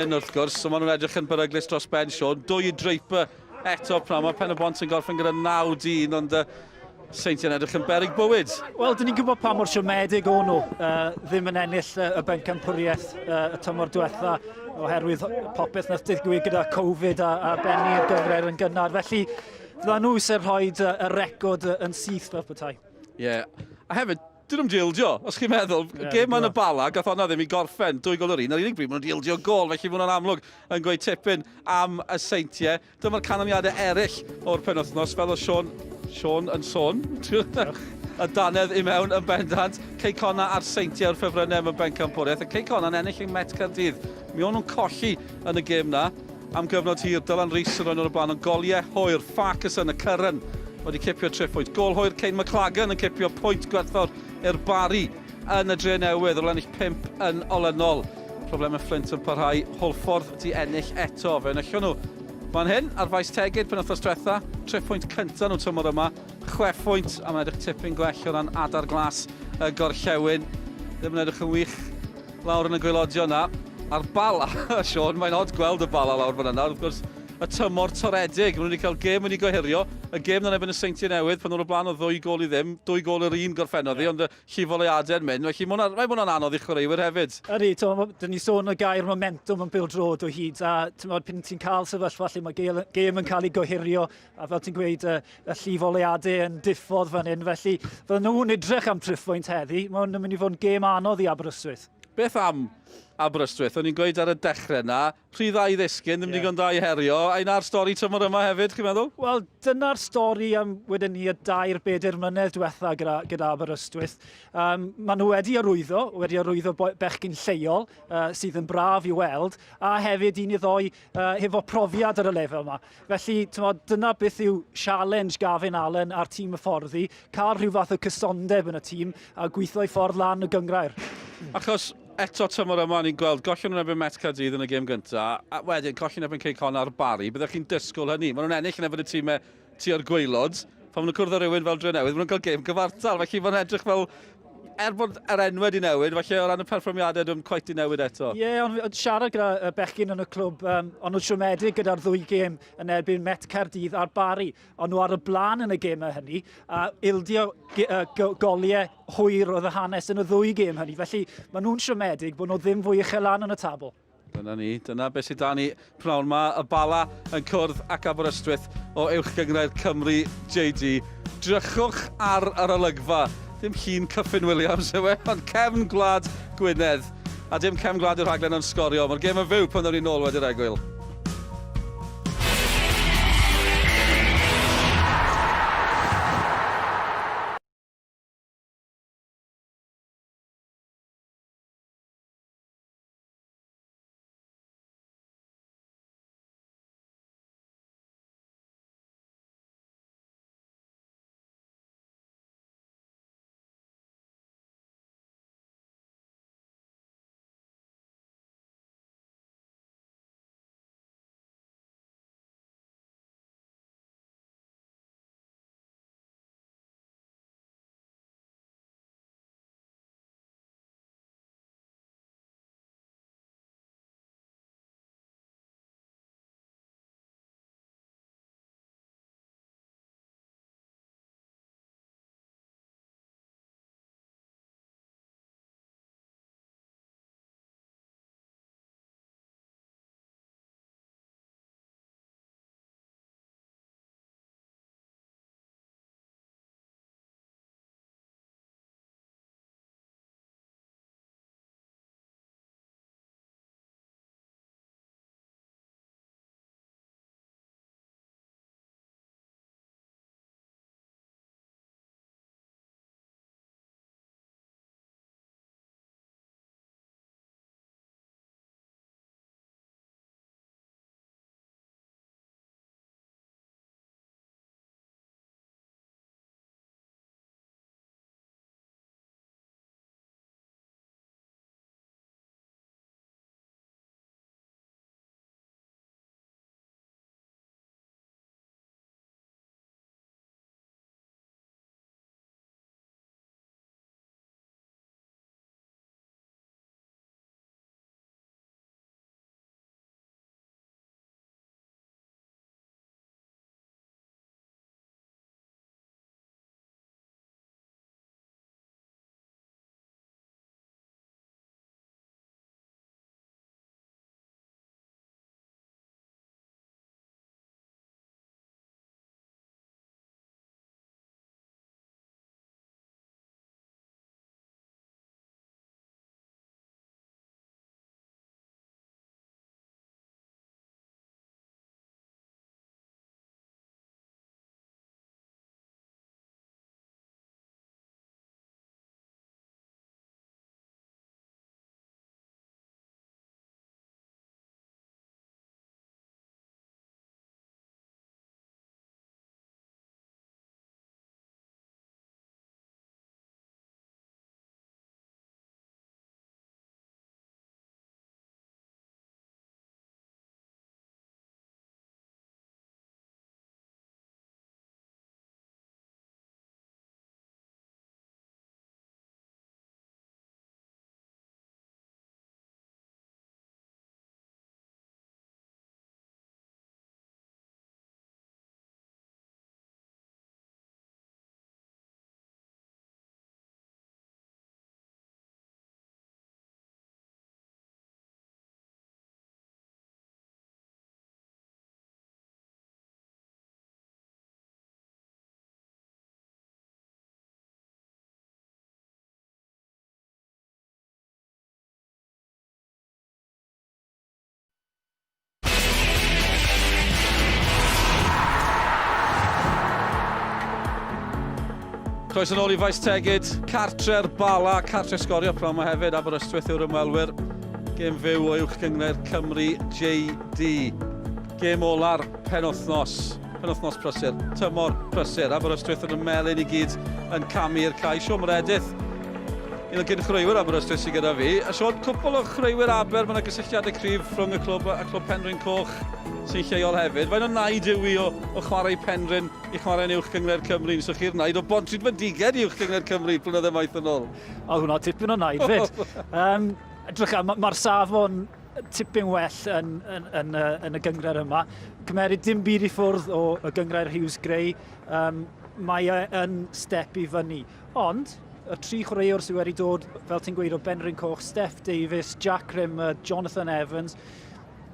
Hyn wrth gwrs, so maen nhw'n edrych yn beryglus dros ben, Sean. Dwy i Draper eto pnawn ma. Pen y Bont yn gorffen gyda 9 dyn, ond uh, Seintiau'n edrych yn beryg bywyd. Wel, dyn ni'n gwybod pa mor siomedig o'n nhw uh, ddim yn ennill uh, y bencampwriaeth uh, y tymor diwetha oherwydd popeth nath digwydd gyda Covid a, a benni'r gynghrair yn gynnar. Felly, fydda nhw sy'n rhoi y record yn syth fel petai. Ie, yeah. A hefyd, Dyn nhw'm 'di ildio, os chi'n meddwl. Y gêm yn y Bala, gath honna ddim i gorffen, 2 gôl yr 1. Yr unig bryd maen nhw 'di ildio gôl, felly mae hwnna'n amlwg yn gweud tipyn am y Seintiau. Dyma'r canlyniadau eraill o'r penwythnos, fel oedd Siôn, Siôn yn sôn. Y dannedd i mewn yn bendant. Cei Connah a'r Seintiau o'r ffefrynnau am y bencampwriaeth. A Cei Connah yn ennill yng Met Caerdydd. Mi o'n nhw'n colli yn y gêm na am gyfnod hir. Dylan Rees yn rhoi nhw'r blaen, ond goliau hwyr. Farquharson, y Curran, wedi cipio triphwynt. Gôl hwyr Kane McLagan yn cipio pwynt gwerthfawr i'r Barri yn y Dre Newydd, ar ôl ennill pump yn olynol. Problemau Flint yn parhau. Hwlffordd di ennill eto. Fe enillon nhw fan hyn ar Faes Tegid penwythnos diwetha. Triphwynt cyntaf nhw tymor yma. 6 phwynt, a mae'n edrych tipyn gwell o ran adar glas y gorllewin. Ddim yn edrych yn wych lawr yn y gwaelodion 'na. A'r Bala, Siôn, mae'n od gweld y Bala lawr fan yna. Wrth gwrs, y tymor toredig. Maen nhw wedi cael gêm wedi gohirio. Y gêm na'n erbyn y Seintiau Newydd, pan nhw'n o blaen o 2 gôl i ddim, 2 gôl yr 1 gorffennodd hi, ond y llifoleuadau'n mynd. Felly mae'n rhaid bod hwnna'n anodd i chwaraewyr hefyd. Ydy, dyn ni sôn y gair momentum yn bêl-droed o hyd, a tymod, pan ti'n cael sefyllfa lle mae gêm yn cael ei gohirio, a fel ti'n gweud, y, y llifoleuadau yn diffodd fan hyn, felly fydden nhw'n edrych am triphwynt heddi, mae'n mynd i fod yn gêm anodd i Aberystwyth. Beth am Aberystwyth? O'n i'n gweud ar y dechrau na, rhy dda i ddisgyn, ddim digon da i herio. Ai 'na'r stori tymor yma hefyd, chi'n meddwl? Wel, dyna'r stori am wedyn ni y 3, 4 mlynedd diwetha gyda Aberystwyth. Maen nhw wedi arwyddo bechgyn lleol sydd yn braf i weld, a hefyd un i ddoi hefo profiad ar y lefel yma. Felly, tymod, dyna beth yw challenge Gavin Allen a'r tîm hyfforddi, cael rhyw fath o cysondeb yn y tîm a gweithio i ffordd lan y gynghrair. Achos eto tymor yma ni'n gweld gollion nhw'n erbyn Met Caerdydd yn y gêm gyntaf, a wedyn colli'n erbyn Cei Connah a'r Barri, byddech chi'n disgwyl hynny. Maen nhw'n ennill yn erbyn y tîmau tua'r gwaelod, pan maen nhw'n cwrdd â rhywun fel Drenewydd, maen nhw'n cael gêm gyfartal, felly mae'n edrych fel, er bod yr enwau wedi newid, falle o ran y perfformiadau dwi'n quite di newid eto. Ie, yeah, ond siarad gyda y bechgyn yn y clwb, ond nhw'n siomedig gyda'r ddwy gêm yn erbyn Met Caerdydd a'r Barri. Ond nhw ar y blaen yn y gemau hynny, a ildio goliau hwyr oedd y hanes yn y ddwy gêm hynny. Felly maen nhw'n siomedig bod nhw ddim fwy uchel lan yn y tabl. Dyna ni, dyna beth sydd 'da ni pnawn ma. Y Bala yn cwrdd ac Aberystwyth o Uwch Gynghrair Cymru JD. Drychwch ar yr olygfa. Dim llun Kyffin Williams yw e, ond cefn gwlad Gwynedd. A dim cefn gwlad yw'r rhaglen ond Sgorio. Mae'r gêm yn fyw pan ddown ni nôl wedi'r egwyl. Croeso nôl i Faes Tegid, cartre'r Bala, cartre sgorio pnawn 'ma hefyd, Aberystwyth yw'r ymwelwyr. Gêm fyw o Uwch Gynghrair Cymru JD. Gêm ola'r penwythnos, penwythnos prysur, tymor prysur. Aberystwyth yn y melyn i gyd yn camu i'r cae. Siôn Meredith, un o gyn chwaraewyr Aberystwyth sydd gyda fi. A Siôn, cwpl o chwaraewyr Aber, mae yna gysylltiadau cryf rhwng y clwb a clwb Penrhyn Coch sy'n lleol hefyd. Faint o naid yw i o, o chwarae Penrhyn i chwarae yn Uwch Gynghrair Cymru? Nes chi'r naid o Bontrhydfendigaid i Uwch Gynghrair Cymru blynydde maith yn ôl. Oedd hwnna tipyn o naid fyd. um, edrych, mae'r ma safon tipyn well yn, yn, yn, yn, yn y gynghrair yma. Cymeryd dim byd i ffwrdd o y gynghrair Hughes Gray. Um, mae e yn step i fyny. Ond, y tri chwaraewr sydd wedi dod, fel ti'n gweud, o Benrhyn Coch, Steph Davies, Jack Rimmer, Jonathan Evans,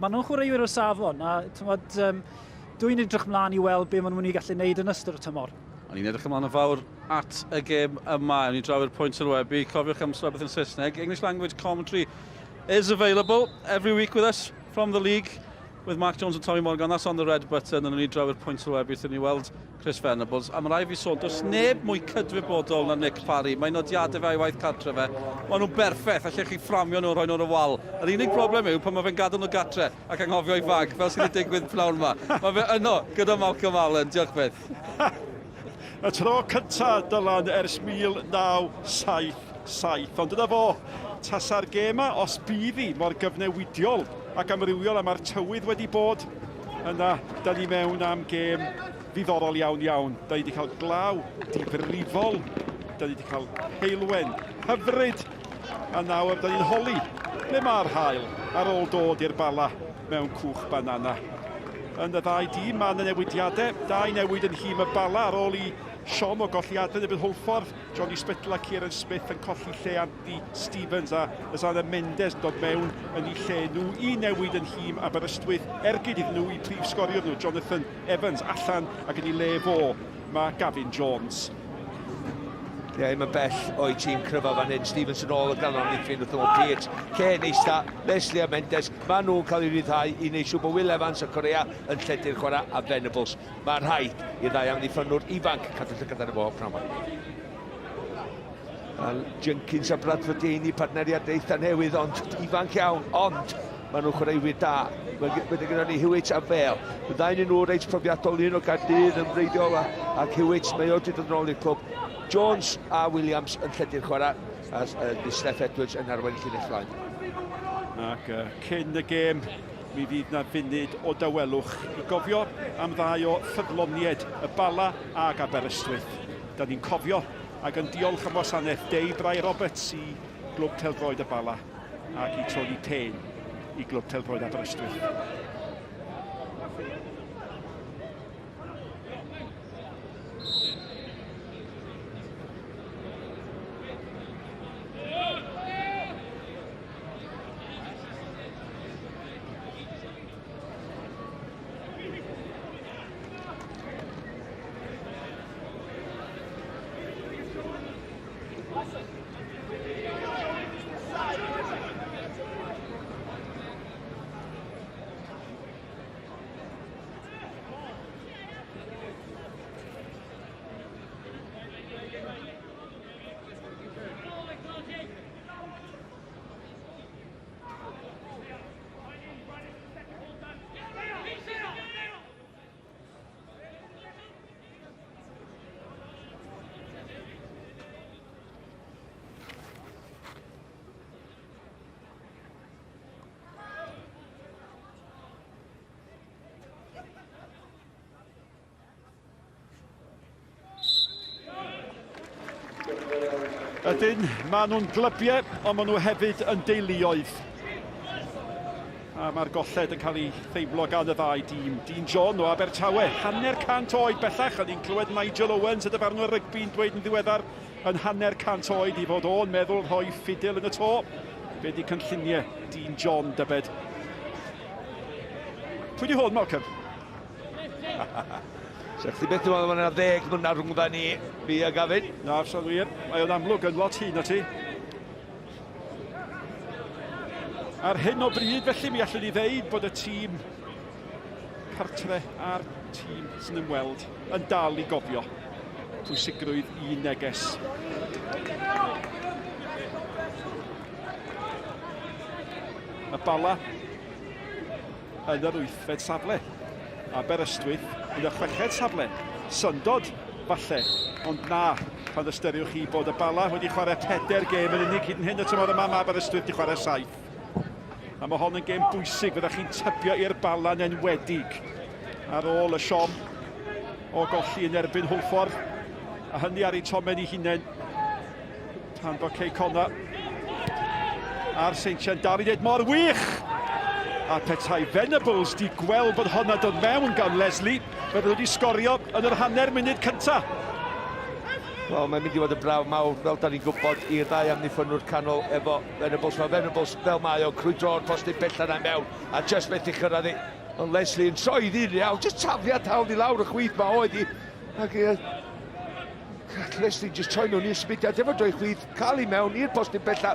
maen nhw'n chwaraewyr o safon, a tymod, um, dwi'n edrych mlaen i weld be maen nhw'n mynd i gallu gwneud yn ystod y tymor. O'n i'n edrych ymlaen yn fawr at y gêm yma. O'n i draw i'r pwynt sylwebu. Cofiwch am sylwebaeth yn Saesneg. English language commentary is available every week with us from the league with Mark Jones and Tommy Morgan. That's on the red button. O'n i draw i'r pwynt sylwebu wrth i ni weld Chris Venables. A mae rhaid fi sôn, does neb mwy cydwybodol na Nick Parry. Mae nodiadau fe a'i waith cartre fe. Maen nhw'n berffaith, allech chi fframio nhw a rhoi nhw ar y wal. Yr unig broblem yw pan mae fe'n gadael nhw gatre ac anghofio ei fag, fel sydd wedi digwydd pnawn yma. Mae fe yno gyda Malcolm Allen. Diolch byth. Y tro cynta, Dylan, ers 1977. Ond dyna fo, tasa'r gêm 'ma, os bydd hi mor gyfnewidiol ac amrywiol a mae'r tywydd wedi bod, yna da ni mewn am gêm ddiddorol iawn iawn. Da ni wedi cael glaw difrifol, da ni wedi cael heulwen hyfryd, a nawr da ni'n holi ble mae'r haul ar ôl dod i'r Bala mewn cwch banana. Yn y ddau dîm mae yna newidiadau, dau newid yn nhîm y Bala ar ôl i siom o golliadau yn erbyn Hwlffordd, Johnny Spittle a Kieran Smith yn colli lle Anthony Stevens a Lozano Mendes yn dod mewn yn eu lle nhw. Un newid yn nhîm Aberystwyth, ergyd iddyn nhw i prif sgoriwr nhw, Jonathan Evans, allan ac yn ei le fo mae Gavin Jones. Ie, yeah, mae'n bell o'i tîm cryfa fan hyn. Stevenson ôl y ganol amddiffyn wrth ymyl Peart. Ken eista, Leslie a Mendes, maen nhw'n cael eu rhyddhau i wneud siŵr bod Will Evans a Correa yn lledu'r chwarae a Venables. Mae rhaid i'r ddau amddiffynnwr ifanc cadw llygad arno fo pnawn 'ma. A Jenkins a Bradford Deaney, partneriad eitha newydd, ond ifanc iawn, ond maen nhw'n chwaraewyr da. Wedyn gyda ni Hewitt a Bale. Y ddau yn nhw reit profiadol, un o Gaerdydd yn wreiddiol, ac Hewitt, mae o wedi dod yn ôl i'r clwb. Jones a Williams yn lledu'r chwarae, a uh, Steph Edwards yn arwain y llinell flaen. Ac uh, cyn y gêm, Mi fydd 'na funud o dawelwch i gofio am ddau o ffyddloniaid y Bala ag Aberystwyth. Da ni'n cofio ac yn diolch am wasanaeth Dei Brai Roberts i Glwb Pêl-droed y Bala ac i Tony Payne i Glwb Pêl-droed Aberystwyth. Ydyn, maen nhw'n glybiau, ond maen nhw hefyd yn deuluoedd. A mae'r golled yn cael ei theimlo gan y ddau dîm. Dean John o Abertawe, 50 oed bellach, o'n i'n clywed Nigel Owens y dyfarnwr rygbi'n dweud yn ddiweddar yn 50 oed i fod o'n meddwl rhoi ffidil yn y to. Be di cynlluniau Dean John, dybed? Pwy di hwn, Malcolm? So chdi beth dwi'n meddwl, mae yna ddeg mlynedd rhwng dda ni, fi a Gavin. Na, fysa'n wir. Mae o'n amlwg yn lot hŷn na ti. Ar hyn o bryd, felly, mi allwn ni ddeud bod y tîm cartre a'r tîm sy'n ymweld yn dal i gofio. Pwysigrwydd un neges. Y Bala yn yr wythfed safle. Aberystwyth yn y chweched safle. Syndod, falle, ond na, pan ystyriwch chi bod y Bala wedi chwarae peder gêm yn unig hyd yn hyn y tymor yma, mae Aberystwyth wedi chwarae saith. A mae hon yn gêm bwysig, fyddech chi'n tybio i'r Bala'n enwedig ar ôl y siom o golli yn erbyn Hwlffordd, a hynny ar eu tomen eu hunain pan fo Cei Connah a'r Seintiau'n dal i wneud mor wych! A petai Venables di gweld bod honna dod mewn gan Leslie, fydden nhw wedi sgorio yn yr hanner munud cynta. Wel, mae'n mynd i fod yn brawf mawr, fel da ni'n gwybod, i'r ddau amddiffynnwr canol efo Venables. Mae Venables, fel mae o'n crwydro'r postyn bella na mewn, a just methu chyrraedd hi. Ond Leslie yn troi ddyn iawn, just tafliad hawdd i lawr y chwith ma oedd hi. Ac Leslie just troi mewn i'r symudiad efo droi chwith, cael i mewn i'r postyn bella.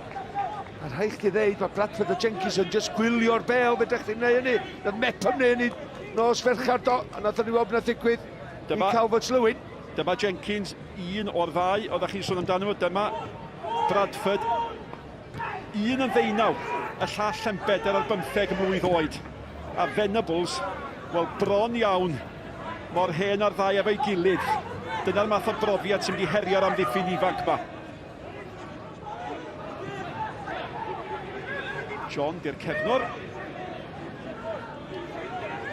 A rhaid chdi ddeud, mae Bradford a Jenkins yn just gwylio'r bel, fe ddech chi'n neud hynny. Nath Mepham neud hynny nos Fercher do, a nath ni weld beth ddigwydd i Calvert-Lewin. Dyma Jenkins, un o'r ddau oeddech chi'n sôn amdano fo. Dyma Bradford, un yn ddeunaw, y llall yn bedair ar bymtheg mlwydd oed. A Venables, wel bron iawn, mor hen â'r ddau efo'i gilydd. Dyna'r math o brofiad sy'n mynd i herio'r amddiffyn ifanc ma. John, di'r cefnwr.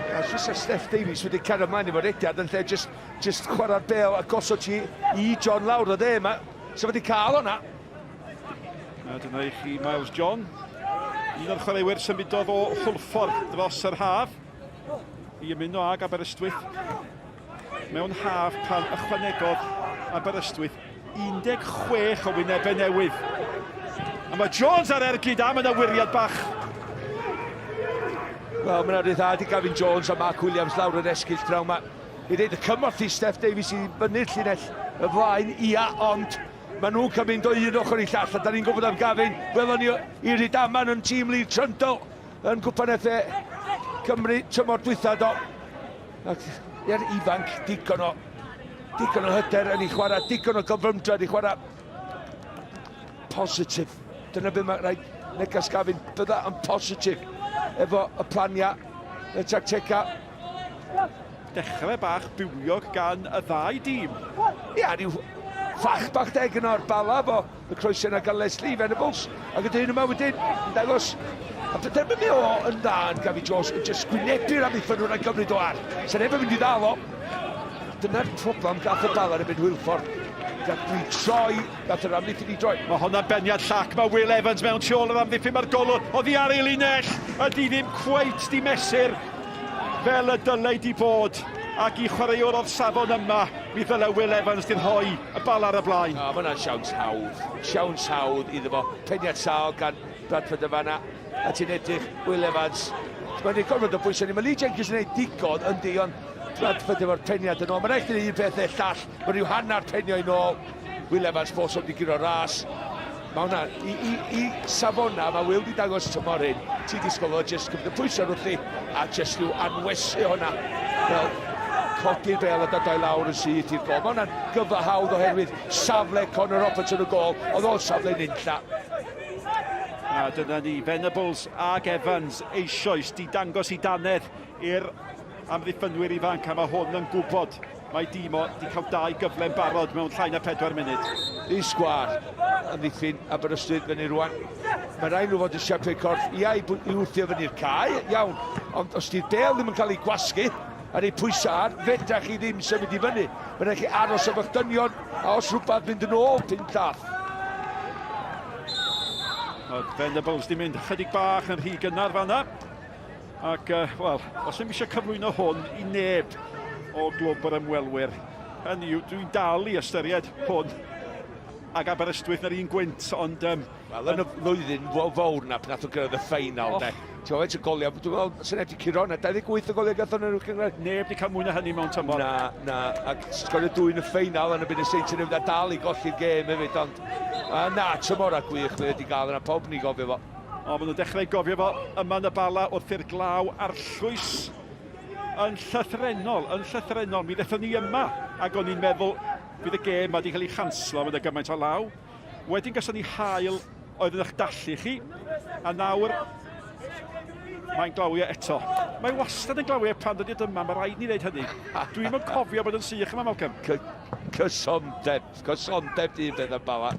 A os Steph Davies wedi cario ymlaen efo'r rediad yn lle just Jyst chwarae'r bêl a gosod ti i John lawr o dde. Mae so wedi cael o'na. A dyna i chi Miles John. Un o'r chwaraewyr symudodd o Hwlffordd dros yr haf i ymuno ag Aberystwyth mewn haf pan ychwanegodd Aberystwyth 16 o wynebau newydd. A mae Jones ar ergyd am yn awyriad bach. Wel, mae'n rhyddhad i Gavin Jones a Mark Williams lawr yr esgyll draw yma. I ddeud y cymorth i Steff Davies i fyny'r llinell y flaen, ia, ond maen nhw'n cael mynd o un ochr i llall, a da ni'n gwybod am Gavin, welon ni i Rhydaman yn tîm Lee Trundle yn Gwpan FA Cymru tymor dwytha do. Ac i'r ifanc, digon o, digon o hyder yn ei chwarae, digon o gyflymdra yn ei chwarae. Positif. Dyna beth mae rhaid neges Gavin, bydda yn positif efo y planiau, y tactegau. Dechrau bach bywiog gan y ddau dîm. Ia, rhyw ffach bach deg yno ar Bala fo y croesau yna gan Leslie Venables. Ac y dyn yma wedyn yn dangos A dyna beth mae o yn dda yn Gavin Jones, yn just gwynebu'r amddiffynwr a'n gymryd o ar. Sa'n neb yn mynd i ddal o. Dyna'r problem gath y Bala yn y Hwylffordd. Gath dwi troi, gath yr amddiffyn i droi. Mae hwnna'n beniad llac, mae Will Evans mewn tu ôl yr amddiffyn, mae'r golwr oddi ar ei linell, ydy ddim cweit di mesur fel y dylai di bod, ac i chwaraewr o'r safon yma, mi ddyle Will Evans di rhoi y bal ar y blaen. O, mae hwnna'n siawns hawdd, siawns hawdd iddo fo. Peniad sâl gan Bradford yn fanna, a ti'n edrych, Will Evans, mae'n ei gorfod o bwysau ni. Mae Lee Jenkins yn ei digon, yndi, ond Bradford efo'r peniad yn ôl. Mae'n rhaid i un peth neu llall, mae rhyw hanner penio yn ôl. Will Evans bos wedi guro ras. Mae hwnna, i, i, i safona, mae Will di dangos tymor hyn, ti disgwyl o jyst cymryd y pwysau wrthi a jyst rhyw anwesu hwnna. Fel codi'r bel a dod o'i lawr yn syth i'r gol. Mae hwnna'n gyfa hawdd oherwydd safle Conor Roberts yn y gol, oedd o'n safle nunlla. A dyna ni, Venables ag Evans eisoes di dangos i dannedd i'r amddiffynwyr ifanc, a mae hwn yn gwybod mae dîm o di cael dau gyfle'n barod mewn llai na pedwar munud. I sgwar amddiffyn Aberystwyth fyny rwan. Mae rhaid nhw fod yn siapio corff ia i, i wthio fyny'r cae, iawn. Ond os di'r bel ddim yn cael ei gwasgu ar ei pwysau ar, fedra chi ddim symud i fyny. Mae rhaid chi aros efo'ch dynion, a os rhywbeth mynd yn ôl pum llath. Oedd Venables di mynd ychydig bach yn rhy gynnar fanna. Ac, uh, wel, os ddim eisiau cyflwyno hwn i neb o glwb yr ymwelwyr, hynny yw, dwi'n dal i ystyried hwn ag Aberystwyth yn yr un gwynt, ond... Um, Wel, yn y flwyddyn fawr na, pan nath o gyrraedd y ffeinal, oh. de. Ti'n gwybod, y goliau, dwi'n meddwl, sy'n neb di curo na, 28 o goliau gath o'n uwch gynghrair. Neb di cael mwy na hynny mewn tymor. Na, na, ac sgorio dwy yn y ffeinal yn y byd y Saints yn a dal i golli'r gêm hefyd, ond na, tymor a gwych mae wedi gael yna, pawb ni gofio fo. O, maen nhw'n dechrau gofio fo yma yn y Bala wrth i'r glaw arllwys yn llythrennol, yn llythrennol. Mi ddethon ni yma ac o'n i'n meddwl Fydd y gêm ma wedi cael ei chanslo, mae yna gymaint o law. Wedyn gason ni haul oedd yn eich dallu chi, a nawr mae'n glawio eto. Mae wastad yn glawio pan dod i'r yma, mae rhaid ni ddeud hynny. Dwi'm yn cofio bod yn sych yma, Malcolm. Cysondeb, cysondeb di beth am Bala.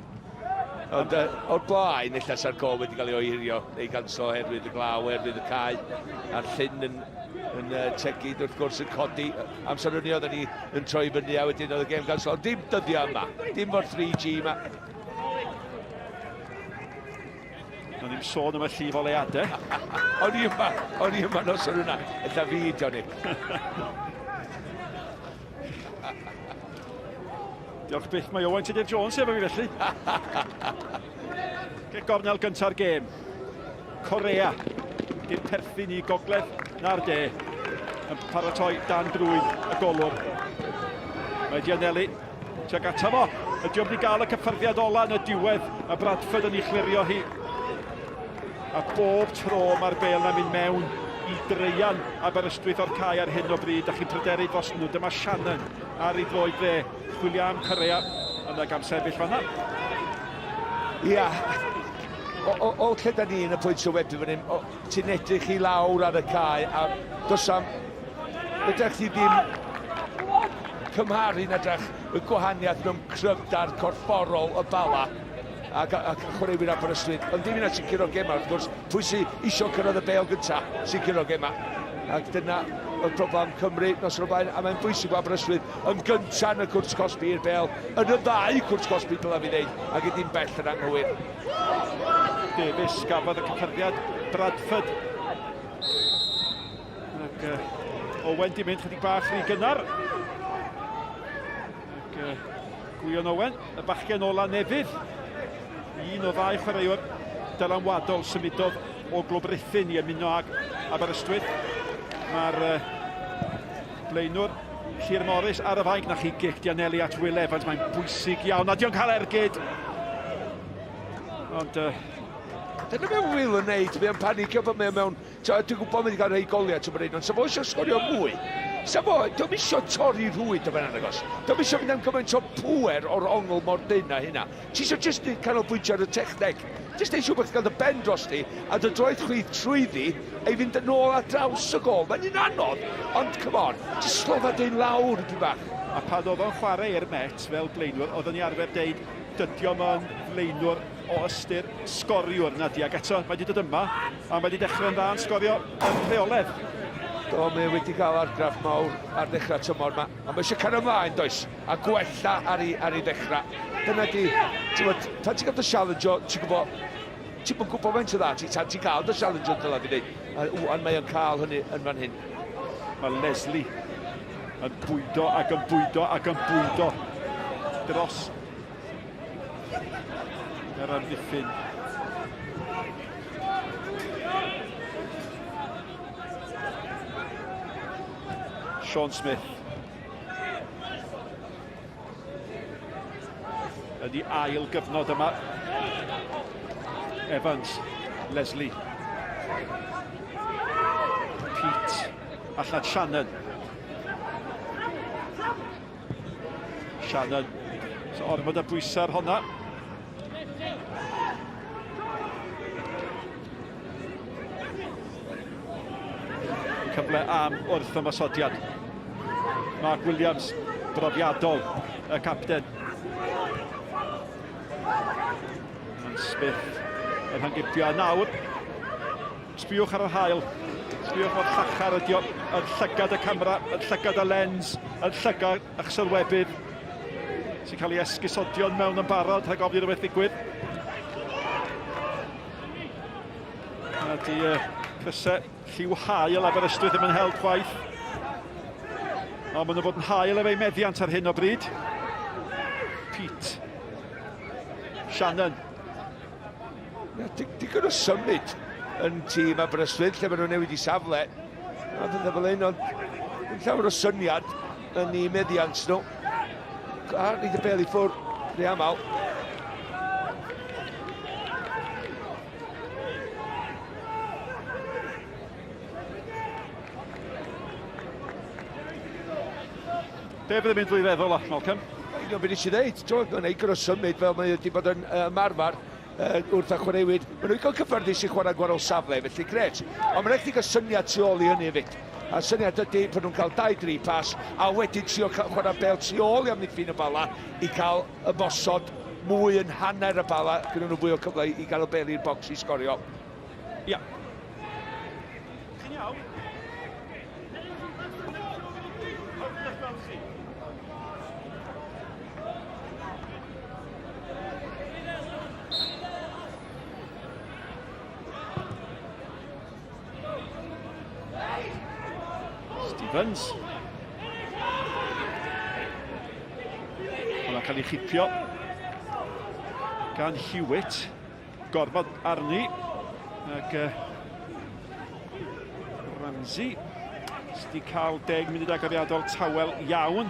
Ond uh, o'r blaen, ella sa'r gol wedi cael ei ohirio neu ganslo oherwydd y glaw, oherwydd y cae, a'r llyn yn, yn uh, tegid wrth gwrs yn codi. Amser hynny oedden ni yn troi fyny a wedyn oedd y gêm ganslo. Ond dim dyddiau yma, dim fo'r 3G yma. Nawn ni'm sôn am y llif oleuadau. O'n i yma, o'n i yma noson yna. Ella fi, Johnny. Diolch byth, mae Owain Tudur Jones efo fi felly. Cic gornel gynta'r gêm. Corea. Dim perthyn i gogledd na'r de. Yn paratoi dan drwyn y golwr. Mae Dianelli tuag ato fo. Ydy o'n mynd i gael y cyffyrddiad ola yn y diwedd. Mae Bradford yn ei chlirio hi. A bob tro mae'r bel na'n mynd mewn i dreian Aberystwyth o'r cae ar hyn o bryd. Da chi'n pryderu dros nhw. Dyma Shannon ar ei droed dde. Chwilio am Correa yna gam sefyll fanna. Ia, o, o, o lle da ni yn y pwynt sylwebu fan hyn, ti'n edrych i lawr ar y cae a does am, ydych chi ddim cymharu na drach y gwahaniaeth mewn cryfder corfforol y Bala ac, ac chwaraewyr Aberystwyth. Ond dim yna sy'n curo gemau, wrth gwrs, pwy sy'n isio cyrraedd y bêl gyntaf sy'n curo gemau. Ac dyna y broblem Cymru nos o'r blaen, a mae'n bwysig bod Aberystwyth yn gyntaf yn y cwrt cosbi i'r bêl, yn y ddau cwrt cosbi dylai fi ddeud, ac ydy'n bell yn anghywir. Davies gafodd y cyffyrddiad, Bradford. Ac uh, Owen di mynd chydig bach rhy gynnar. Ac uh, Gwion Owen, y bachgen ola nefydd. Un o ddau chwaraewr dylanwadol symudodd o Glwb Rhuthun i ymuno ag Aberystwyth. Mae'r uh, blaenwr Llyr Morris ar y fainc. Na chi gic di anelu at Will Evans, mae'n bwysig iawn. A dio'n cael ergyd. Ond... Uh, Dyna beth Will yn neud, mae'n panicio bod mae'n mewn... Dwi'n gwybod mae'n cael rhai goliau, ti'n bod ond sa fo eisiau sgorio mwy. Sa fo, dwi'n eisiau torri rhwyd o fan agos. Dwi'n eisiau mynd am gymaint o pŵer o'r ongl mor dyn a hynna. Ti eisiau jyst canolbwyntio ar y techneg. Jyst eisiau bod gael dy ben dros di a dy droed chwith trwyddi a i fynd yn ôl ar draws y gol. Mae'n un anodd, ond come on, jyst slofa dyn lawr dipyn bach. A pan oedd o'n chwarae i'r Met fel blaenwr, oeddwn ni arfer deud, dydy o'm yn flaenwr o ystyr sgoriwr na di. Ac eto, mae wedi dod yma, a mae wedi dechrau'n dda yn sgorio yn rheoledd. Do, mae wedi cael argraff mawr ar ddechrau tymor yma. A mae eisiau cario ymlaen, does? A gwella ar ei, ar ei ddechrau. Dyna di, ti'n gwybod, pan ti'n cael dy challenge o, ti'n gwybod, ti'n yn gwybod faint o dda ti, tan ti'n cael dy challenge o dyla fi dweud. A wwan mae o'n cael hynny yn fan hyn. Mae Leslie yn bwydo ac yn bwydo ac yn bwydo dros yr amddiffyn. Sean Smith. Yn ei ail gyfnod yma. Evans, Leslie. Pete, allan Shannon. Shannon, so ormod o bwysau ar honna. Cyfle am wrth ymosodiad. Mark Williams, brofiadol, y capten. Smith yn rhyngipio. A nawr, sbiwch ar yr hael. Sbiwch mor llachar ydi o yn llygad y camera, yn llygad y lens, yn llygad eich sylwebydd sy'n cael ei esgusodion mewn yn barod rhag ofn i rywbeth ddigwydd. A di uh, crysau lliw hael Aberystwyth ddim yn help chwaith. Ond maen nhw fod yn hael efo'i meddiant ar hyn o bryd. Pete. Shannon. Ja, digon o symud yn tîm Aberystwyth, lle maen nhw'n newid i safle. A pethau fel hyn, ond ddim llawer o syniad yn eu meddiant nhw. A nid y bel i ffwrdd, rhy aml. Be bydd yn mynd drwy feddwl o, Malcolm? Union beth nes i ddeud, ti'n mae'n eigur o symud fel mae wedi bod yn ymarfer wrth y chwaraewyr. Maen nhw'n cael cyfforddus i chwarae gwahanol safle, felly gret. Ond mae'n rhaid chi gael syniad tu ôl i hynny hefyd. A syniad ydy bod nhw'n cael 2-3 pas a wedyn trio chwarae bel tu ôl i amddiffyn y Bala i cael ymosod mwy yn hanner y Bala, gyda nhw fwy o cyfle i gael y bel i'r bocs i sgorio. Ia. Chi'n iawn? Stevens. Hwna'n cael ei chipio gan Hewitt. Gorfod arni. Ac uh, Ramsey sydd wedi cael 10 munud agoriadol tawel iawn.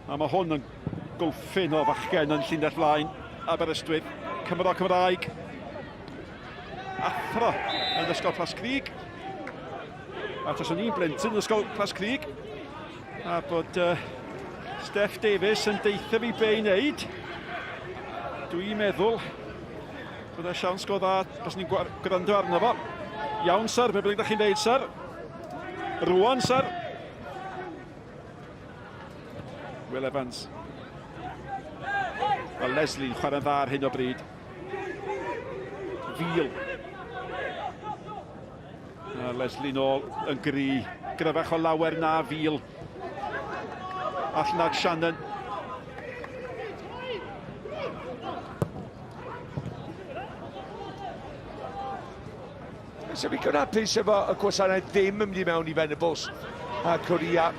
A mae hwn yn golffyn o fachgen yn llinell flaen Aberystwyth. Cymro Cymraeg. Athro yn Ysgol Plas Crug. A taswn i'n blentyn yn Ysgol Plas Crug. A bod uh, Steph Davies yn deitha fi be i wneud. Dwi'n meddwl bod e siawns go dda os ni'n gwrando arno fo. Iawn, sir, be bynnag da chi'n dweud, sir? Rwan, sir. Will Evans. Mae Leslie'n chwarae'n dda ar hyn o bryd. Fil. A Leslie nôl yn gry. Gryfach o lawer na Fil. Allan at Shannon. Fysa fi yn hapus efo y gwasanaeth ddim yn mynd i mewn i Venables a Corea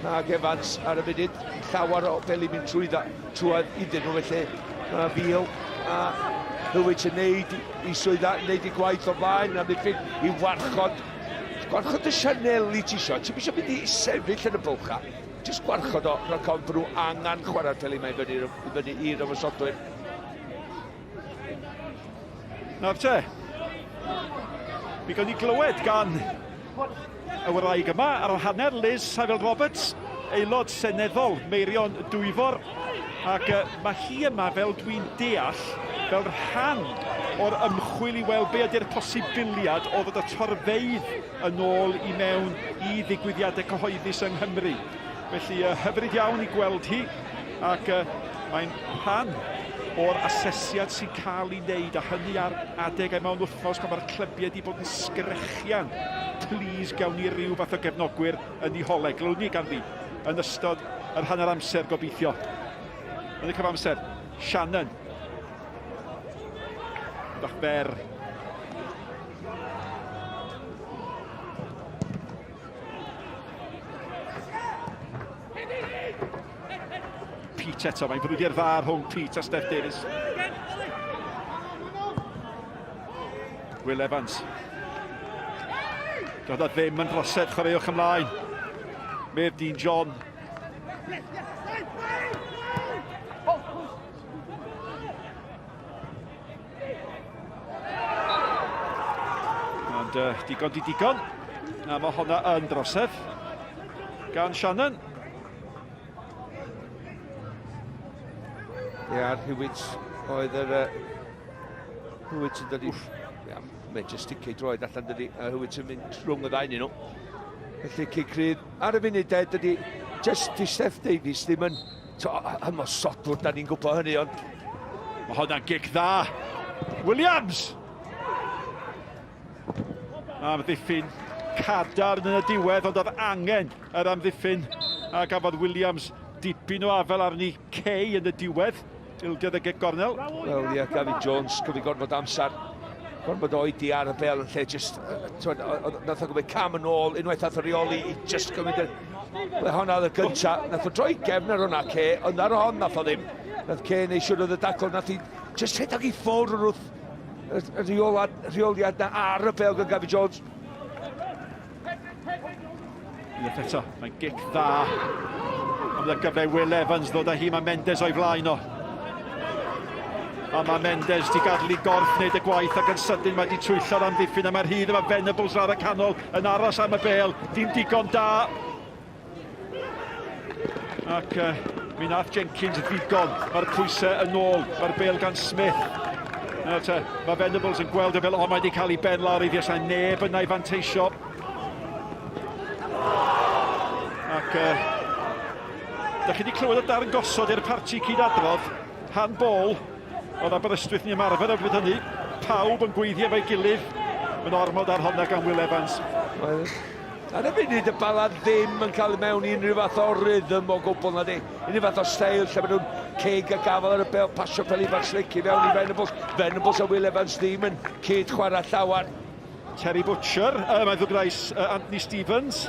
ag Evans ar y funud. Llawer o beli mynd trwydda, trwad iddyn nhw felly mae Fil a Hewitt yn neud i swydda, yn neud i gwaith o flaen yn amddiffyn i warchod gwarchod y sianeli ti isio. Ti'n eisiau mynd i sefyll yn y bylcha. Jyst gwarchod o, rhaid cofn bod nhw angen chwarae'r peli mae i fyny, i fyny i'r ymosodwyr. Nawr te, mi gawn ni glywed gan y wraig yma ar y hanner, Liz Saville Roberts, aelod seneddol Meirion Dwyfor, ac uh, mae hi yma fel dwi'n deall, fel rhan o'r ymchwil i weld be ydy'r posibiliad o ddod â torfeydd yn ôl i mewn i ddigwyddiadau cyhoeddus yng Nghymru. Felly, uh, hyfryd iawn i gweld hi, ac uh, mae'n rhan o'r asesiad sy'n cael ei wneud, a hynny ar adegau mewn wythnos pan mae'r clybiau wedi bod yn sgrechian. Please, gawn ni ryw fath o gefnogwyr yn ei holau. Glywwn ni ganddi yn ystod yr hanner amser gobeithio. Yn y cyfamser, Shannon. Bach fer. Pete eto, mae'n frwydr dda rhwng Pete a Steph Davies. Will Evans. Doedd o ddim yn drosedd, chwaraewch ymlaen. Medd Dean John. Ond uh, digon di digon. A mae honna yn drosedd gan Shannon. Ia, Hewitt oedd yr... Uh, Hewitt yn dod i... Ia, mae jyst sticio droed allan dydi, a Hewitt yn mynd rhwng y ddau nhw. Felly cic rydd ar y funud de, dydi just di Steph Davies ddim yn ymosodwr, da ni'n gwybod hynny, ond... Mae hwnna'n gic dda. Williams! Amddiffyn cadarn yn y diwedd, ond oedd angen yr amddiffyn a gafodd Williams dipyn o afel arni Kay yn y diwedd. Ildiodd y gic gornel. Wel, ie, Gavin Jones, cyfri gorfod amser. Gorfod oedi ar y bel yn lle just, twyd, nath o gymryd cam yn ôl, unwaith nath o reoli i just gymryd y... Wel, honna oedd y gynta, nath o droi gefn ar hwnna, Kay, ond ar hon nath o ddim. Nath Kay neu siwr oedd y dacl, nath i just rhedeg i ffwrdd wrth y rheolad, rheoliad na ar y bel gan Gavin Jones. Unwaith eto, mae'n gic dda. Ond y gyfe Will Evans ddod â hi, mae Mendes o'i flaen o. A mae Mendes di gadael i gorff wneud y gwaith ac yn sydyn mae di twyllo'r amddiffyn a mae'r hyd yma Venables ar y canol yn aros am y bel. Dim digon da. Ac uh, Mi nath Jenkins ddigon. Mae'r pwysau yn ôl. Mae'r bel gan Smith. Nawr te, mae Venables yn gweld y bel, ond mae wedi cael ei ben lawr iddi, os neb yna i fanteisio. Ac uh, da chi wedi clywed y darn gosod i'r parti cyd-adrodd, handball, oedd Aberystwyth ni ymarfer ar bryd hynny, pawb yn gweithio efo'i gilydd, mae'n ormod ar honna gan Will Evans. Well, ar y funud y Bala ddim yn cael mewn i unrhyw fath o rhythm o gwbl na di. Unrhyw fath o steil lle maen nhw'n ceg a gafel ar y bel, pasio fel i Farslicki fewn i Venables. Venables a Will Evans ddim yn cyd chwarae llawer. Terry Butcher, mae'n ddwgrais Anthony Stevens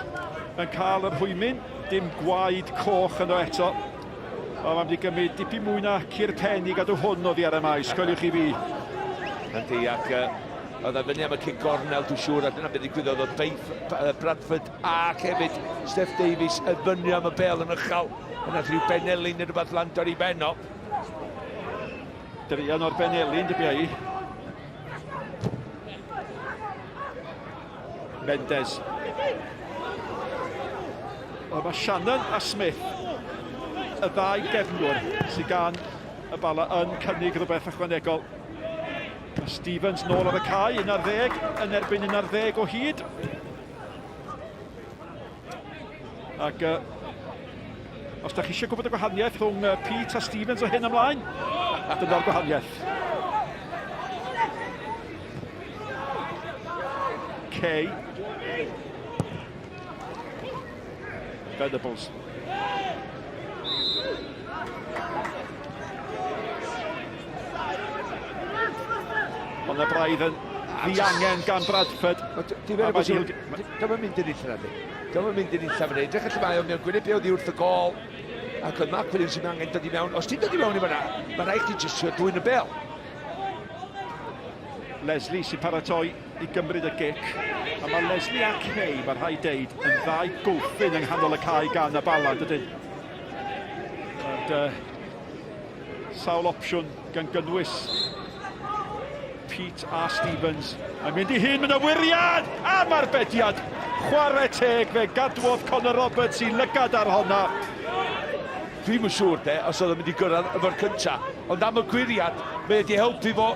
yn cael yr hwymyn, dim gwaed coch yno eto. Ond mae'n mynd i gymryd dipyn mwy na cur pen i gadw hwn oddi ar y maes, coeliwch chi fi. Yndi, ac uh, oedd e fyny am y cic gornel, dwi'n siŵr, a dyna beth ddigwyddodd, oedd Beif, Bradford ac hefyd Steph Davies yn fyny am y bel yn uchel. Yna rhyw benelin neu rhywbeth land ar ei ben o. Druan o'r benelin, dybia i. Mendes. Wel, mae Shannon a Smith, y ddau gefnwr sydd gan y Bala yn cynnig rhywbeth ychwanegol. Mae Stevens nôl ar y cae, 11 yn erbyn 11 o hyd. Ac uh, os da chi eisiau gwybod y gwahaniaeth rhwng uh, Pete a Stevens o hyn ymlaen, dyna'r gwahaniaeth. Kay. Venables. Ond y braidd yn ddiangen gan Bradford. Dwi'n mynd yn eitha na Dwi'n mynd yn eitha fan hyn. Edrych allan mae o mewn gwynebu oddi wrth y gol. Ac oedd Mark Williams yn angen dod i mewn. Os ti'n dod i mewn i fanna, mae rhaid chdi jyst trio dwyn y bel. Leslie sy'n paratoi i gymryd y gic. A mae Leslie a Kay, mae rhaid deud, yn ddau gwlffyn yng nghanol y cae gan y Bala, dydyn? Ond uh, sawl opsiwn gan gynnwys Pete a Stevens. Mae'n mynd i hun, mae'n awyriad am arbediad. Chwarae teg, fe gadwodd Conor Roberts i lygad ar honna. Dwi'm yn siŵr de, os oedd o'n mynd i gyrraedd efo'r cynta, ond am y gwyriad, mae wedi helpu fo,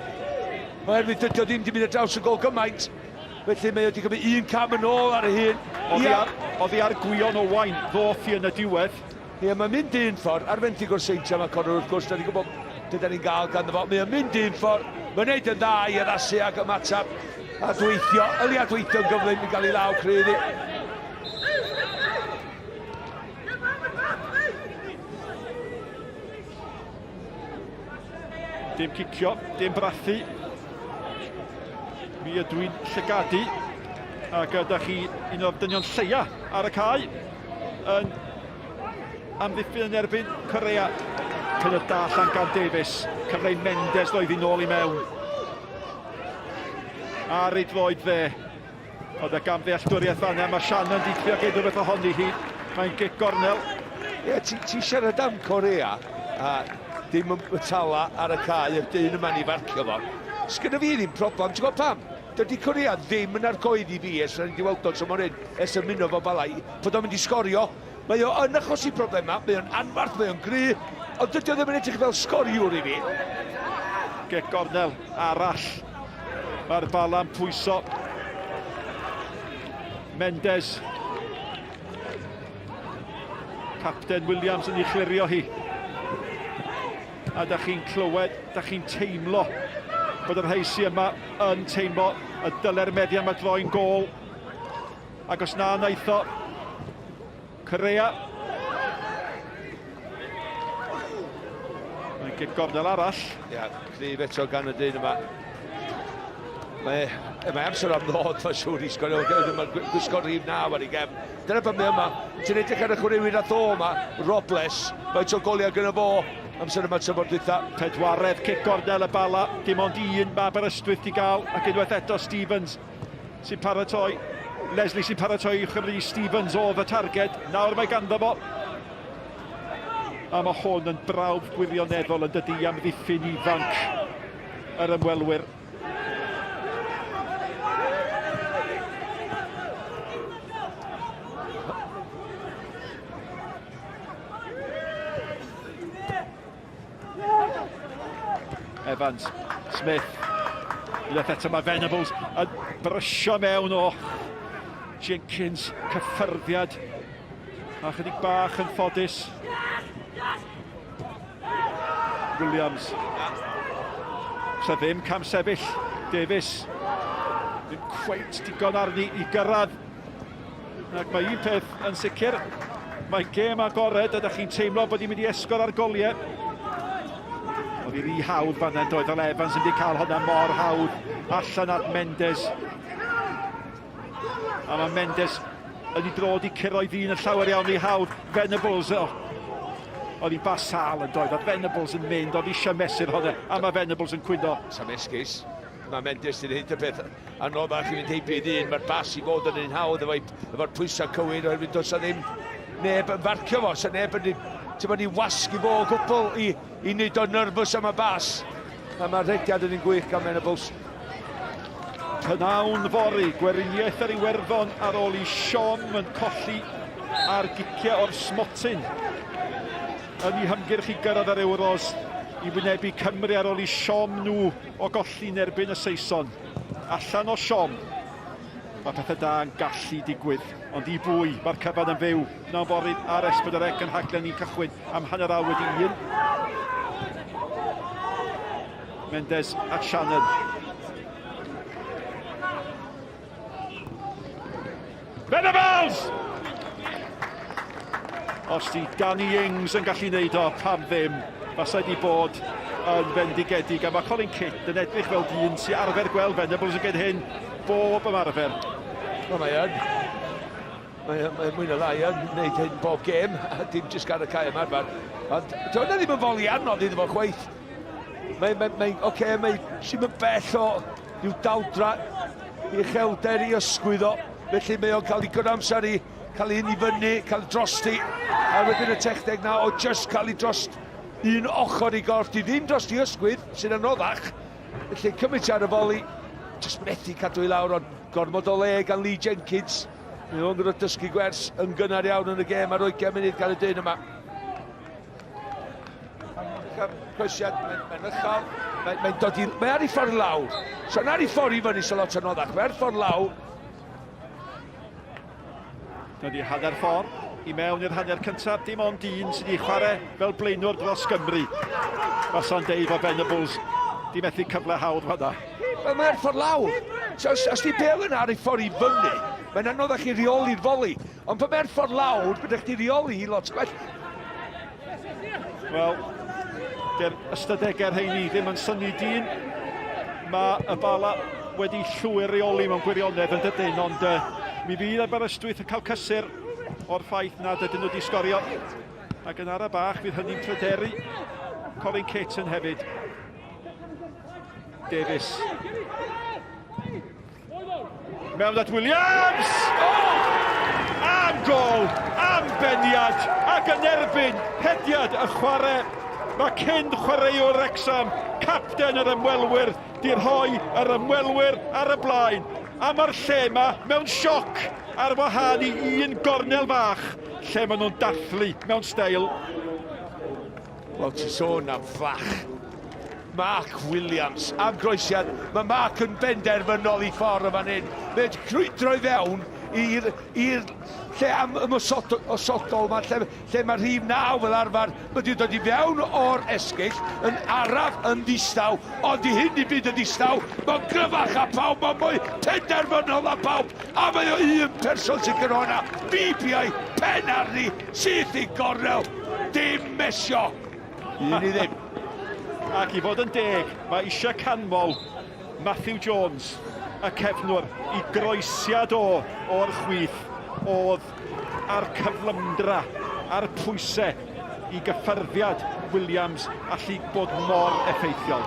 oherwydd dydy o ddim wedi mynd ar draws y gol gymaint, felly mae wedi cymryd un cam yn ôl ar ei hun. Oddi ar, oddi ar Gwion Owain, ddoth hi yn y diwedd. Ie, mae'n mynd un ffordd, ar fenthyg o'r Seintiau mae Conor wrth gwrs, da ni'n gwybod be da ni'n gael ganddo fo. Mae o'n mynd un ffordd, mae'n neud yn dda i addasu ac ymateb, a dweithio, yli a dweithio'n gyflym i gael ei law cryf iddi. Dim cicio, dim brathu. Mi ydw i'n llygadu. Ac ydych chi un o'r dynion lleia ar y cae yn amddiffyn yn erbyn Korea. Cyn y da allan gan Davies. Cyfle i Mendes ddoedd i nôl i mewn. Ar ei droed dde. Oedd y gamddealltwriaeth fanna, mae Shannon di trio geud rhywbeth ohoni hi. Mae'n gic gornel. Ie, ti, ti siarad am Korea, a dim yn tala ar y cae, y dyn yma'n ei farcio fo. Sgynna fi ddim problem, ti'n gwybod pam? Dydy Korea ddim yn argoeddi fi ers rhaid i weld o tymor hyn, ers ymuno fo Bala, bod o'n mynd i sgorio. Mae o yn achosi problemau, mae o'n anfarth, mae o'n gry, ond dydy o ddim yn edrych fel sgoriwr i fi. Gic gornel arall. Mae'r Bala'n pwyso. Mendes. Capten Williams yn ei chlirio hi. A da chi'n clywed, da chi'n teimlo bod yr rhai sy'n yma yn teimlo y dyle'r meddiant mae droi'n gôl. Ac os na wnaeth o, Correa. Mae'n gic gornel arall. Ia, cryf eto gan y dyn yma. Mae, mae amser am ddod, mae'n siŵr i sgorio. Mae'n gwisgo rhif 9 ar ei gefn. Dyna pan mae yma. Ti'n edrych ar y chwaraewyr a ddo yma, Robles, faint o goliau gyda fo amser yma tymor dwytha. Pedwaredd cic gornel y Bala, dim ond un mae Aberystwyth di gael, ac unwaith eto Stevens sy'n paratoi. Leslie sy'n paratoi i Chymru, Stevens oedd y targed, nawr mae ganddo fo. A mae hwn yn brawf gwirioneddol yn dydy i amddiffyn ifanc yr ymwelwyr. Evans, Smith. Unwaith eto mae Venables yn brysio mewn o Jenkins, cyffyrddiad. A chydig bach yn ffodus. Williams. Sa ddim cam sefyll. Davies. Ddim cweit digon arni i gyrraedd. Ac mae un peth yn sicr, mae'n gêm agored a da chi'n teimlo bod hi'n mynd i esgor ar goliau. Oedd hi rhy hawdd fan hyn, doedd fel Evans yn wedi cael hwnna mor hawdd allan at Mendes. A mae Mendes yn ei dro wedi curo i ddyn yn llawer iawn rhy hawdd. Venables, oh, oedd hi'n bas sal yn doedd, oedd Venables yn mynd, oedd eisiau mesur hwnna, a mae Venables yn cwyno. Sam esgus, mae Mendes yn hyd y peth anoddach i fynd heibio i ddyn, mae'r bas i fod yn un hawdd efo'r efo pwysau cywir, oherwydd does 'na ddim neb yn farcio fo, sa neb yn ti'n bod i wasgu fo o gwbl i, i wneud o'n nervous am y bas. A mae'r rhediad yn un gwych gan Venables. Pnawn fory, Gweriniaeth yr Iwerddon ar ôl i Siom yn colli ar giciau o'r smotyn yn ei hymgyrch i gyrraedd yr Euros i wynebu Cymru ar ôl i Siom nhw o golli'n erbyn y Saeson. Allan o siom. Mae pethau da yn gallu digwydd, ond i bwy? Mae'r cyfan yn fyw. Pnawn fory ar S4C yn rhaglen ni'n cychwyn am hanner awr wedi un. Mendes at Shannon. Venables! Os di Danny Ings yn gallu neud o, pam ddim? Fasai di bod yn fendigedig. A mae Colin Kidd yn edrych fel dyn sy'n arfer gweld Venables yn gwneud hyn bob ymarfer. Wel, mae yn. Mae, mae mwy na lai yn gwneud hyn bob gêm, a dim jyst gan y cae ymarfer. Ond dyna ddim yn foli anodd iddo fo chwaith. Mae, mae, mae, oce, okay, mae sy'n mynd bell o i'w daldra uchelder i ysgwyddo, felly mae o'n cael digon o amser i cael un i fyny, cael drosti, a wedyn y techneg na o just cael ei drost un ochr i gorff, di ddim drost i ysgwydd, sy'n anoddach, felly cymryd ti ar y foli, just methu cadw i lawr, ond gormod o le gan Lee Jenkins, mae o'n gwrdd dysgu gwers yn gynnar iawn yn y gêm ar 20 munud gan y dyn yma. Croesiad, mae'n mae uchel, mae'n mae dod i... Mae ar ei ffordd lawr. So ar ei ffordd i fyny, so lot anoddach. Mae ar ei ffordd lawr. Dyna di hanner ffordd i mewn i'r hanner cyntaf. Dim ond un sydd wedi chwarae fel blaenwr dros Gymru. Fasa'n deud fod Venables di methu cyfle hawdd fanna. Wel, mae ar ffordd lawr. So, os, os di bel yna ar ei ffordd i fyny, mae'n anoddach i reoli'r foli. Ond pan mae'r ffordd lawr, byddech chdi reoli hi lot gwell. Wel, dy'r ystadegau'r rheini ddim yn synnu dyn. Mae y Bala wedi llwyr reoli mewn gwirionedd yn dydyn, ond uh, mi fydd Aberystwyth yn cael cysur o'r ffaith nad ydyn nhw wedi sgorio. Ac yn ara bach fydd hynny'n pryderu Colin Caton hefyd. Davies. Mewn at Williams! Oh! Am gol, am beniad, ac yn erbyn hediad y chwarae. Mae cyn chwaraewr Wrexham, capten yr ymwelwyr, di rhoi yr ymwelwyr ar y blaen. A mae'r lle yma mewn sioc ar wahân i un gornel fach lle maen nhw'n dathlu mewn steil. Wel, ti'n sôn am fflach. Mark Williams am groesiad. Mae Mark yn benderfynol i ffordd o fan hyn. Mae'n crwydro i fewn i'r lle am ymosodol yma, lle, lle mae rhif 9 fel arfer. Mae wedi dod i fewn o'r esgyll yn araf yn ddistaw, ond i hyn i byd yn ddistaw, mae'n gryfach a pawb, mae'n mwy penderfynol a pawb, a mae o un person sy'n gyrra hwnna, BPI, pen arni, syth i gornel, dim mesio. Un i ddim. Ac i fod yn deg, mae eisiau canmol Matthew Jones, y cefnwr, i groesiad o o'r chwith oedd a'r cyflymdra a'r pwysau i gyffyrddiad Williams allu bod mor effeithiol.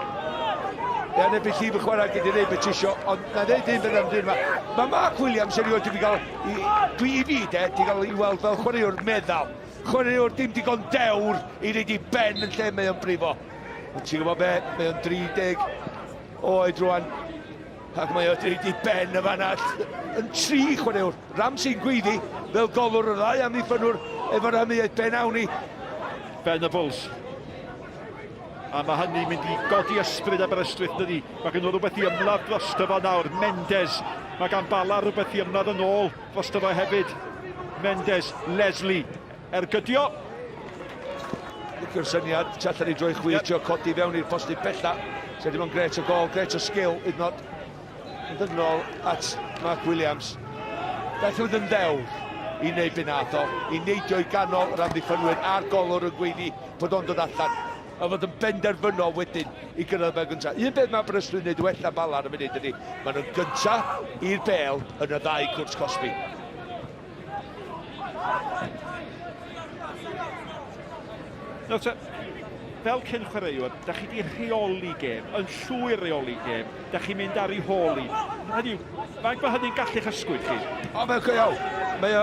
Ie, neu beth llif y chwarae gyda dweud beth ti isio, ond na dweud un beth am dyn yma. Mae Mark Williams erioed wedi cael, i, dwi i fi de, wedi cael ei weld fel chwaraewr meddal. Chwaraewr dim digon dewr i reid i ben yn lle mae o'n brifo. Ond ti'n gwybod be, mae o'n 30 oed rwan, ac mae o'n reid i ben y fanna yn tri chwaraewr. Ramsey'n gweiddi fel golwr y ddau amddiffynwr efo'r amheuaeth ben awn ni. Venables. A mae hynny'n mynd i godi ysbryd Aberystwyth, dydy? Mae gen nhw rhywbeth i ymladd drosto fo nawr. Mendes. Mae gan Bala rhywbeth i ymladd yn ôl drosto fo hefyd. Mendes, Leslie, ergydio. Licio'r syniad, tu allan i droi chwith, trio codi fewn i'r postyn pella. Sy wedi bod yn gret o gol, gret o sgil, hyd yn oed. Yn dod nôl at Mark Williams. Daeth oedd yn ddewr i wneud be nath o, i neidio i ganol yr amddiffynwyr a'r golwr yn gweiddi bod o'n dod allan. A fod yn benderfynol wedyn i gyrraedd y bêl gyntaf. Un peth mae Aberystwyth yn neud well na Bala ar y funud ydy, maen nhw'n gyntaf i'r bêl yn y ddau cwrt cosbi. Nawr te, fel cyn chwaraewr, da chi wedi rheoli gêm, yn llwyr reoli gêm, da chi'n mynd ar ei hôl i. Hynny yw, faint mae hynny'n gallu'ch ysgwyd chi? O, mae'n go iawn. Mae o,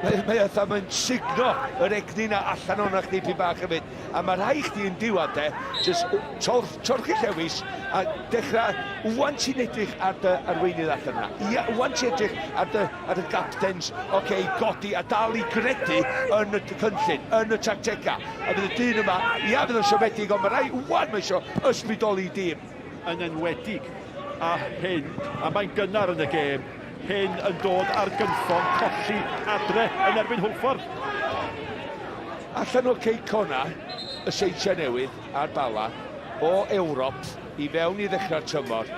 mae, mae o, mae'n sugno yr egni na allan o'na chdi pyn bach hefyd. A mae rhai chdi yn diwedd de, jyst tor, torchi llewis a dechrau, wwan ti'n edrych ar dy arweinydd allan yna. Ia, wwan ti'n edrych ar dy, ar dy gaptens, oce, okay, godi a dal i gredu yn y cynllun, yn y tactega. A fydd y dyn yma, ia, fydd o'n siomedig, ond mae rhai, wwan mae eisiau ysbrydoli dîm. Yn enwedig a hyn, a mae'n gynnar yn y gêm, hyn yn dod ar gynffon colli adre yn erbyn Hwlffordd. Allan o Cei Cona, y Seintiau Newydd a'r Bala, o Ewrop i fewn i ddechrau'r tymor,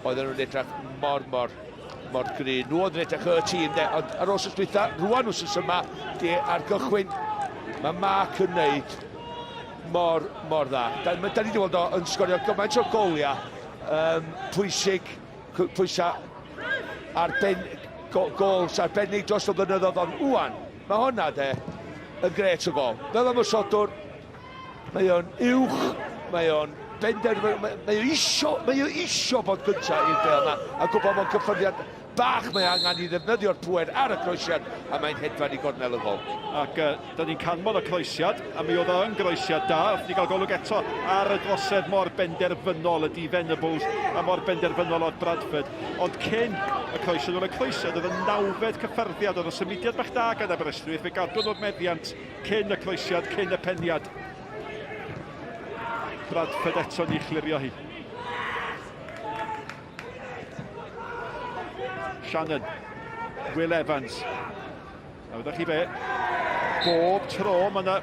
oedden nhw'n edrych mor, mor, mor gry. Nhw oedd yn edrych y tîm, de, ond ar ôl wsos dwytha, rwan wsos yma, di ar gychwyn, mae Mark yn neud mor, mor dda. Da, da ni wedi weld o yn sgorio gymaint o goliau um, pwysig, pwysau arben, go, gols arbennig dros y blynyddoedd, ond wwan, mae hwnna de, yn gret o gol. Fel ymosodwr, mae o'n uwch, mae o'n benderfyn, mae, mae o isio, mae o isio bod gyntaf i'r bel yma, a gwybod bod cyffyrddiad bach mae angen i ddefnyddio'r pŵer ar y croesiad a mae'n hedfan i gornel y gol. Ac uh, da ni'n canmol y croesiad, a mi oedd o yn groesiad da, wrth ni gael golwg eto ar y drosedd mor benderfynol ydy Venables a mor benderfynol oedd Bradford. Ond cyn y croesiad, oedd y croesiad oedd y nawfed cyffyrddiad, oedd y symudiad bach da gan Aberystwyth, fe gadw'n o'r meddiant cyn y croesiad, cyn y peniad. Bradford eto ni chlirio hi. Shannon, Will Evans. A ydych chi be, bob tro mae yna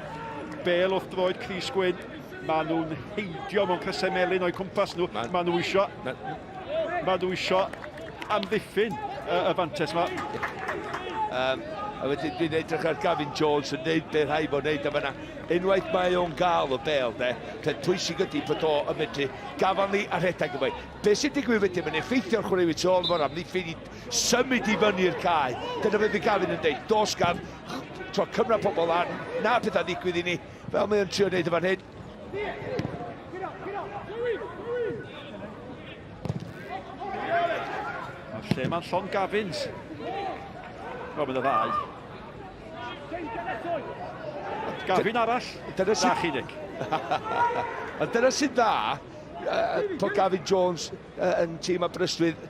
bel wrth droed Cris Gwyn, maen nhw'n heidio mewn crysau melyn o'u cwmpas nhw. Maen nhw isio, maen nhw isio amddiffyn y, y fantes yma. Um, a wedyn dwi'n edrych ar Gavin Jones yn neud be rhaid fo'n neud a fyna. Unwaith mae o'n gael y bel, de, peth pwysig ydy bod o yn medru gafael ni a rhedeg yma. Be sy'n digwydd wedyn, mae'n effeithio'r chwaraewyr tu ôl efo'r amddiffyn i symud i fyny'r cae. Dyna beth fydd Gavin yn dweud, dos Gav, tro cymra pobl lan, na pethau ddigwydd i ni, fel mae o'n trio wneud y fan hyn. Mae'r lle ma'n llon Gavins. Wel, mae'n y ddau. Gavin arall? Dyna sy'n... Na chi, Nick. Ond dyna sy'n dda, uh, bod Gavin Jones uh, yn tîm Aberystwyth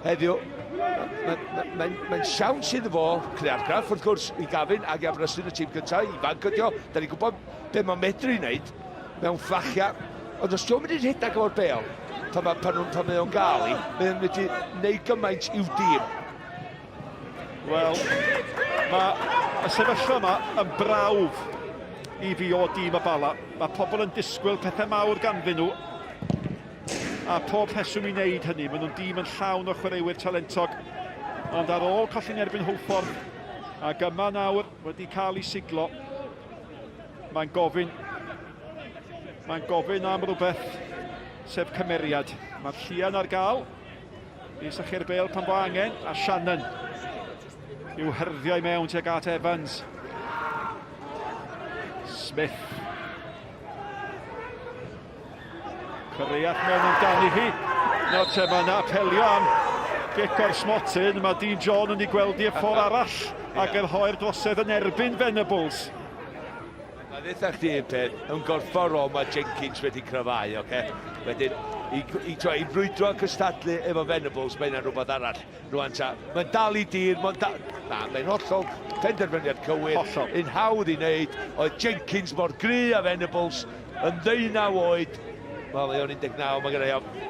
heddiw. Mae'n ma, ma, ma siawns iddo fo creu argraff, wrth gwrs, i Gavin ac i Aberystwyth y tîm cyntaf, ifanc ydi o. Da ni'n gwybod be mae'n medru i wneud mewn fflachiau. Ond os di'n mynd i rhedeg efo'r bel, pan, ma, pan, pan mae o'n gael i, mae o'n mynd i wneud gymaint i'w dîm. Wel, mae y sefyllfa yma yn brawf i fi o dîm y Bala. Mae pobl yn disgwyl pethau mawr ganddyn nhw, a pob rheswm i wneud hynny. Maen nhw'n dîm yn llawn o chwaraewyr talentog, ond ar ôl colli'n erbyn Hwlffordd, ac yma nawr wedi cael ei siglo, mae'n gofyn, mae'n gofyn am rhywbeth, sef cymeriad. Mae'r llian ar gael, i sychu'r bêl pan fo angen, a Shannon i'w hyrddio i mewn tuag at Evans. Smith. Cyreiath mewn amdani hi. Nawr te mae yna apelio am gic o'r smotyn. Mae Dean John yn ei gweld i y ffordd arall ac yn rhoi'r drosedd yn erbyn Venables. Mae ddeitha chdi un peth, yn gorfforol mae Jenkins wedi cryfhau, oce? Okay? Wedyn, i, i, i, i brwydro a cystadlu efo Venables, mae hynna'n rhywbeth arall. Rwan ta, mae'n dal i dir, mae'n dal... Na, mae'n hollol penderfyniad cywir. Hollol. Un hawdd i wneud. Oedd Jenkins mor gry a Venables yn ddeunaw oed. Wel, mae o'n 19, mae gen i ofn.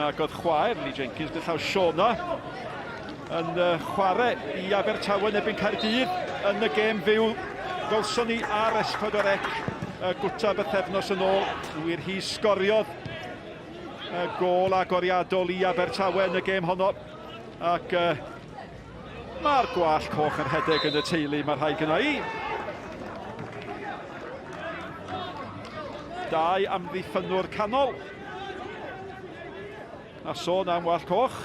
Ac oedd chwaer Lee Jenkins, gyda llaw Shona, yn chwarae i Abertawe yn erbyn Caerdydd yn y gêm fyw. Gwelson ni ar S4C y gwta bythefnos yn ôl. Wir hi sgoriodd y gôl agoriadol i Abertawe yn y gêm honno. Ac uh, mae'r gwallt coch yn rhedeg yn y teulu, mae rhaid gyda i. Dau amddiffynnwr canol. A sôn am wallt coch.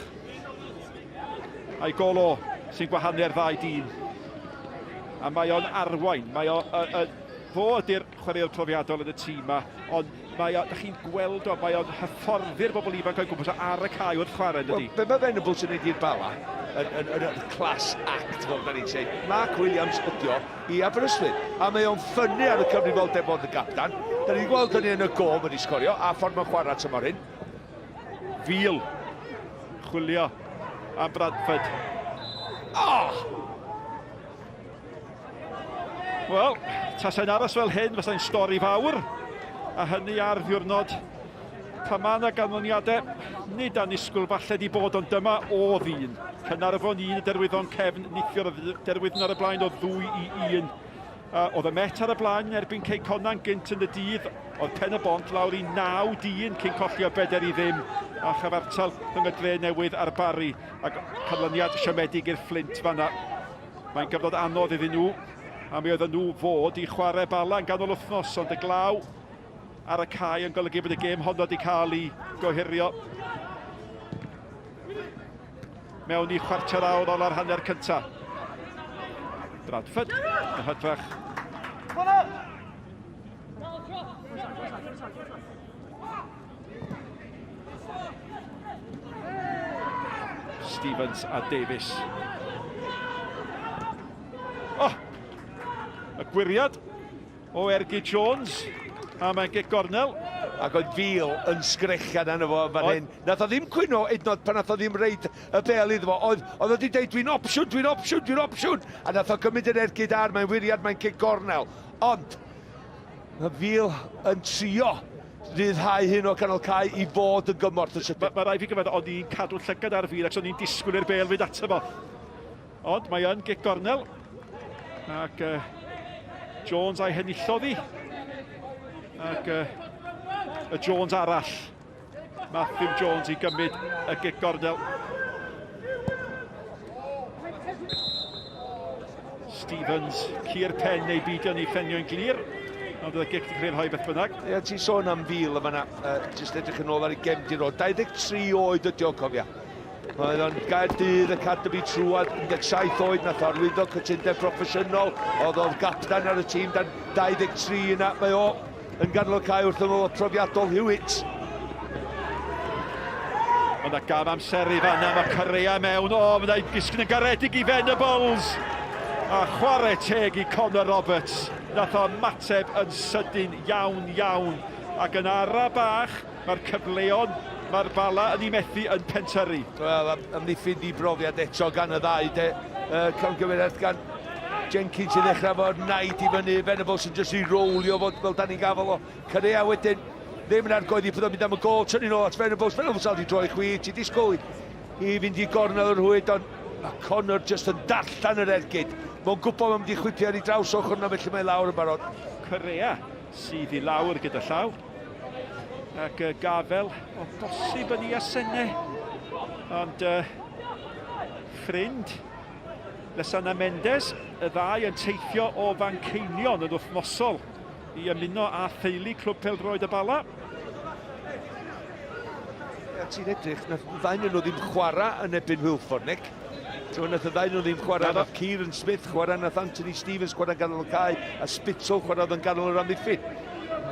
A'i gol o sy'n gwahanu'r ddau dîm. A mae o'n arwain. Mae o, fo ydy'r chwaraewr profiadol yn y tîm ma, ond mae o, da chi'n gweld o, mae o'n hyfforddi'r bobl ifanc o'i gwmpas o ar y cae wrth chwarae, yn dydi? Wel, be mae Venables yn neud i'r Bala, yn, yn, yn, yn class act, fel da ni'n dweud, Mark Williams ydi o i Aberystwyth, a mae o'n ffynnu ar y cyfrifoldeb fod yn gaptan. Da ni'n gweld hynny yn y gol wedi sgorio, a ffordd mae'n chwarae tymor hyn. Fil. Chwilio am Bradford. Oh! Wel, tasai'n aros fel hyn, fasai'n stori fawr. A hynny ar ddiwrnod pan mae yna ganlyniadau nid annisgwyl falle di bod, ond dyma o ddyn. Caernarfon 1, y Derwyddon cefn, neithiwr y Derwyddon ar y blaen o 2 i 1. Oedd y Met ar y blaen yn erbyn Cei Connah gynt yn y dydd. Oedd Pen y Bont lawr i 9 dyn cyn colli o bedair i ddim a chyfartal rhwng y Dre Newydd a'r Barri ac canlyniad siomedig i'r Fflint fanna. Mae'n gyfnod anodd iddyn nhw a mi oedden nhw fod i chwarae Bala yn ganol wythnos ond y glaw ar y cae yn golygu bod y gêm honno wedi cael ei gohirio mewn i chwarter awr ola'r hanner cyntaf. Bradford yn hytrach. Stevens a Davies. Oh! Y gwiriad o Ergyd Jones, a mae'n gic gornel. Ac oedd Fil yn sgrechian arno fo fan hyn. Nath o ddim cwyno hyd yn oed pan nath o ddim reid y bêl iddo fo. Oedd, oedd o wedi deud dwi'n opsiwn, dwi'n opsiwn, dwi'n opsiwn. A nath o gymryd yr ergyd ar, mae'n wiriad, mae'n cic gornel. Ond, mae Fil yn trio rhyddhau hyn o ganol cae i fod yn gymorth yn sydyn. Mae ma rhaid fi gyfadde, o'n i'n cadw llygad ar Fil ac o'n i'n disgwyl i'r bêl fynd ato fo. Ond mae yn gic gornel. Ac uh, Jones a'i henillodd hi. Ac uh, y Jones arall. Matthew Jones i gymryd y gic gornel. Stevens, cur pen neu beidio ni ffenio'n glir. Ond oedd y gic wedi cael ei rhoi beth bynnag. Ie, ti'n sôn am fil yma na, uh, jyst edrych yn ôl ar ei gefndir o. 23 oed ydi o, cofia. Oedd o'n Gaerdydd Academy trwad 17 oed, nath o arwyddo cytundeb proffesiynol, oedd o'n gapten ar y tîm dan 23 yna, mae o yn ganol y cae wrth ymyl profiadol Hewitt. Mae yna gam amseru fanna, mae Correa mewn, o, mae yna gisgyn yn garedig i Venables! A chwarae teg i Connor Roberts, nath o ymateb yn sydyn iawn iawn, ac yn ara bach, Mae'r cyfleon mae'r Bala yn ei methu yn pentyrru. Wel, amddiffyn di-brofiad eto gan y ddau de. Uh, camgymeriad gan Jenkins i ddechrau fo'r naid i fyny. Venables yn jyst i rowlio fod fel dan ni'n gafel o. Correa wedyn ddim yn argoeddi bod o'n mynd am y gol. Tynnu nôl at Venables. Venables al di droi chwi. Ti disgwyl i fynd i gornel yr rhwyd, ond mae Connor jyst yn darllen yr ergyd. Mae'n gwybod mae'n mynd i chwipio ar ei draws ochr yna, felly mae lawr yn barod. Correa sydd i lawr gyda llaw. Ac uh, gafel o bosib yn ei asennau. Ond uh, ffrind Lessana Mendes, y ddau yn teithio o Fanceinion yn wythnosol i ymuno â theulu Clwb Pêl-droed y Bala. Ia, ti'n edrych, nath ddau nhw ddim chwarae yn ebyn Hwilford, Nick. Ti'n nath y ddau nhw ddim chwarae, nath Kieran Smith chwarae, nath Anthony Stevens chwarae yn ganol y cae, a Spittle chwaraeodd yn ganol yr amddiffyn.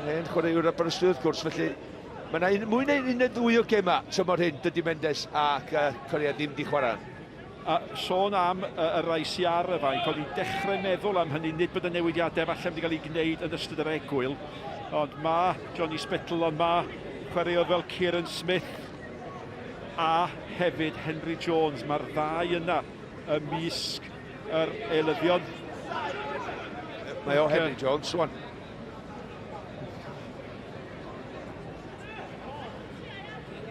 Hen chwaraewr Aberystwyth wrth gwrs, felly mae yna un, mwy neu un neu ddwy o gemau tymor hyn, dydy Mendes ac uh, Correa ddim di chwarae. A sôn am y, y rai sy ar y fainc, o'n i'n dechrau meddwl am hynny, nid bod y newidiadau falle wedi cael eu gwneud yn ystod yr egwyl, ond mae Johnny Spittle, ond mae chwaraewr fel Kieran Smith a hefyd Henry Jones, mae'r ddau yna ymysg yr eilyddion. Mae o Henry Jones, rwan.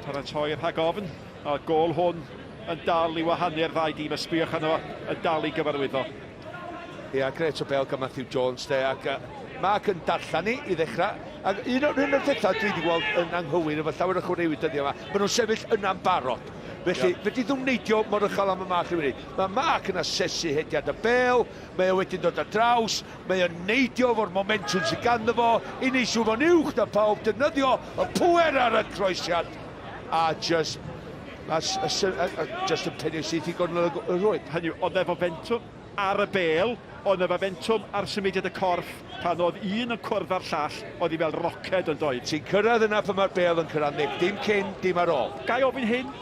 Paratoi rhag ofn, a gol hwn yn dal i wahanu'r ddau dîm, a sbïwch arno fo, yn dal i gyfarwyddo. Ia, gret o bel gan Matthew Jones de, ac uh, Mark yn darllen ni i ddechrau. Ac un o'r un o'r pethau dwi wedi gweld yn anghywir efo llawer o chwaraewyr dyddiau yma, maen nhw'n sefyll yna'n barod. Felly, yeah. fedri ddim neidio mor uchel am y Mark yn wneud. Mae Mark yn asesu hediad y bel, mae o wedyn dod ar draws, mae o'n neidio efo'r momentwm sydd ganddo fo, i neud siŵr fo'n uwch na pawb, defnyddio y pwer ar y croesiad, a just, a, a, a, a, just yn penio syth i gornel y rwyd. Hynny yw, oedd efo fentwm ar y bêl, oedd efo fentwm ar symudiad y corff, pan oedd un yn cwrdd â'r llall, oedd hi fel roced yn doedd. Ti'n cyrraedd yna pan mae'r bêl yn cyrraedd, Nick, dim cyn, dim ar ôl. Ga i ofyn hyn,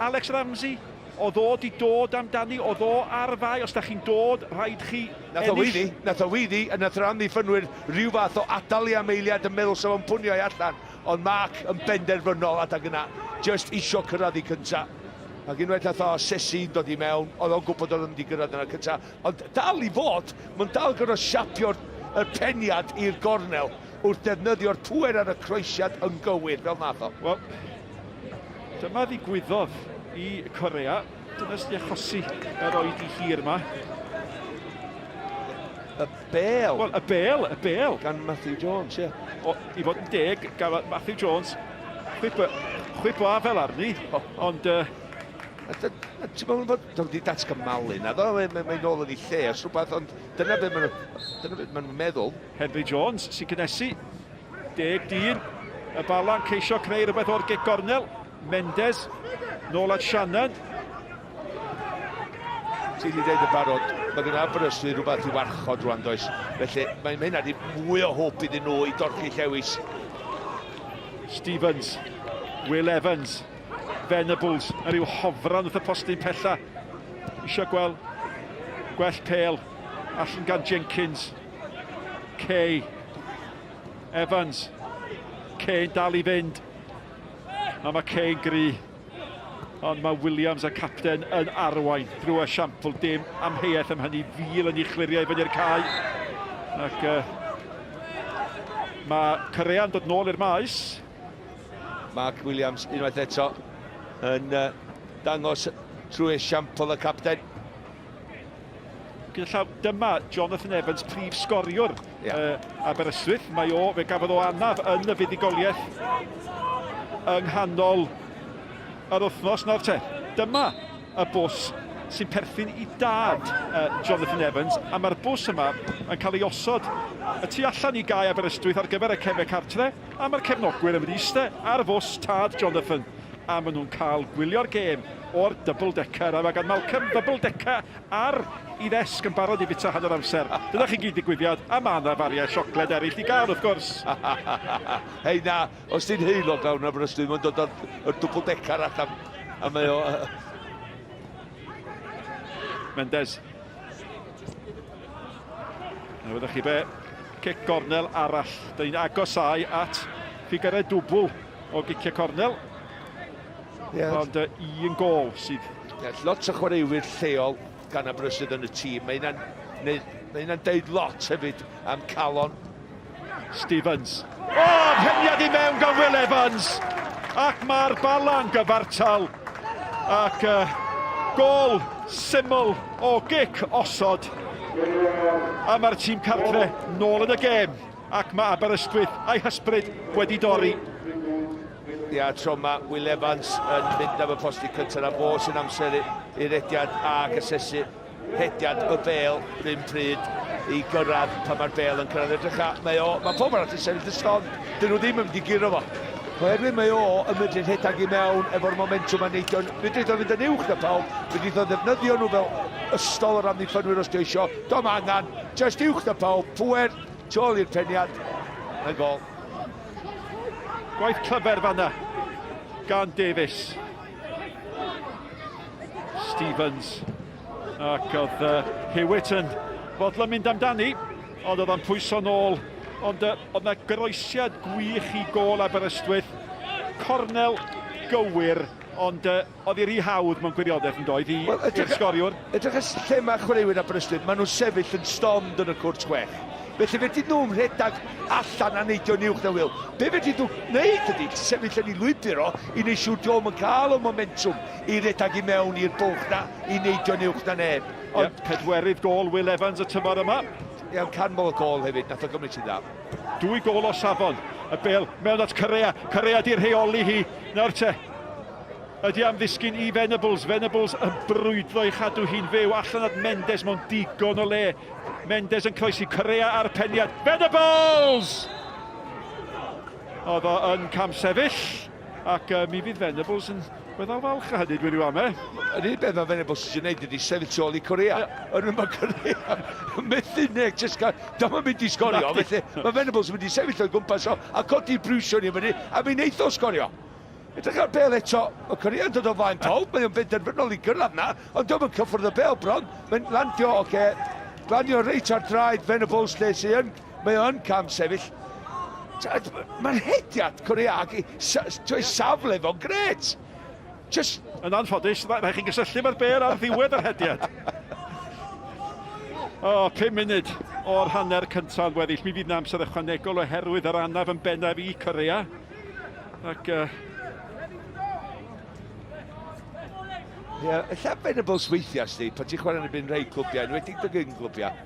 Alex Ramsey, oedd o 'di dod amdani, oedd o ar fai, os da chi'n dod, rhaid chi Nath o weiddi, nath o weiddi, a nath yr amddiffynwyr rhyw fath o adael i am eiliad yn meddwl sa fo'n pwnio i allan, ond Mark yn benderfynol adag yna, just isio cyrraedd i cynta. Ac unwaith nath o asesu dod i mewn, oedd o'n gwybod oedd o'n mynd i gyrraedd yna cynta. Ond dal i fod, mae'n dal gorfod siapio'r y peniad i'r gornel wrth defnyddio'r pŵer ar y croesiad yn gywir, fel nath o. Wel, dyma ddigwyddodd i Corea. Dyna sydd wedi achosi yr oedi hir yma. Y bel. Wel, y bel, y bel. Gan Matthew Jones, ie. Yeah. O, i fod yn deg, gafodd Matthew Jones chwip, chwip o afel arni, ond... Ti'n meddwl bod o wedi datgymalu na ddo, mae'n mae, mae nôl yn ei lle os rhywbeth, ond dyna beth maen nhw'n meddwl. Henry Jones sy'n cynnesu, deg dyn, y Bala'n ceisio creu rhywbeth o'r gic gornel, Mendes, nôl at Shannon. Ti wedi dweud yn barod, mae gen Aberystwyth rhywbeth i warchod rwan does. Felly mae hynna wedi mwy o hwb iddyn nhw i dorchi llewis. Stevens, Will Evans, Venables, a rhyw hofran wrth y postyn pella. Eisiau gweld gwell pel allan gan Jenkins. Kay, Evans, Kay'n dal i fynd. A mae Kay'n gry. Ond mae Williams y capten yn arwain drwy esiampl. Dim amheuaeth am hynny. Fil yn ei chliriau fyny'r cae. Ac uh, mae Corea'n dod nôl i'r maes. Mark Williams unwaith eto yn uh, dangos trwy esiampl y capten. Gyda llaw, dyma Jonathan Evans, prif sgoriwr yeah. uh, Aberystwyth. Mae o, fe gafodd o anaf yn y fuddugoliaeth yng nghanol yr wythnos. Nawr te, dyma y bws sy'n perthyn i dad uh, Jonathan Evans, a mae'r bws yma yn cael ei osod y tu allan i gae Aberystwyth ar gyfer y cefau cartre, a mae'r cefnogwyr yn mynd i eistedd ar fws tad Jonathan, a maen nhw'n cael gwylio'r gêm o'r double decker, a mae gan Malcolm double decker ar i ddesg yn barod i fita hanner amser. Dyna chi gyd digwyddiad, a mae yna fariau siocled eraill i gael wrth gwrs. Hei na, os ti'n heulog lawr yn Aberystwyth, mae'n dod o'r double decker allan, a mae o... Mendes. Na fyddwch chi be, cic gornel arall. Dyn ni'n agosau at ffigurau dwbl o giciau cornel. Yeah. Ond uh, un gol sydd... Yeah, lot o chwaraewyr lleol gan Aberystwyth yn y tîm. Mae hynna'n mae hynna'n deud lot hefyd am calon. Stevens. O, oh, peniad i mewn gan Will Evans! Ac mae'r Bala'n gyfartal. Ac uh, gol syml o gic osod. A mae'r tîm cartre nôl yn y gêm. Ac mae Aberystwyth a'i hysbryd wedi dorri. Ia, tro yma, Will Evans yn mynd am y posti cyntaf na fo sy'n amser i rediad ac asesu rhediad y bel rhywun pryd i gyrraedd pan mae'r bel yn cyrraedd. Edrycha, mae o, mae pob arall yn sefyll y stond, dyn nhw ddim yn mynd i guro fo. Oherwydd mae o yn mynd i'r rhedeg i mewn efo'r momentwm a neidio, fedrith o fynd yn uwch na pawb, fedrith o ddefnyddio nhw fel ystol o'r amddiffynwyr os di isio, dom angen, just uwch na pawb, pwer, tu ôl i'r peniad, mae'n gol. Gwaith clyfar fanna gan Davies. Stevens. Ac oedd uh, Hewitt yn fodlon mynd amdani, ond oedd o'n pwyso nôl. Ond uh, oedd na groesiad gwych i gôl Aberystwyth. Cornel gywir. Ond uh, oedd hi rhy hawdd mewn gwirionedd yn doedd i well, i'r sgoriwr. Edrych ar lle mae chwaraewyr Aberystwyth, maen nhw'n sefyll yn stond yn y cwrt chwech. Felly fedri nhw'n rhedeg allan a neidio'n uwch na Wil. Be fedri nhw wneud ydy sefyll yn ei lwybr o i wneud siŵr dio'm yn cael y momentwm i redeg i mewn i'r bwlch na i neidio'n uwch na neb. Ond yep, pedwerydd gôl Will Evans y tymor yma. Iawn, canmol y gôl hefyd, nath o gymryd sy'n dda. Dwy gôl o safon. Y bêl mewn at Correa. Correa di rheoli hi. Nawr te. Ydy am ddisgyn i Venables. Venables yn brwydro i chadw hi'n fyw. Allan at Mendes mewn digon o le. Mendes yn croesi. Correa ar peniad. Venables! Oedd o yn camsefyll. Ac uh, mi fydd Venables yn weddol falch o hynny, dwi'n rhyw ame. Yr unig beth mae Venables eisiau gwneud ydy sefyll tu ôl i Correa. Yeah. Ond mae Correa yn methu neu jyst cael... Dyma mynd i sgorio, felly mae Venables yn mynd i sefyll o'i gwmpas o a codi'r briwsion i fyny, a mi wneith o sgorio. Edrych ar bel eto, mae Correa yn dod o flaen pawb, mae o'n benderfynol i gyrraedd na, ond diolch yn cyffwrdd y bel bron. Mae'n landio, oce, okay, glanio reit ar draed Venables lle sy'n yn, mae o'n cam sefyll. Mae'n hediad Correa ac ei safle fo'n gret. Just... Yn anffodus, rhaid chi gysylltu efo'r bêl ar ddiwedd yr hediad. O, oh, 5 munud o'r hanner cyntaf yn weddill. Mi fydd yna amser ychwanegol oherwydd yr anaf yn bennaf i Korea. Ac... Ie, yeah, ella Venables weithiau, sti, pan ti'n chwarae yn y byn rhai clwbiau, yn wedi dy gyn clwbiau,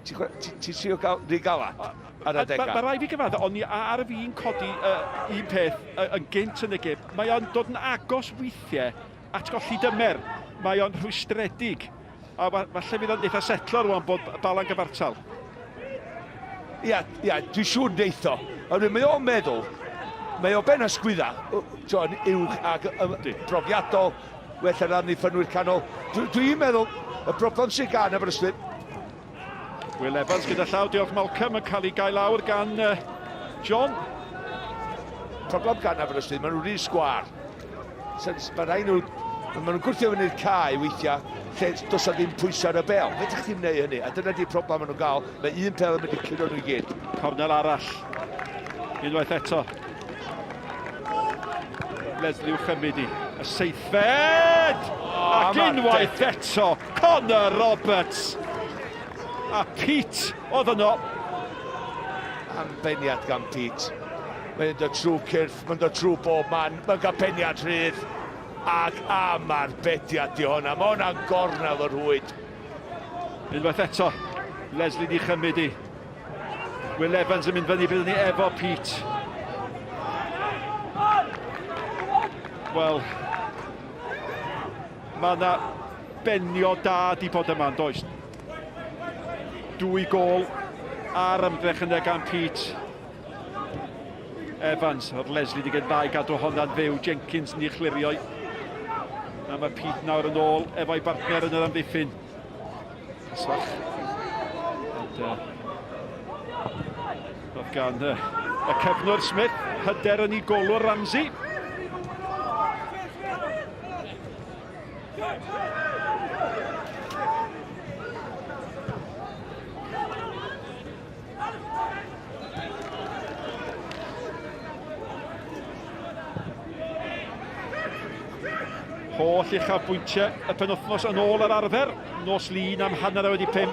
ti'n ti trio gael rhy galad ar adegau? Mae rhaid fi gyfadde, o'n i ar fin codi uh, un peth uh, yn gynt yn y gêm. Mae o'n dod yn agos weithiau at golli dymer. Mae o'n rhwystredig. A falle fydd o'n eitha setlo rwan bod Bala'n gyfartal. Ia, ia, dwi'n siŵr wneith o. Ond mae o'n meddwl, mae o ben ysgwydda, ti'n uwch ac profiadol, well ar amddiffynwyr canol. Dwi'n dwi meddwl, y broblem sydd gan Aberystwyth. Will Evans gyda llaw, diolch Malcolm, yn cael ei gael lawr gan uh, John. Problem gan Aberystwyth, maen nhw'n rhy sgwar. Mae rhai nhw, maen nhw'n gwrthio fyny'r cae weithiau, lle does na ddim pwysau ar y bel. Fedrwch chi'm wneud hynny, a dyna di'r problem maen nhw'n gael. Mae un pel yn mynd i curo nhw i gyd. Cornel arall. Unwaith eto. Leslie Uchemidi. Y seithfed! Oh, Ac unwaith eto, Connor Roberts! A Pete oedd yno. Am beniad gan Pete. Mae'n dod trwy cyrff, mae'n dod trwy bob man, mae'n cael peniad rhydd. Ac am arbediad di hwnna, mae hwnna'n gornel o'r rhwyd. Unwaith eto, Leslie di chymryd i. Will Evans yn mynd fyny, byddwn ni efo Pete. Wel, mae yna benio da di bod yma, yn does? Dwy gol ar ymdrech yna gan Pete. Evans, oedd Leslie wedi gwneud dda i gadw honna'n fyw, Jenkins yn ei chlirio. A mae Pete nawr yn ôl efo'i bartner yn yr amddiffyn. Pasach. Ond, uh, roedd gan uh, y cefnwr Smith hyder yn ei golwr Ramsey. Holl uchafbwyntiau y penwythnos yn ôl yr arfer. Nos Lun am 5:30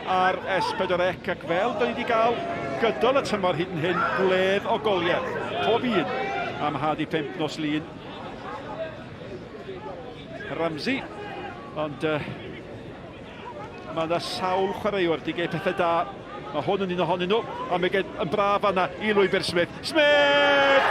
ar S4C ac fel da ni wedi gael gydol y tymor hyd yn hyn, gwledd o goliau. Pob un am 4:30 nos Lun. Ramsey, ond uh, Mae yna sawl chwaraewr wedi gwneud pethau da. Mae hwn yn un ohonyn nhw, a mae gen yn braf fanna i lwybr Smith. Smith!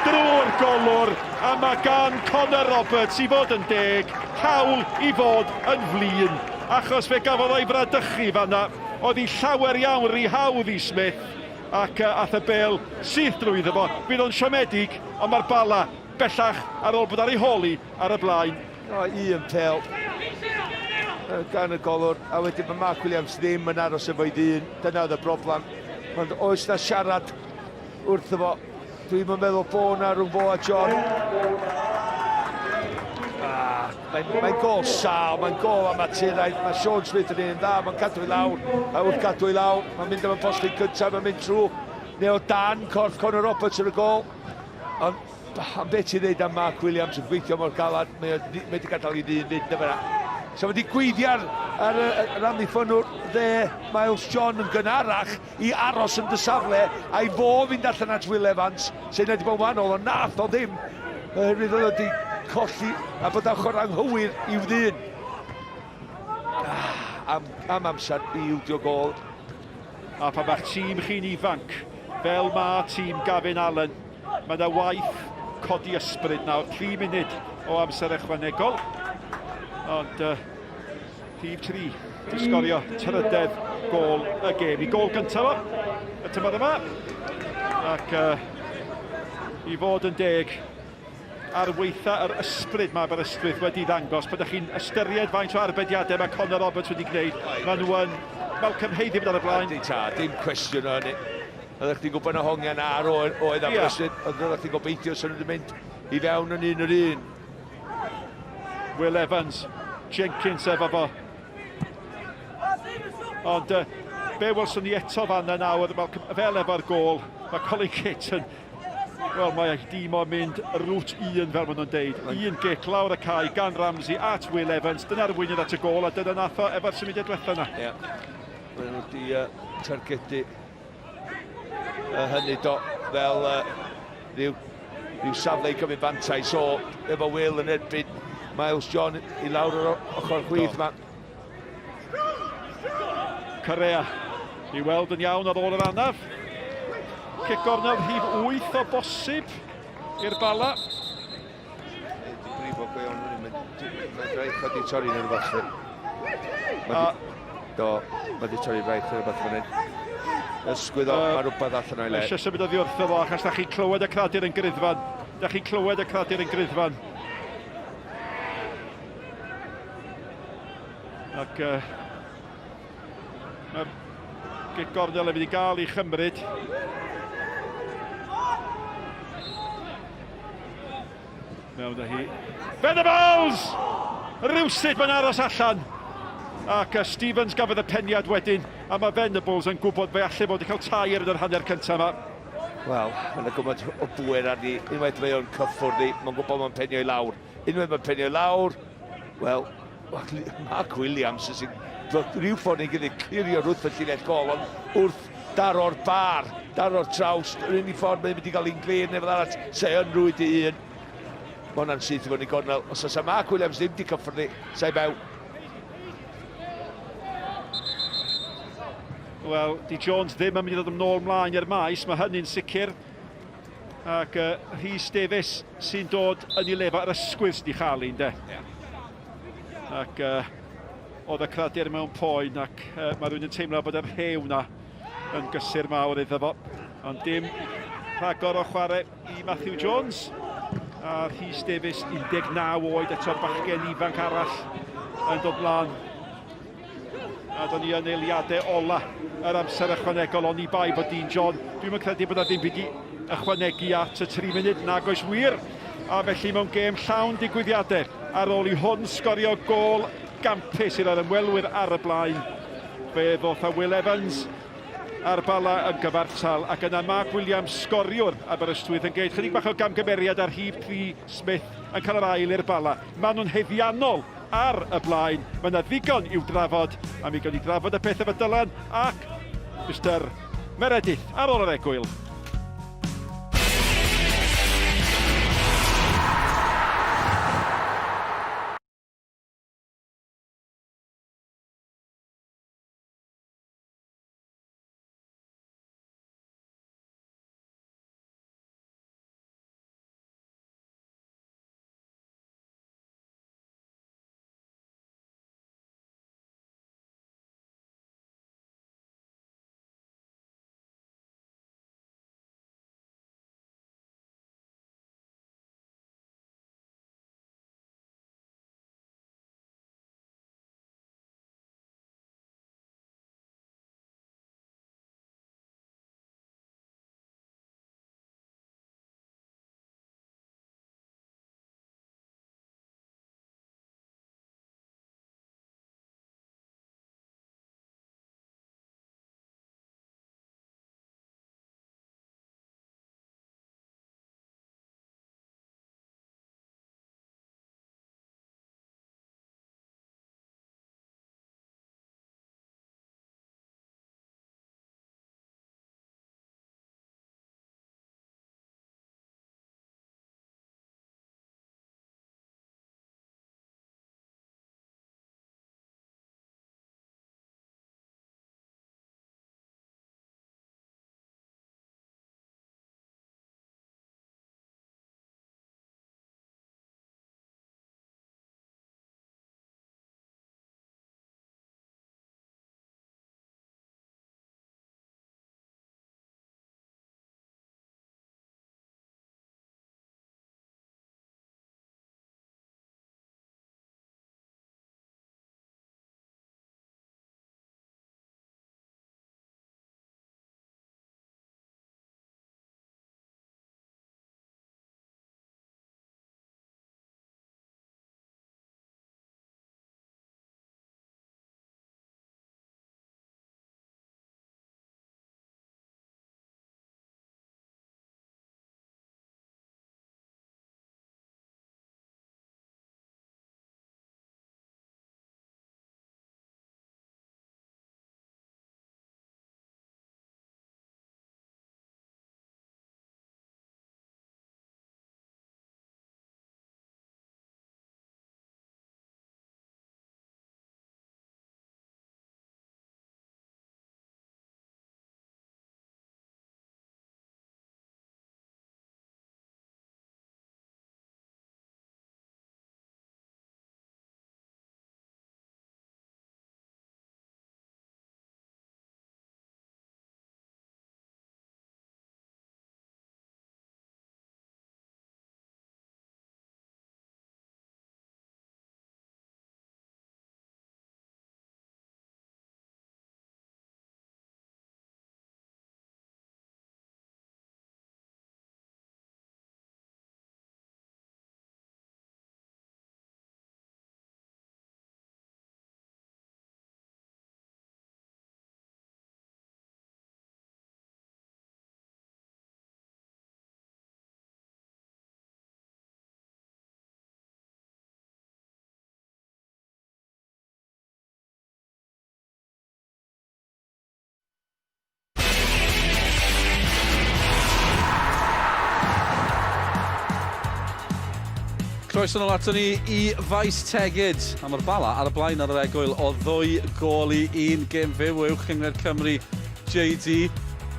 Drwy'r golwr, a mae gan Connor Roberts i fod yn deg, hawl i fod yn flin, achos fe gafodd o'i fradychu fanna. Oedd hi llawer iawn rhy hawdd i Smith, ac uh, ath y bel syth drwyddo fo. Bydd o'n siomedig, ond mae'r Bala bellach ar ôl bod ar ei hôl hi ar y blaen. O, un pel gan y golwr, a wedyn mae Mark Williams ddim yn aros efo'i ddyn, dyna oedd y broblem. Ond oes na siarad wrtho fo, dwi'n meddwl bod na rhwng fo a John. Ah, mae'n mae gol sal, mae'n gol amaturaidd, mae Sean Smith yn un dda, mae'n cadw i lawr, a wrth gadw i lawr, mae'n mynd am y postyn cyntaf, mae'n mynd trwy, neu o dan corff Conor Roberts yn y gol. Ond Am beth ti'n dweud am Mark Williams yn gweithio mor galad, mae wedi gadael i ddyn fynd yma. So wedi gweiddi ar, ar yr amddiffynnwr dde Miles John yn gynharach i aros yn dy safle a'i fo fynd allan at Will Evans sy'n wedi bod yn wahanol ond nath o ddim oherwydd oedd wedi colli a bod ochr anghywir i'w ddyn. Ah, am, am amser i ildio gol. A pan mae'ch tîm chi'n ifanc, fel mae tîm Gavin Allen, mae yna waith codi ysbryd nawr, 3 munud o amser ychwanegol. Ond uh, rhif 3 di sgorio trydedd gol y gêm. I gol gyntaf o, y tymor yma. Ac uh, i fod yn deg, ar weitha yr ysbryd mae Aberystwyth wedi ddangos. Pan ydych chi'n ystyried faint o arbediadau mae Conor Roberts wedi gwneud, maen nhw yn Malcolm Hay ddim yn ar y blaen. Ydy ta, dim cwestiwn o hynny. Oeddech chdi'n gwybod na hongian ar oedd, oedd Aberystwyth, yeah. oeddech chdi'n gobeithio sy'n nhw'n mynd i fewn yn un yr un. Will Evans, Jenkins efo fo. Ond uh, be welson ni eto fan yna nawr, Malcolm, fel efo'r gol, mae Colin Kitton Wel, mae ei dîm o'n mynd rwt un, fel maen nhw'n deud. Un gic lawr y cae gan Ramsey at Will Evans. Dyna'r wynydd at y gol, a dyna nath o efo'r symudiad diwetha yna. Ie. Yeah. Maen nhw wedi uh, targedu uh, hynny do, fel uh, rhyw, rhyw safle i gymryd fantais o efo Will yn erbyn Miles John i lawr yr ochr chwith yma. Correa i weld yn iawn ar ôl yr anaf. Cic gornel rhif 8 o bosib i'r Bala. Brifo go iawn hynny, mae'n braich wedi torri neu rhywbeth. Do, mae wedi torri braich neu rhywbeth fan hyn. Ysgwydd o, mae rhywbeth allan o'i le. Eisiau symud oddi wrtho fo, achos da chi'n clywed y cradur yn griddfan. Da chi'n clywed y cradur yn griddfan. Ac uh, mae gic gornel yn mynd i gael ei chymryd. Mewn â hi. Venables! Rywsut mae'n aros allan. Ac uh, Stevens gafodd y peniad wedyn, a mae Venables yn gwybod fe allai fod wedi cael tair yn yr hanner cyntaf yma. Wel, mae'n gymaint o bwer arni. Unwaith mae o'n cyffwrdd ni, mae'n gwybod mae'n penio i lawr. Unwaith mae'n penio i lawr, wel, Mark Williams sy'n rhyw ffordd neu gilydd clirio rwth y llinell gol, ond wrth daro'r bar, daro'r trawst, yr unig ffordd mae'n mynd i gael un glir neu fel arall, se yn rwyd i un. Mae hwnna'n syth i fod i gornel. Os oes Mark Williams ddim wedi cyffwrdd ni, sa'i mewn. Wel, di Jones ddim yn mynd i ddod yn ôl mlaen i'r maes, mae hynny'n sicr. Ac uh, Rhys Davies sy'n dod yn ei lefa ar ysgwydd sydd wedi chael un, de. Yeah. Ac uh, oedd y cradur mewn poen ac uh, mae rhywun yn teimlo bod yr rhew na yn gysur mawr iddo fo. Ond dim rhagor o chwarae i Matthew Jones. A Rhys Davies, 19 oed eto'r bachgen ifanc arall yn dod mlaen. A do'n ni yn eiliadau ola yr amser ychwanegol, oni bai bod Dean John. Dwi'm yn credu bod 'na ddim byd i ychwanegu at y 3 munud, nag oes wir. A felly mewn gêm llawn digwyddiadau, ar ôl i hwn sgorio gôl gampus i roi'r ymwelwyr ar y blaen, fe ddoth â Will Evans a'r Bala yn gyfartal, ac yna Mark Williams, sgoriwr Aberystwyth, yn gwneud chydig bach o gamgymeriad ar rhif 3 Smith yn cael yr ail i'r Bala. Maen nhw'n haeddiannol ar y blaen. Mae yna ddigon i'w drafod, a mi gawn ni drafod y peth efo Dylan ac Mister Meredith ar ôl yr egwyl. Croeso nôl ato ni i Faes Tegid. A mae'r Bala ar y blaen ar yr egwyl o ddwy gôl i un gêm fyw o Uwch Gynghrair Cymru JD.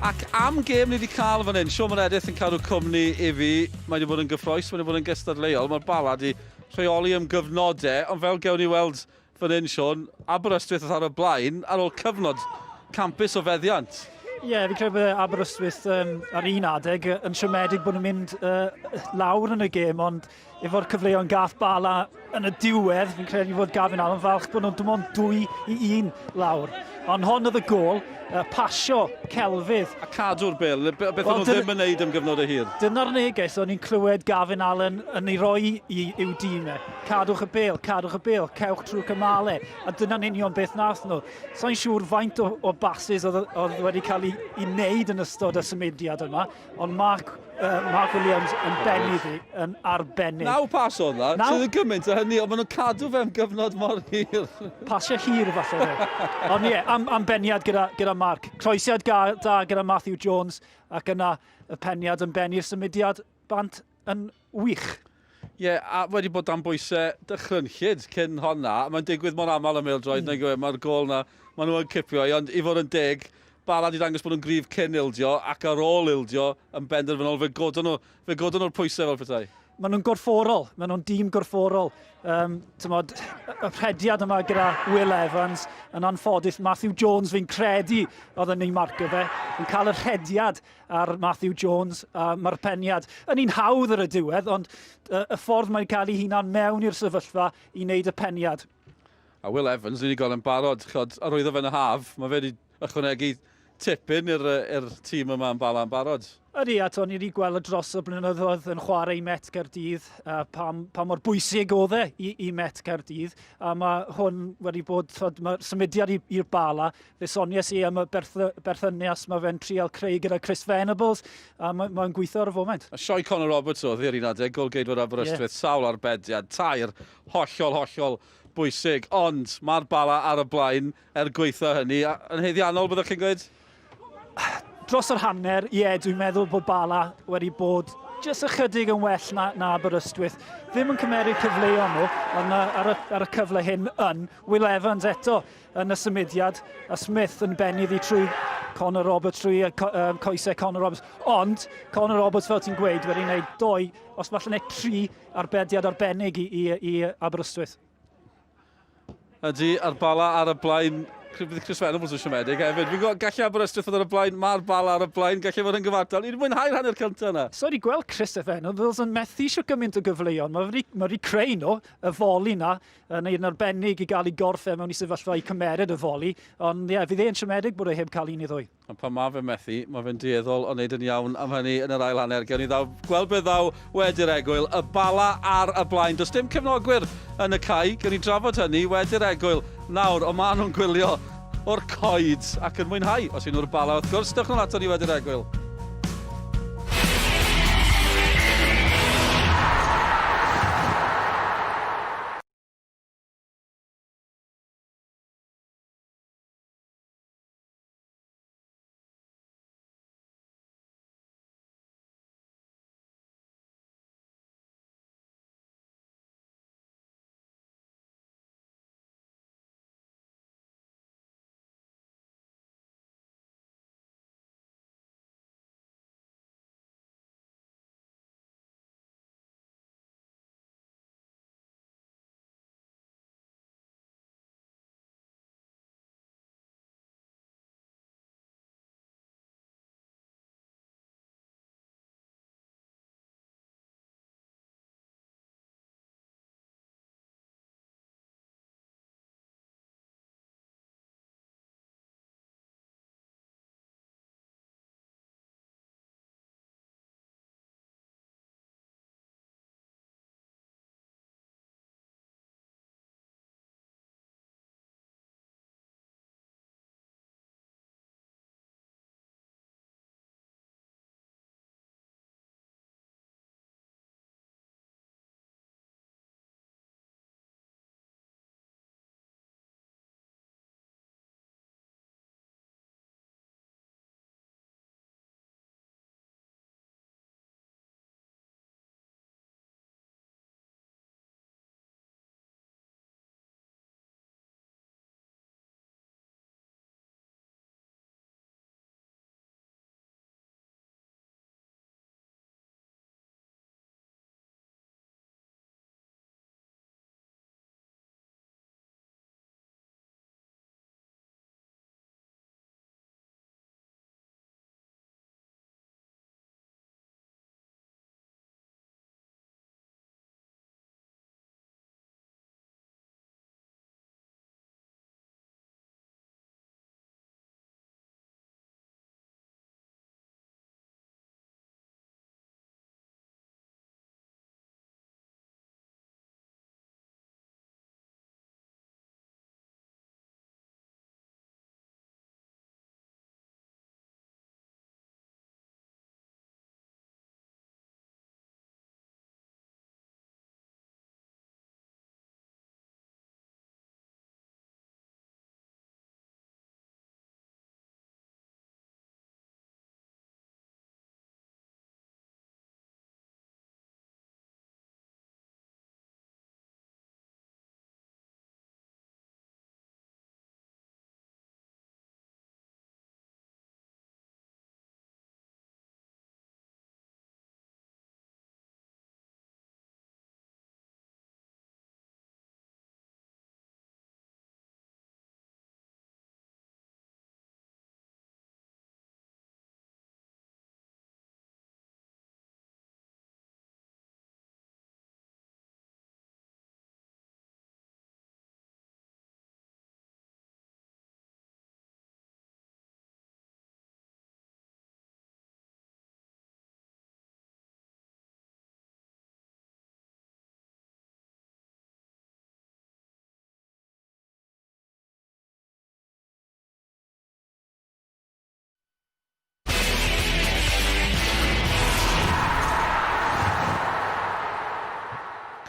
Ac am gêm ni wedi cael fan hyn, Siôn Meredith yn cadw cwmni i fi. Mae wedi bod yn gyffroes, mae wedi bod yn gystadleuol. Mae'r Bala wedi rheoli am gyfnodau, ond fel gewn ni weld Fan hyn, Siôn, Aberystwyth oedd ar y blaen ar ôl cyfnod campus o feddiant. Ie, yeah, fi'n credu bod Aberystwyth um, ar un adeg yn siomedig bod nhw'n mynd uh, lawr yn y gêm, ond efo'r cyfleon gath Bala yn y diwedd, fi'n credu fod Gavin Allen falch bod nhw'n dim ond 2-1 lawr. Ond hon oedd y gôl, uh, pasio celfydd. A cadw'r bêl, beth well, nhw ddim yn neud am gyfnod o hir. Dyna'r neges o'n i'n clywed Gavin Allen yn ei roi i, i'w dîm e. Cadwch y bêl, cadwch y bêl, cewch trwy cymale. A dyna'n union beth nath nhw. Sa'n siŵr faint o, o bases oedd, oedd wedi cael ei, ei wneud yn ystod y symudiad yma, ond Mark Mark Williams yn bennu ddi, yn arbennig. Naw pas oedd na, sydd yn gymaint o hynny, ond maen nhw'n cadw fe am gyfnod mor hir. Pasio hir falle fe. Ond ie, am, am beniad gyda, gyda Mark. Croesiad ga, da gyda Matthew Jones, ac yna y peniad yn bennu'r symudiad bant yn wych. Ie, yeah, a wedi bod dan bwysau dychrynllyd cyn honna. Mae'n digwydd mor aml ym mêl-droed, mm. nag Mae'r gôl na, maen nhw yn cipio i, ond i fod yn deg, Bala wedi dangos bod nhw'n gryf cyn ildio ac ar ôl ildio yn benderfynol. Fe godon nhw, fe godon nhw'r pwysau fel petai. Maen nhw'n gorfforol, maen nhw'n dîm gorfforol. Um, tymod, y rhediad yma gyda Will Evans, yn anffodus, Matthew Jones fi'n credu oedd yn ei marcio fe, yn cael y rhediad ar Matthew Jones, a mae'r peniad yn un hawdd ar y diwedd, ond y ffordd mae'n cael ei hunan mewn i'r sefyllfa i wneud y peniad. A Will Evans, ni wedi gweld yn barod, chod, arwyddo fe yn y haf, mae fe wedi ychwanegu tipyn i'r tîm yma yn Bala yn barod. Ydy, a to, ni wedi gweld y dros y blynyddoedd yn chwarae i Met Caerdydd, a pa, pa mor bwysig oedd e i, i Met Caerdydd, a mae hwn wedi bod, tod, mae'r symudiad i'r Bala Fe soniais i am y berthynas mae fe'n trial creu gyda Chris Venables, a mae'n mae gweithio ar y foment. A sioe Conor Roberts oedd hi'r un adeg, golgeidwad Aberystwyth, yeah. sawl arbediad, tair, hollol, hollol bwysig, ond mae'r Bala ar y blaen er gweithio hynny. Yn haeddiannol, byddwch chi'n gweud? Dros yr hanner, ie, yeah, dwi'n meddwl bod Bala wedi bod jyst ychydig yn well na, na Aberystwyth. Ddim yn cymeryd cyfleon nhw, ond ar y, ar y cyfle hyn yn. Will Evans eto yn y symudiad, a Smith yn bennu iddi trwy Conor Roberts, trwy um, coesau Conor Roberts. Ond Conor Roberts, fel ti'n gweud, wedi gwneud doi, os falle neu tri arbediad arbennig i, i, i Aberystwyth. Ydy, a'r Bala ar y blaen. Bydd Chris Venables yn siomedig hefyd. Fi'n gwybod, gallu Aberystwyth fod ar y blaen, mae'r Bala ar y blaen, gallu fod yn gyfartal. Ni wedi mwynhau'r hanner cyntaf yna. So wedi gweld Chris Venables yn methu eisiau gymaint o gyfleon. Mae wedi, mae wedi creu nhw, y foli na, yn un arbennig i gael ei gorff e mewn i sefyllfa i cymered y foli, ond ie, yeah, fydd e'n siomedig bod e heb cael un i ddwy. Ond pan mae fe'n methu, mae fe'n dueddol o wneud yn iawn am hynny yn yr ail hanner. Gewn ni ddaw, gweld beth ddaw wedi'r egwyl. Y Bala ar y blaen. Does dim cefnogwyr yn y cae. Gewn ni drafod hynny wedi'r egwyl. Nawr, ond maen nhw'n gwylio o'r coed ac yn mwynhau, os yw nhw'r Bala wrth gwrs. Dewch nôl ato ni wedi'r egwyl.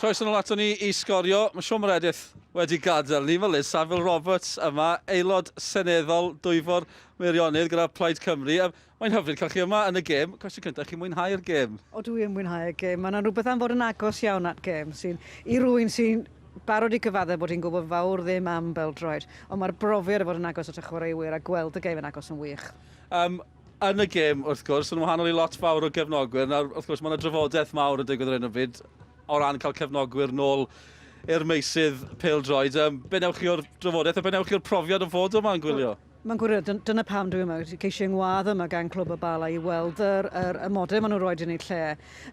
Croeso nôl ato ni i sgorio. Mae Siôn Meredith wedi gadael ni. Mae Liz Saville Roberts yma, aelod seneddol Dwyfor Meirionnydd gyda Plaid Cymru. Mae'n hyfryd cael chi yma yn y gêm. Cwestiwn cyntaf, chi'n mwynhau'r gêm? O, dwi yn mwynhau y gêm. Mae yna rhywbeth am fod yn agos iawn at gêm sy'n, i rywun sy'n barod i gyfaddef bod hi'n gwybod fawr ddim am bêl-droed, ond mae'r brofiad o fod yn agos at y chwaraewyr a gweld y gêm yn agos yn wych. Um, yn y gêm, wrth gwrs, yn wahanol i lot fawr o gefnogwyr, nawr, wrth gwrs, mae yna drafodaeth mawr yn digwydd ar hyn o bryd o ran cael cefnogwyr nôl i'r meysydd pêl-droed. Um, be newch chi o'r drafodaeth a be newch chi o'r profiad o fod yma yn gwylio? Mae'n gwirion, dyna pam dwi yma, ceisio ngwadd yma gan Clwb y Bala i weld yr, yr amodau maen nhw'n rhoi yn eu lle.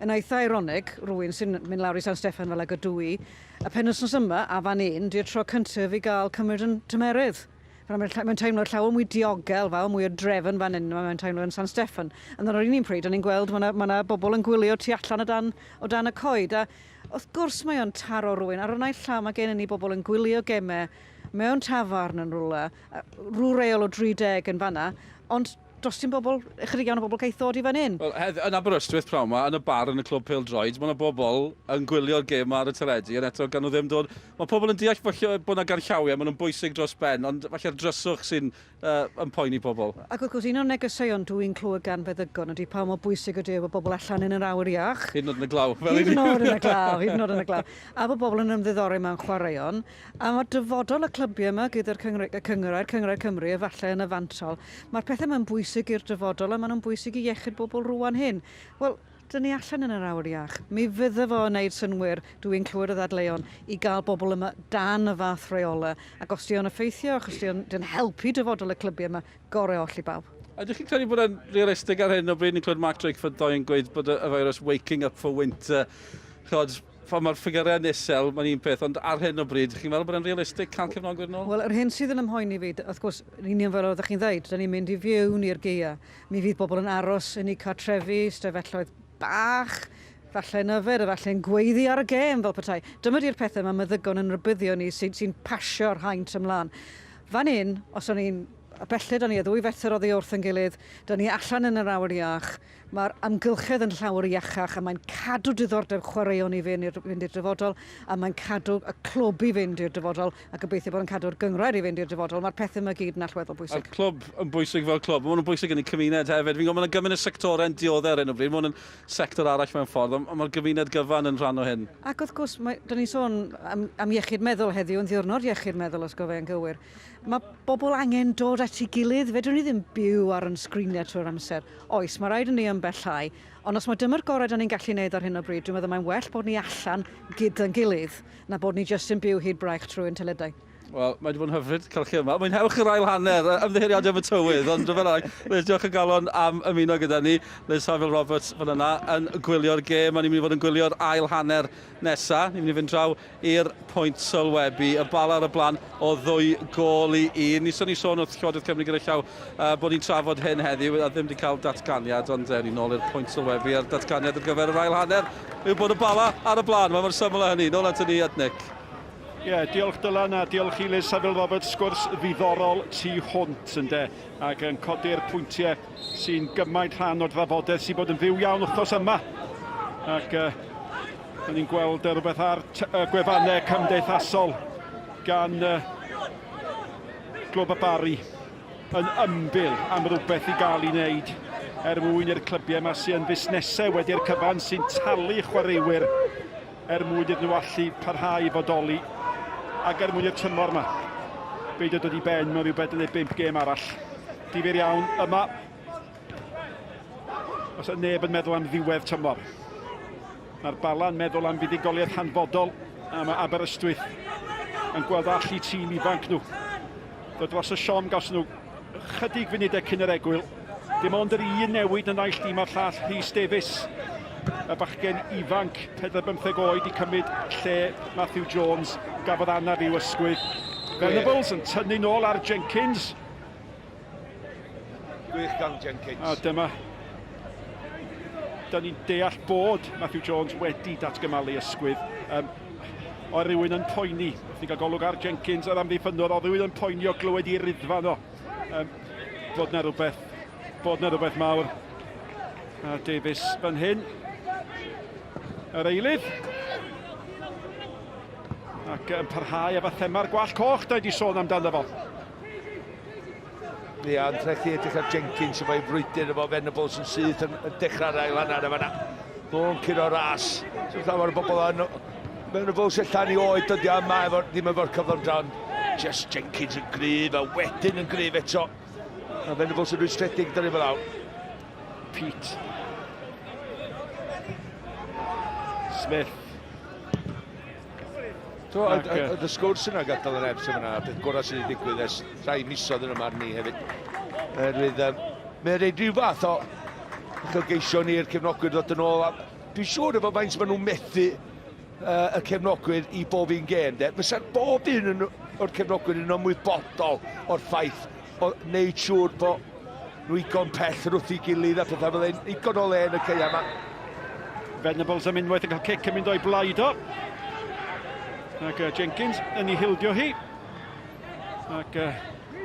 Yn eitha ironig, rwy'n sy'n mynd lawr i San Steffan fel ag ydw i, y penwythnos yma, a fan un, di'r tro cyntaf i gael cymryd yn tymerydd. Mae'n mae teimlo llawer mwy diogel, fawr mwy o drefn fan hyn, mae'n teimlo yn San Steffan. Ond ar yr un un pryd, o'n i'n gweld mae yna ma bobl yn gwylio tu allan o dan, o dan y coed. A wrth gwrs mae o'n taro rhywun. Ar y naill llaw mae gen i ni bobl yn gwylio gemau mewn tafarn yn rhywle, rhyw reol o 30 yn fanna, ond does dim bobl, ychydig iawn o bobl cael ddod i fan hyn. Wel, hedd, yn Aberystwyth prawn ma, yn y bar yn y clwb pêl-droed, mae yna bobl yn gwylio'r gêm ar y teledu, ond eto gan nhw ddim dod. Mae pobl yn deall falle bod yna ganllawiau, maen nhw'n bwysig dros ben, ond falle'r dryswch sy'n uh, yn poeni pobl. Ac wrth gwrs, un o'r negeseuon dwi'n clywed gan feddygon ydy pa mor bwysig ydy bod bobl allan yn yr awyr iach. Hyd yn oed yn y glaw. Fel hyd yn oed yn y glaw, hyd yn oed yn y glaw. A bod bobl yn ymddiddori mewn chwaraeon. A mae dyfodol y clybiau yma gyda'r y cynghrair, Cynghrair Cymru, efallai yn y fantol. Mae'r pethau yma'n bwysig i'r dyfodol a maen nhw'n bwysig i iechyd bobl rwan hyn. Wel, dyn ni allan yn yr awyr iach. Mi fydde fo yn neud synnwyr, dw i'n clywed y ddadleuon, i gael bobl yma dan y fath reolau. Ac os di o'n effeithio, ac os di o'n helpu dyfodol y clybiau yma, gorau oll i bawb. Ydych chi'n credu bod e'n realistig ar hyn o bryd? Ni'n clywed Mark Drakeford ddoe yn gweud bod y virus waking up for winter. Chod, pan mae'r ffigurau'n isel, mae'n un peth, ond ar hyn o bryd, chi'n meddwl bod e'n realistig cael cefnogwyr nôl? Wel, yr hyn sydd yn ymhoeni fi, wrth gwrs, yn union fel oeddech chi'n dweud, da ni'n mynd i fyw i'r gaea. Mi fydd bobl yn aros yn eu cartrefi, stafelloedd bach, falle'n yfed, a falle'n gweiddi ar y gêm fel petai. Dyma di'r pethau mae meddygon yn rhybuddio ni sy'n sy pasio'r haint ymlaen. Fan hyn, os o'n i'n a belled o'n i a ddwy fetr oddi wrth yn gilydd, da ni allan yn yr awyr iach, Mae'r amgylchedd yn llawer iachach a mae'n cadw diddordeb chwaraeon i fynd i'r, fynd i'r dyfodol a mae'n cadw y clwb i fynd i'r dyfodol a gobeithio bod yn cadw'r gynghrair i fynd i'r dyfodol. Mae'r pethau yma gyd yn allweddol bwysig. Mae'r clwb yn bwysig fel clwb, maen nhw'n bwysig yn eu cymuned hefyd. Fi'n gwybod mae yna gymaint o sectorau'n dioddef ar hyn o bryd, mae hwn yn sector arall mewn ffordd, ond mae'r gymuned gyfan yn rhan o hyn. Ac wrth gwrs, mae, dyn ni'n sôn am, am iechyd meddwl heddiw, yn ddiwrnod iechyd meddwl os gofio yn gywir. Mae bobl angen dod at ei gilydd, fedrwn ni ddim byw ar yn sgriniau trwy'r amser. Oes, mae rhaid i ni ymbellhau, ond os mae dyma'r gorau da ni'n gallu neud ar hyn o bryd, dwi'n meddwl mae'n well bod ni allan gyda'n gilydd na bod ni jyst yn byw hyd braich trwy ein teledau. Wel, mae wedi bod yn hyfryd cael chi yma. Mwynhewch yr ail hanner, ymddiheuriadau am y tywydd, ond fel arall, Liz, diolch o galon am ymuno gyda ni. Liz Saville Roberts fan yna yn gwylio'r gêm, a ni'n mynd i fod yn gwylio'r ail hanner nesa. Ni'n mynd i fynd draw i'r pwynt sylwebu. Y Bala ar y blaen o ddwy gôl i un. Ni sôn i sôn wrth Llywodraeth Cymru gyda llaw uh, bod ni'n trafod hyn heddiw a ddim wedi cael datganiad, ond ewn ni nôl i'r pwynt sylwebu a'r datganiad ar gyfer yr ail hanner yw bod y Bala ar y blaen. Mae mor syml â hynny. Nôl at ni at Nick. Ie, yeah, diolch Dylan a diolch i Liz Saville Roberts, sgwrs ddiddorol tu hwnt ynde, ac yn codi'r pwyntiau sy'n gymaint rhan o'r drafodaeth sy'n bod yn fyw iawn wythnos yma. Ac uh, Da ni'n gweld rhywbeth ar gwefannau cymdeithasol gan Glwb y Barri yn ymbil am rhywbeth i gael ei wneud er mwyn i'r clybiau yma sy'n fusnesau wedi'r cyfan sy'n talu chwaraewyr er mwyn iddyn nhw allu parhau i fodoli ac er mwyn i'r tymor yma beidio dod i ben mewn rhyw bedwar neu bump gêm arall. Difyr iawn yma. Os yw neb yn meddwl am ddiwedd tymor. Mae'r Bala'n meddwl am fuddugoliaeth hanfodol a mae Aberystwyth yn gweld allu tîm ifanc nhw. Dod dros y siom gawson nhw chydig funudau cyn yr egwyl. Dim ond yr un newid yn naill dîm a'r llall, Rhys Davies, y bachgen ifanc 45 oed i cymryd lle Matthew Jones gafodd anaf i'w ysgwydd. Venables yn tynnu nôl ar Jenkins. Gwych gan Jenkins. A dyma... Da ni'n deall bod Matthew Jones wedi datgymalu ysgwydd. Um, oedd rhywun yn poeni, wrth ni gael golwg ar Jenkins, yr amddiffynnwr, oedd rhywun yn poeni o glywed i ruddfa no. Um, bod na rhywbeth, bod na rhywbeth mawr. A Davies fan hyn. Yr eilydd. Ac yn parhau efo thema'r gwallt coch, da i di sôn amdano fo. Ia, yn trechu edrych ar Jenkins efo'i frwydr efo Venables yn syth yn, yn dechrau'r ail hanner yma. Nhw'n curo ras. So llawer o bobl yn Venables allan i oed dydy yma efo, ddim efo'r cyflymdra, ond just Jenkins yn gryf a wedyn yn gryf eto. A Venables yn rwystredig dyn ni fel awr. Pete. Smith. Do, oedd y sgwrs yna gadael yr Ebs yma, beth gorau sydd wedi digwydd ers rhai misoedd yn yma ni hefyd. Oherwydd, um, mae'n rhaid rhyw fath o uchelgeision i'r cefnogwyr ddod yn ôl. A dwi'n siŵr efo faint maen nhw'n methu uh, y cefnogwyr i bob un gêm, de. Fysa'r bob un yn, o'r cefnogwyr yn ymwybodol o'r ffaith o wneud siŵr bod nhw igon pell wrth ei gilydd a pethau fel hyn, igon o le yn y caeau yma. Venables am unwaith yn cael cic yn mynd o'i blaid o. Ac uh, Jenkins yn ei hildio hi. Ac uh,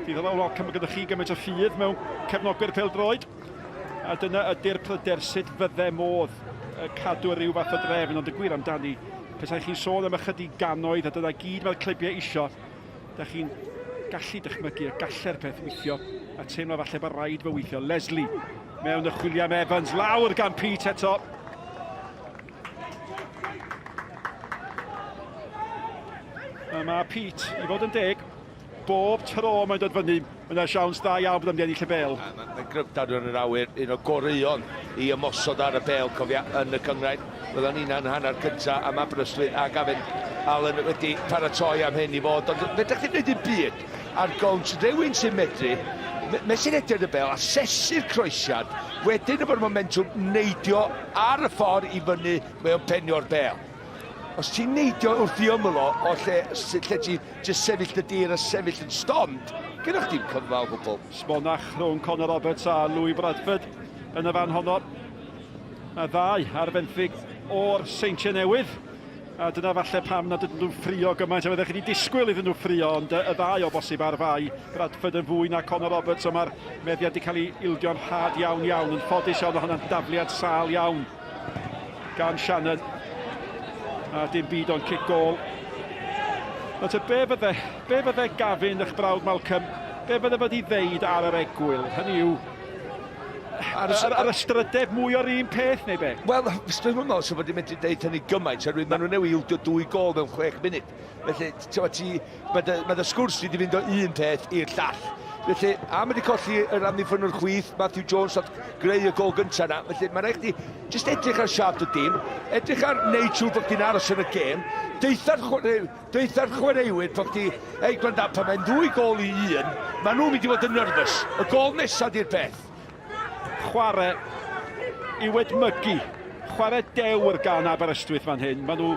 diddorol welcome gyda chi gymaint o ffydd mewn cefnogwyr pêl-droed. A dyna ydy'r pryder sut fydde modd cadw rhyw fath o drefn, ond y gwir amdani, petai chi'n sôn am ychydig gannoedd a dyna gyd mae'r clybiau isio, da chi'n gallu dychmygu y galle'r peth weithio a teimlo falle bod rhaid fo weithio. Leslie mewn y chwilio am Evans, lawr gan Pete eto. A mae Pete, i fod yn deg, bob tro mae'n dod fyny, mae yna siawns da iawn bod yn mynd i ennill y bel. Mae'n gryfder yn yr awyr, un o goreuon i ymosod ar y bel, cofia, yn y cyngrair. Byddwn ni'n yn hanner cyntaf am Aberystwyth a Gavin Allen wedi paratoi am hyn i fod, ond fedrwch chi wneud dim byd ar gownt rhywun sy'n medru mesur ediad y bel, asesu'r croesiad, wedyn efo'r momentwm neidio ar y ffordd i fyny mae o'n penio'r bel. Os ti'n neidio wrth i ymyl o, o lle, lle ti jyst sefyll dy dir a sefyll yn stond, gyda chdi'm cyfle o gwbl. Smonach rhwng Conor Roberts a Louis Bradford yn y fan honno. Y ddau ar fenthyg o'r Seintiau Newydd. A dyna falle pam nad ydyn nhw'n ffrio gymaint a fyddech chi wedi disgwyl iddyn nhw ffrio, ond y ddau o bosib ar fai. Bradford yn fwy na Conor Roberts, ond mae'r meddiad wedi cael ei ildio'n rhad iawn iawn. Yn ffodus iawn, oedd hwnna'n dafliad sâl iawn gan Shannon. A dim byd ond cic gôl. Nawr te, be fydde, be fydde Gavin, eich brawd Malcolm, be fydde fod i ddeud ar yr egwyl? Hynny yw, Ar, ar, ar ystrydeb mwy o'r un peth neu be? Wel, dwi'n meddwl sef wedi medru deud hynny gymaint, oherwydd maen nhw newydd ildio dwy gol mewn chwech munud. Felly, ti'n ti, mae dy, mae dy sgwrs wedi fynd o un peth i'r llall. Felly, a mae wedi colli yr amddiffynwr chwith, Matthew Jones, at greu y gol gyntaf yna. Felly, mae'n rhaid chdi jyst edrych ar siâp dy dîm, edrych ar wneud siŵr bod chdi'n aros yn y gêm, deutha'r Deutha'r chwaraewyr bod chdi, ei gwranda, pan mae'n ddwy gôl i un, maen nhw'n mynd i fod yn nervous. Y gôl nesaf di'r peth. Chwarae i'w edmygu. Chwarae dewr gan Aberystwyth fan hyn. Maen nhw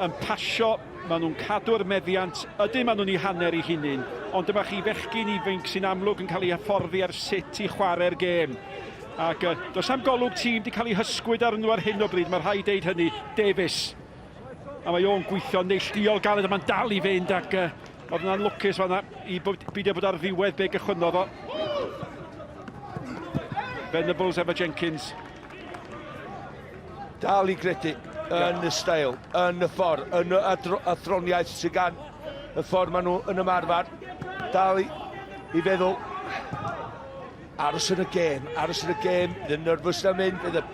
yn pasio, maen nhw'n cadw'r meddiant. Ydyn, maen nhw'n eu hanner eu hunain. Ond dyma chi fechgyn ifanc sy'n amlwg yn cael eu hyfforddi ar sut i chwarae'r gêm. Ac uh, does am golwg tîm wedi cael ei hysgwyd arnyn nhw ar hyn o bryd, mae rhaid deud hynny. Davies. A mae o'n gweithio'n neillduol galed a mae'n dal i fynd ac uh, oedd yna'n lwcus fanna i beidio bod ar ddiwedd be gychwynnodd o. Venables efo Jenkins. Dal i gredu yn y steil, yn y ffordd, yn y athroniaeth sydd gan y ffordd maen nhw yn ymarfer. Dal i, i feddwl, Aros yn y gêm, aros yn y gêm, fydd y nervous na mynd, fydd y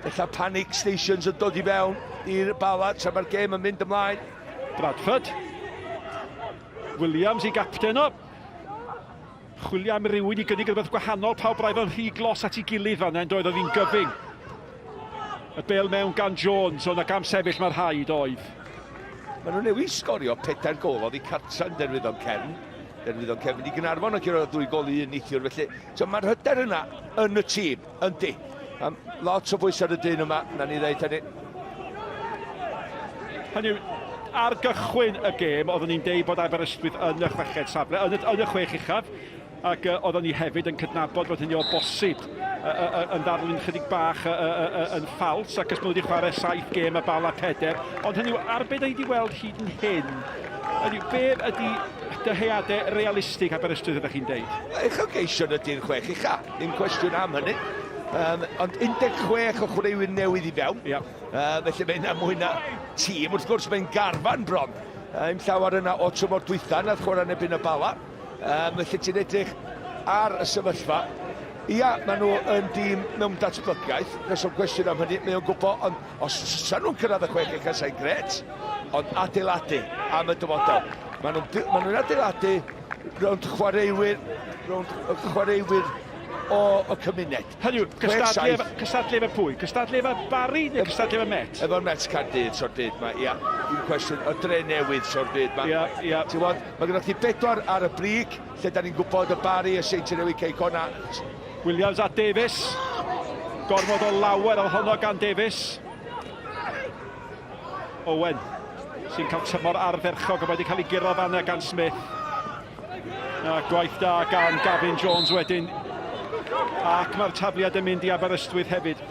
ella panic stations yn dod i fewn i'r Bala tra mae'r gêm yn mynd ymlaen. Bradford. Williams i gapten o. Chwilio am rywun i gynnig rhywbeth gwahanol, pawb braidd yn rhy glos at ei gilydd fan hyn, doedd oedd hi'n gyfyng. Y bel mewn gan Jones, ond ac am sefyll mae'r rhaid oedd. Maen nhw newydd sgorio pedair gôl oddi cartra yn derwyddon cefn. Derwyddon cefn i Gynarfon yn curo ddwy gôl i un neithiwr, felly so, mae'r hyder yna yn y tîm, yndi. Um, lot o bwys ar y dyn yma, na ni ddeud hynny. Hynny yw, ar gychwyn y gêm, oeddwn ni'n deud bod Aberystwyth yn y chweched safle, yn y, yn y chwech uchaf, Ac uh, oeddwn ni hefyd yn cydnabod bod hynny o bosib uh, uh, yn ddarlun chydig bach uh, uh, uh, yn ffals, ac os maen nhw wedi chwarae saith gêm a bala peder. Ond hynny yw, ar beth da ni wedi weld hyd yn hyn, hynny yw, be ydy dyheadau realistig Aberystwyth ydych chi'n deud? Uchelgeision ydy'r chwech ucha, ddim cwestiwn am hynny. Um, ond 16 o chwaraewyr newydd i fewn. Yep. Uh, felly mae'n mwy na tîm, wrth gwrs mae'n garfan bron. Im llawer yna o tymor dwytha, nath chwarae yn erbyn y Bala. Um, felly ti'n edrych ar y sefyllfa. Ia, maen nhw yn dîm mewn datblygiaeth, nes o'n cwestiwn am hynny, mae o'n gwybod, ond os sa nhw'n cyrraedd y chwech ucha sa'n gret, ond adeiladu am y dyfodol. Maen nhw'n ma nhw adeiladu rownd chwaraewyr, rownd chwaraewyr o y cymuned. Hynny yw, cystadlu efo, cystadlu efo pwy? Cystadlu efo Barry neu cystadlu efo Met? Efo'r Met Caerdydd, so'r byd ma, ia. Dim cwestiwn, y dre newydd, so'r byd ma. Ia, ia. Ti'n gwybod, mae gennych chi bedwar ar y brig, lle da ni'n gwybod y Barry, y Seintiau Newydd, Cei Connah. Williams a Davies. Gormod o lawer o honno gan Davies. Owen, sy'n cael tymor ardderchog, ond wedi cael ei guro fanna gan Smith. A gwaith da gan Gavin Jones wedyn. Ac mae'r tafliad yn mynd i Aberystwyth hefyd.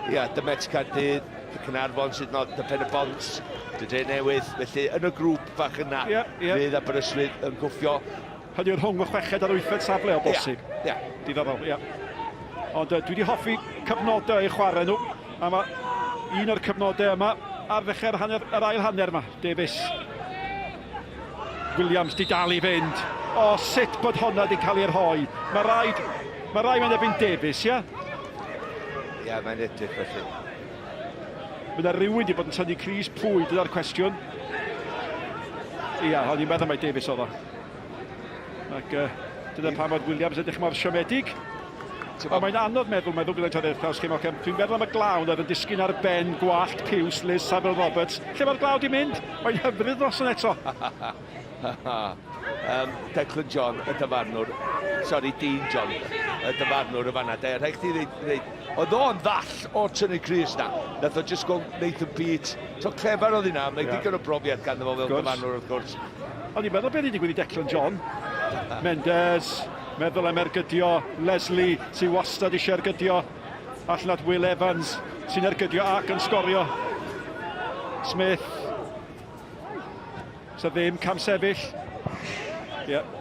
Ia, yeah, dy Met Caerdydd, dy Caernarfon sydd nod, dy Pen y Bont, dy Dre Newydd. Felly yn y grŵp bach yna, yeah, yeah. fydd Aberystwyth yn cwffio. Hynny yw'r rhwng y chweched a'r wythfed safle o bosib. Ia, yeah, yeah. Diddorol, ia. Yeah. Ond uh, dwi wedi hoffi cyfnodau eu chwarae nhw. A mae un o'r cyfnodau yma ar ddechrau'r hanner, yr ail hanner yma, Davies. Williams di dal i fynd. O, sut bod honna di cael ei rhoi. Mae rhaid, mae rhaid mae'n erbyn Davies, ia? Ia, mae'n edrych felly. Mae yna rhywun di bod yn tynnu Cris pwy, dyna'r cwestiwn. Ia, o'n i'n meddwl mai Davies oedd o. Ac uh, dyna pam oedd Williams edrych mor siomedig. Ond mae'n anodd meddwl, mae'n ddwg gyda'n erthas chi, Malcolm. Dwi'n meddwl am y glaw oedd yn disgyn ar ben gwallt piws Liz Saville Roberts. Lle mae'r glaw di mynd? Mae'n hyfryd dros yn eto. um, Declan John, y dyfarnwr, sorry, Dean John, y dyfarnwr y fanna. De, rhaid chdi ddeud, ddeud, oedd o'n ddall o'r tynnu crys na. Nath o just go Nathan Peat. So clefer oedd hynna, mae'n yeah. digon o brofiad ganddo fo fel dyfarnwr wrth gwrs. O'n i'n meddwl beth wedi digwydd i Declan John. Mendes, Meddwl am ergydio Leslie sydd wastad eisiau ergydio. Allan at Will Evans sy'n ergydio ac yn sgorio. Smith. So ddim camsefyll. Ie. Yeah.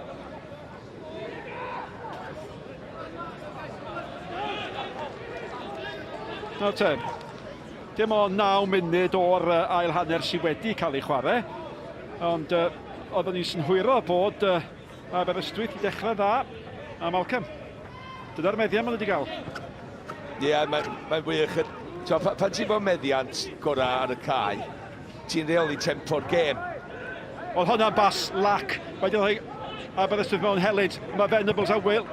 Nawr te, dim ond 9 munud o'r ail hanner sydd wedi cael ei chwarae, ond uh, oeddwn ni'n synhwyro bod uh, Aberystwyth i dechrau dda, a Malcolm. Dyna'r meddiant maen nhw wedi gael. Ie, yeah, mae'n mae wych. So, pan, pan ti'n bod meddiant gorau ar y cae, ti'n rheoli tempo'r gêm. Oedd hwnna'n bas lac. Mae wedi rhoi Aberystwyth mewn helynt. Mae Venables a Will,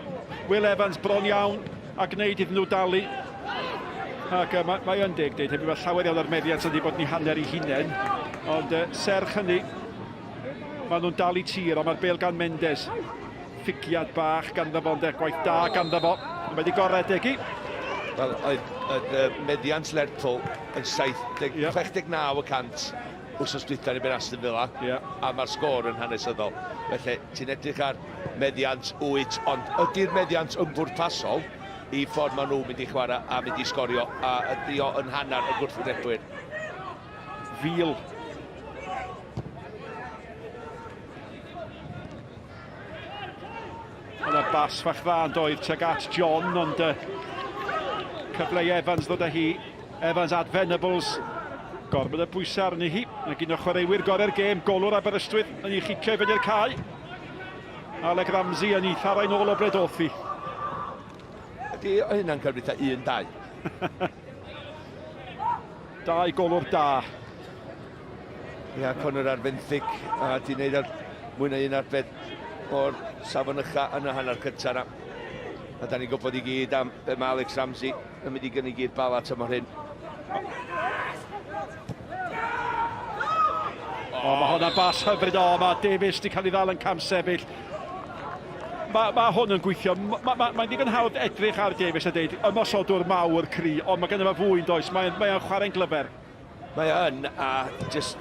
Will Evans bron iawn a gwneud iddyn nhw dalu. Ac uh, mae, mae yn deg deud hefyd, mae llawer iawn o'r meddiant ydy bod ni hanner i hunain. Ond uh, serch hynny, Maen nhw'n dal i tir, ond mae'r bel gan Mendes. Ffigiad bach ganddo fo, ond gwaith da ganddo fo. Mae wedi goredeg i. Wel, oedd, oedd uh, meddiant Lerpwl yn 70, yeah. 69 y cant wrth dwytha yn erbyn Aston Villa, yeah. a mae'r sgôr yn hanesyddol. Felly, ti'n edrych ar meddiant wyt, ond ydy'r meddiant yn bwrpasol i ffordd maen nhw'n mynd i chwarae a mynd i sgorio, a ydy o yn hanner y gwrthwynebwyr. Fil. Yna bas fach dda yn doedd tuag at John, ond uh, cyfle i Evans ddod â hi. Evans at Venables. Gorfod y bwysau arni hi. Ac un o chwaraewyr gorau'r gêm, golwr Aberystwyth, yn ei chicio i fyny'r cae. Alec Ramsey yn ei tharau nôl o ble doth hi. Ydy hynna'n cymryd ta 1-2? Dau golwr da. Ia, Connor ar fenthyg a di wneud ar mwy na un arbed o'r safon ycha yn y hanner cyntaf yna. A da ni'n gwybod i gyd am be mae Alex Ramsey yn mynd i gynnig i'r Bala tymor hyn. O, mae hwnna'n bas hyfryd. O, mae Davies wedi cael ei ddal yn camsefyll. Mae, mae hwn yn gweithio. Mae'n ma, ma, ma ddigon hawdd edrych ar Davies a deud ymosodwr mawr cry, ond mae gynno fo fwy yn does. Mae'n mae chwarae'n glyfer. Mae o yn, a jyst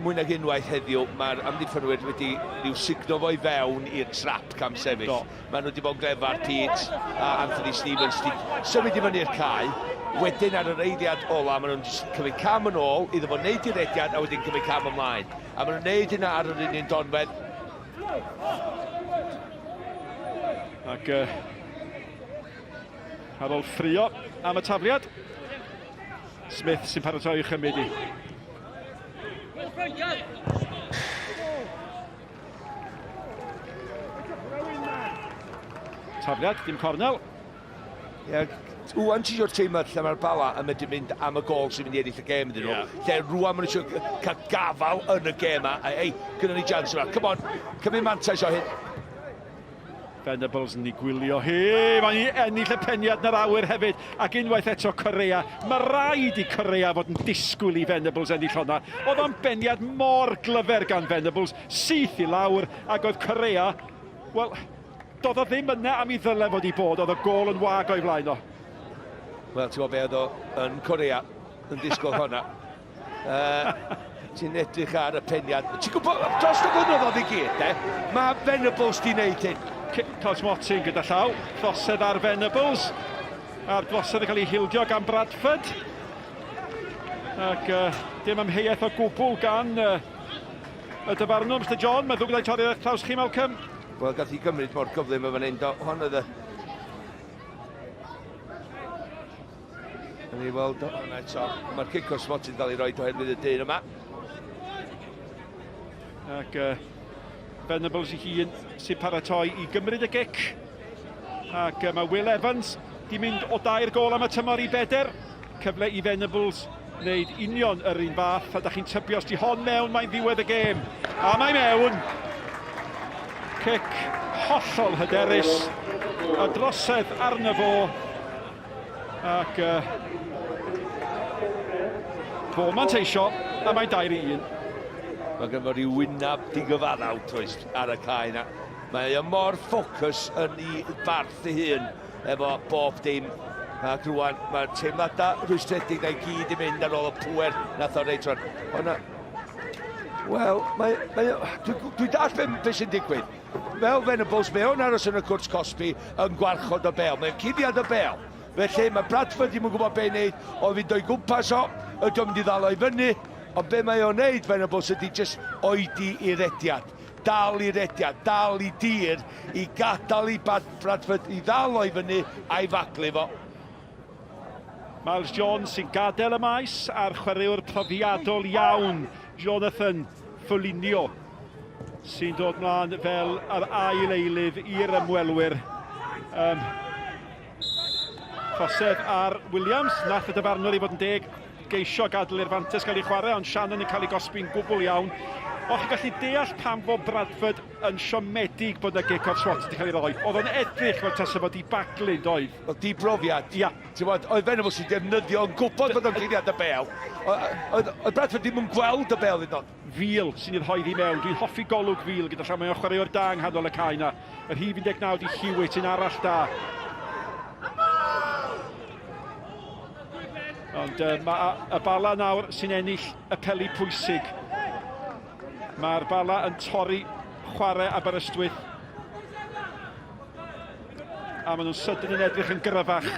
mwy nag unwaith heddiw, mae'r amddiffynwyr wedi rhyw sugno fo i fewn i'r trap cam sefyll. Do. Maen nhw wedi bod yn glefar, Pete a Anthony Stevens wedi symud i fyny'r cae. Wedyn ar yr eiliad ola, maen nhw'n jyst cymryd cam yn ôl iddo fo wneud i rediad a wedyn cymryd cam ymlaen. A maen nhw'n wneud hynna ar yr un un donfedd. Ac uh, ar ôl ffrio am y tafliad, Smith sy'n paratoi i'w chymryd i. Tafliad, dim cornel. Ie, rwan ti eisiau'r teimlad lle mae'r Bala yn medru mynd am y gol sy'n mynd i ennill y gêm iddyn nhw. Yeah. Lle rwan maen nhw eisiau cael gafael yn y gêm a, ei, gynnon ni chance yma. Come on, cymryd mantais o hyn. Venables yn ei gwylio hi. Mae'n i ennill y peniad yn yr awyr hefyd. Ac unwaith eto Correa. Mae rhaid i Correa fod yn disgwyl i Venables ennill honna. Oedd o'n beniad mor glyfer gan Venables. Syth i lawr. Ac oedd Correa, wel, Doedd o ddim yna am i ddyle fod i bod, oedd y gôl yn wag o'i flaen o. Wel, ti'n gwybod be oedd o yn Korea yn disgwyl honna. Uh, ti'n edrych ar y peniad. Ti'n gwybod, dros y blynyddoedd i gyd, de, mae Venables di wneud hyn. Cosmotin gyda llaw, trosedd ar Venables. A'r drosedd yn cael ei hildio gan Bradford. Ac uh, dim amheuaeth o gwbl gan uh, y dyfarnwr, Mr John. Mae'n ddwg gyda'i torri ar eich traws chi, Malcolm. Wel, gath i gymryd mor gyflym yn fan hyn, do. Hon oedd y... Yn ei weld hwn eto. Mae'r cic o'r smotyn dal i roed oherwydd y dyn yma. Ac uh, Venables ei hun sy'n paratoi i gymryd y gic. Ac uh, mae Will Evans di mynd o dair gol am y tymor i beder. Cyfle i Venables wneud union yr un fath, a da chi'n tybio os di hon mewn, mae'n ddiwedd y gêm. A mae mewn! Cic hollol hyderus, a drosedd arno fo, ac uh, fo manteisio, a mae'n dair i un. Mae gen fo rhyw wynaf digyfaddawd toes ar y cae yna. Mae o mor ffocws yn ei barth ei hun efo bob dim. Ac rwan mae'r teimladau rhwystredig na i gyd i mynd ar ôl y pŵer nath o reit rwan. Hwna... Wel, mae, mae, dwi, dwi dall be, be sy'n digwydd. Fel Venables, mae o'n aros yn y cwrt cosbi yn gwarchod y bel. Mae'n cuddiad y bel. Felly mae Bradford ddim yn gwybod beth i wneud, oedd fynd o'i gwmpas o, ydy o'n mynd i ddal o'i fyny, ond be mae o'n wneud Venables ydy jyst oedi i rediad. Dal i rediad, dal i dir, i gadael i Bradford i ddal o i fyny a'i faglu fo. Miles Jones sy'n gadael y maes a'r chwaraewr profiadol iawn, Jonathan Foligno, sy'n dod mlaen fel yr ail eilydd i'r ymwelwyr. Um, Trosedd ar Williams, nath y dyfarnwr i fod yn deg geisio gadael i'r fantes gael ei chwarae, ond Shannon yn cael ei gosbi'n gwbl iawn. O, chi'n gallu deall pam fod Bradford yn siomedig bod yna gic o'r swat wedi cael ei roi. Oedd o'n edrych fel tasa fo di baglu, doedd? Wel, di brofiad. Ia. Ti'n gwybod, oedd Venables yn defnyddio, yn gwybod bod o'n cuddiad y bel. Oedd Bradford ddim yn gweld y bel hyd yn oed. Fil sy'n ei rhoi hi mewn. Dwi'n hoffi golwg Fil gyda llaw. Mae o'n chwaraewr da yng nghanol y cae 'na. Y rhif 19 di Hewitt, un arall da. Ond uh, mae y Bala nawr sy'n ennill y peli pwysig. Mae'r Bala yn torri chwarae Aberystwyth. A maen nhw'n sydyn yn edrych yn gryfach.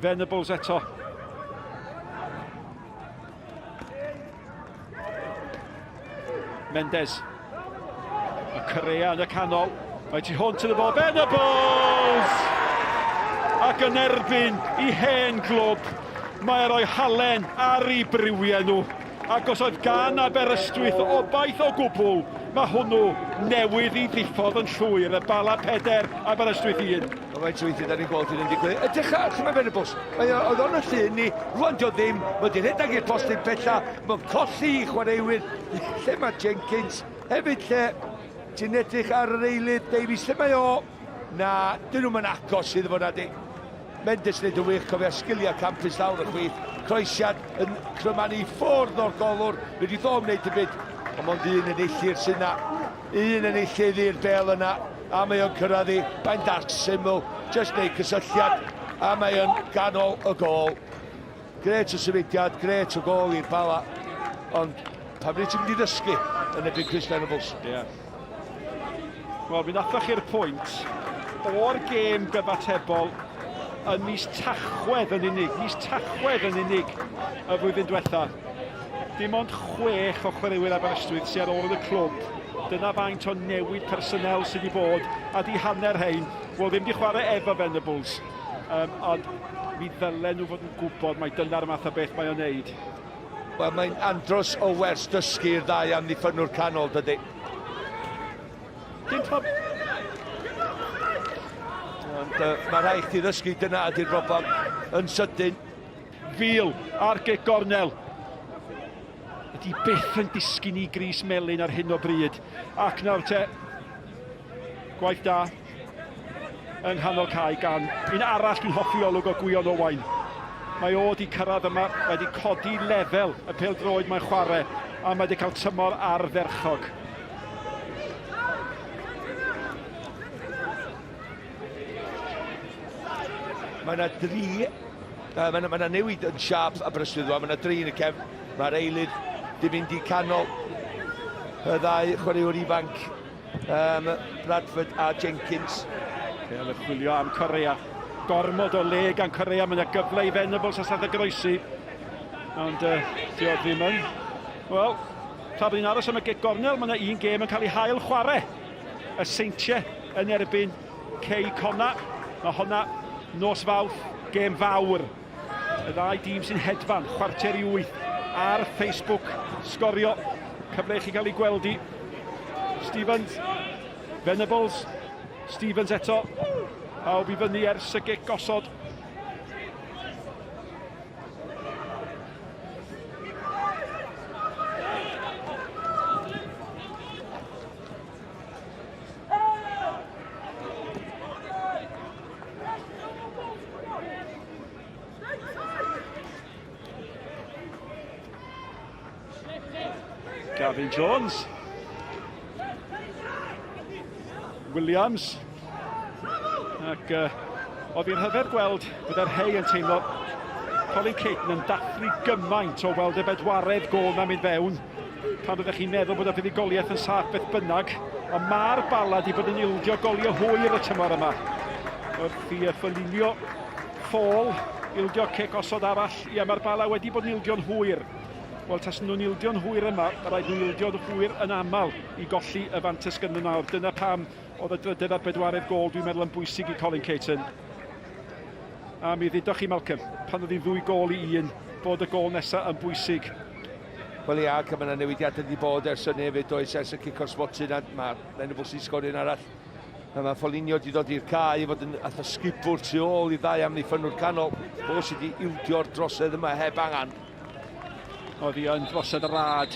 Venables eto. Mendes. Mae Correa yn y canol. Mae tu hwnt iddo fo. Venables! Ac yn erbyn i hen glwb. Mae roi halen ar ei briwiau nhw. Ac os oedd gan Aberystwyth obaith o gwbl, mae hwnnw newydd i ddiffodd yn llwyr. Y Bala 4, Aberystwyth 1. Mae faint o weithiau da ni'n gweld hyn yn digwydd. Edrych ar lle mae Venables. Mae o, oedd o'n y llun ni, rwan dio ddim, mae wedi rhedeg i'r postyn pella, mae'n colli i chwaraewyr. Lle mae Jenkins? Hefyd lle ti'n edrych ar yr eilydd Davies, lle mae o? Na, dyn nhw'n agos iddo fo na di. Mendes yn neud yn wych, cofia sgiliau campus lawr y chwith, croesiad yn crymanu i ffwrdd o'r golwr, fe di ddo am wneud y byd, ond mond un yn eilli'r sy'n na. Un yn eillydd i'r bel yna, a mae o'n cyrraedd hi, mae'n dasg syml, jyst neud cysylltiad, a mae o'n ganol y gôl. Grêt o symudiad, grêt o gôl i'r Bala, ond pa bryd ti'n mynd i ddysgu yn erbyn Chris Venables? Ie. Yeah. Wel, mi ddathoch chi'r pwynt o'r gêm gyfatebol yn mis Tachwedd yn unig, mis Tachwedd yn unig y flwyddyn diwetha. Dim ond chwech o chwaraewyr Aberystwyth sydd ar ôl yn y clwb. Dyna faint o newid personel sydd wedi bod, a di hanner hein, wel ddim di chwarae efo Venables. Um, ond mi ddylen nhw fod yn gwybod mai dyna'r math o beth mae o'n neud. Wel, mae'n andros o wers dysgu i'r ddau amddiffynnwr canol, dydy. Dim prob... Ond uh, mae rhaid chdi ddysgu dyna ydy'r broblem yn sydyn. Fil ar gic gornel. Ydy byth yn disgyn i gris melyn ar hyn o bryd. Ac nawr te, gwaith da yng nghanol cae gan un arall dwi'n hoffi olwg o Gwion Owain. Mae o wedi cyrraedd yma, mae wedi codi lefel y pêl-droed mae'n chwarae a mae wedi cael tymor ardderchog. Mae yna dri, uh, mae yna, mae yna newid yn siap Aberystwyth rwan, mae yna dri yn y cefn, mae'r eilydd di mynd i canol y ddau chwaraewr ifanc, um, Bradford a Jenkins. Pêl yn chwilio am Correa. Gormod o le gan Correa, mae yna gyfle i Venables os nath y groesi. Ond uh, dio ddim yn. Wel, tra bod ni'n aros am y gic gornel, mae yna un gêm yn cael ei hail chwarae. Y Seintiau yn erbyn Cei Conna. Mae honna nos Fawrth, gêm fawr. Y ddau dîm sy'n hedfan, 7:45 ar Facebook, sgorio. Cyfle i chi gael ei gweld i. Stevens, Venables, Stevens eto. Pawb i fyny ers y gic gosod. Gavin Jones. Williams. Ac uh, oedd hi'n rhyfedd gweld gyda'r rhei yn teimlo Colin Caton yn dathlu gymaint o weld y bedwaredd gôl na mynd fewn pan byddech chi'n meddwl bod y fuddugoliaeth yn saff beth bynnag, ond mae'r Bala wedi bod yn ildio goliau hwyr y tymor yma. Wrth i Foligno ffôl, ildio cic osod arall, ie, mae'r Bala wedi bod yn ildio'n hwyr. Wel, tas nhw'n ildio'n hwyr yma, mae rhaid nhw ildio'n hwyr yn aml i golli y fantes gyda nawr. Dyna pam oedd y drydedd a'r bedwaredd gôl, dwi'n meddwl, yn bwysig i Colin Caton. A mi ddudoch chi, Malcolm, pan oedd hi'n ddwy gôl i un, bod y gôl nesaf yn bwysig. Wel ia, ac mae yna newidiadau wedi bod ers hynny hefyd, oes, ers y cic o'r smotyn, a mae Venables wedi sgorio un arall. A mae Foligno wedi dod i'r cae i fod yn atho sgubwr tu ôl i ddau amddiffynnwr canol. Fo sydd wedi ildio'r drosedd yma heb angen. Oedd hi yn drosedd rad.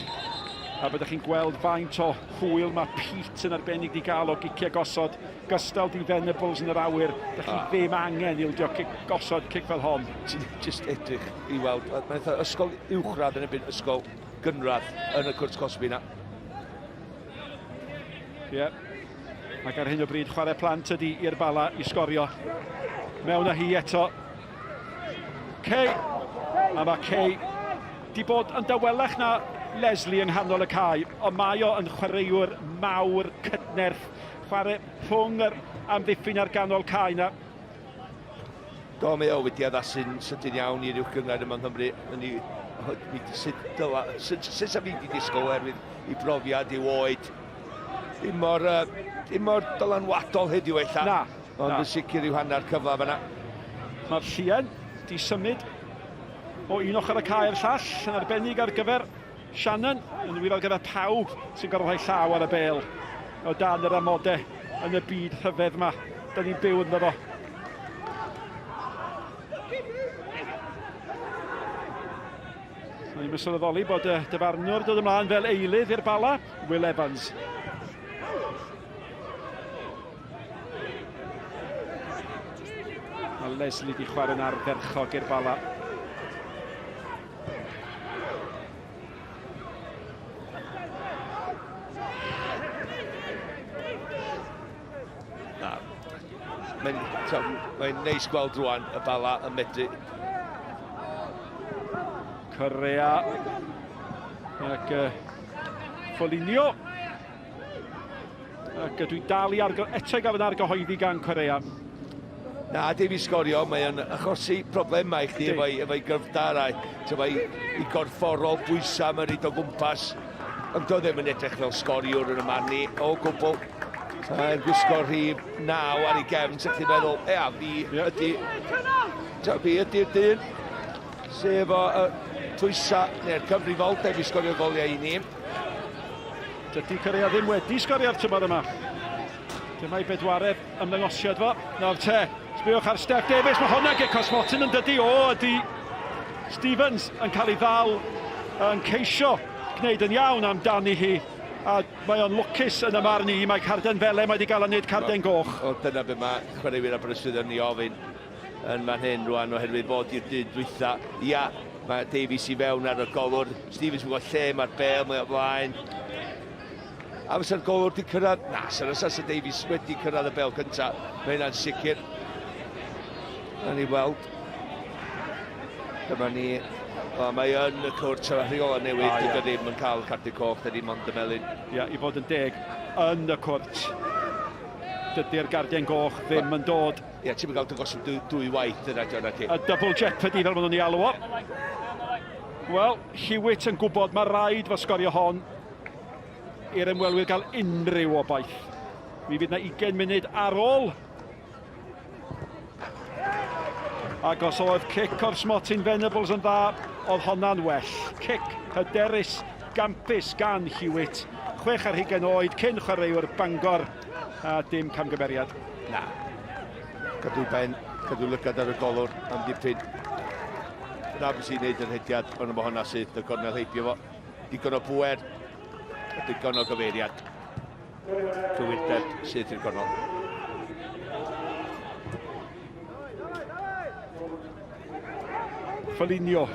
A byddwch chi'n gweld faint o hwyl mae Pete yn arbennig wedi gael o giciau gosod. Gystal di Venables yn yr awyr. Dych chi ah. ddim angen ildio cic gosod cic fel hon. Ti'n just edrych i weld. Mae'n eitha ysgol uwchradd yn erbyn ysgol gynradd yn y cwrt cosbi na. Ie. Yeah. Ac ar hyn o bryd chwarae plant ydy i'r Bala i sgorio. Mewn â hi eto. Kay. A mae Kay di bod yn dawelach na Leslie yng nghanol y cae, ond mae o yn chwaraewr mawr cydnerth. Chwarae rhwng yr amddiffyn a'r ganol cae na. Do, mae o wedi addasu'n sydyn iawn i'r uwch gynghrair yma yng Nghymru. Yn i, mi, sut, dyla, sut, sut sa fi wedi disgwyl oherwydd i brofiad i'w oed. Dim mor, uh, dim mor dylanwadol heddiw ella. Na. Ond yn sicr i'w hanner cyfle fanna. Mae'r llien di symud o un ochr y cae i'r llall, yn arbennig ar gyfer Shannon, yn wir ar gyfer pawb sy'n gorfod rhoi llaw ar y bêl o dan yr amodau yn y byd rhyfedd yma. Da ni'n byw ynddo fo. Mae'n sylweddoli bod y dyfarnwr dod ymlaen fel eilydd i'r Bala, Will Evans. Mae Leslie di chwarae'n ardderchog i'r Bala. Na. Mae'n mae neis gweld rwan y Bala yn medru. Correa ac uh, Foligno. Ac dwi dal i argo, eto i gael yn argyhoeddi gan Corea. Na, dim i sgorio, mae o'n achosi problemau i chdi efo'i efo gryfdar a'i, efo'i i gorfforol bwysau mae'n rhaid o gwmpas. Ond do ddim yn edrych fel sgoriwr yn y man ni o gwbl. Mae'n gwisgo rhif 9 ar ei gefn, sef ti'n meddwl, ea, fi ydy, fi ydy'r dyn sef o uh, pwysau neu'r cyfrifoldeb i sgorio goliau i ni. Dydy Corea ddim wedi sgorio'r tymor yma. Dyma ei bedwaredd ymddangosiad fo. Nawr te, sbiwch ar Steff Davies, mae hwnna gic o'r smotyn yn dydy, o ydy. Stevens yn cael ei ddal yn ceisio gwneud yn iawn amdani hi. A mae o'n lwcus yn y marn i, mae carden felen mae wedi gael a nid carden goch. O, dyna be mae chwaraewyr Aberystwyth yn ei ofyn yn fan hyn rwan oherwydd fod i'r dyn dwytha. Ia, mae Davies i fewn ar y golwr. Stevens yn gwybod lle mae'r bel, mae o flaen. A fysa'r golwr wedi cyrraedd? Na, sy'n os Asa Davies wedi cyrraedd y bel cyntaf. Mae hynna'n sicr. Na ni weld. Dyma ni. O, mae yn y cwrt o'r rheola newydd. Ah, Dydy ddim yn cael cardyn coch, dydy mond y melyn. Ia, i fod yn deg, yn y cwrt. Dydy'r gardien goch ddim yn dod. Ia, ti'n cael dy gosod dwy, dwy waith yna, John, ac Y double jeopardy fel maen nhw'n ei alw o. Wel, Hewitt yn gwybod mae rhaid fo sgorio hon. i'r ymwelwyr gael unrhyw obaith. Mi fydd na 20 munud ar ôl. Ac os oedd cic o'r smotyn Venables yn dda, oedd honna'n well. Cic hyderus, gampus gan Hewitt. 26 oed, cyn chwaraewr Bangor, a dim camgymeriad. Na. Cadw ben, cadw lygad ar y golwr am dipyn. Dyna beth sy'n neud yr hediad, ond mae hwnna syth y gornel heibio fo. Digon o bŵer, a digon o gyfeiriad. Cywirdeb sydd i'r gornel. Foligno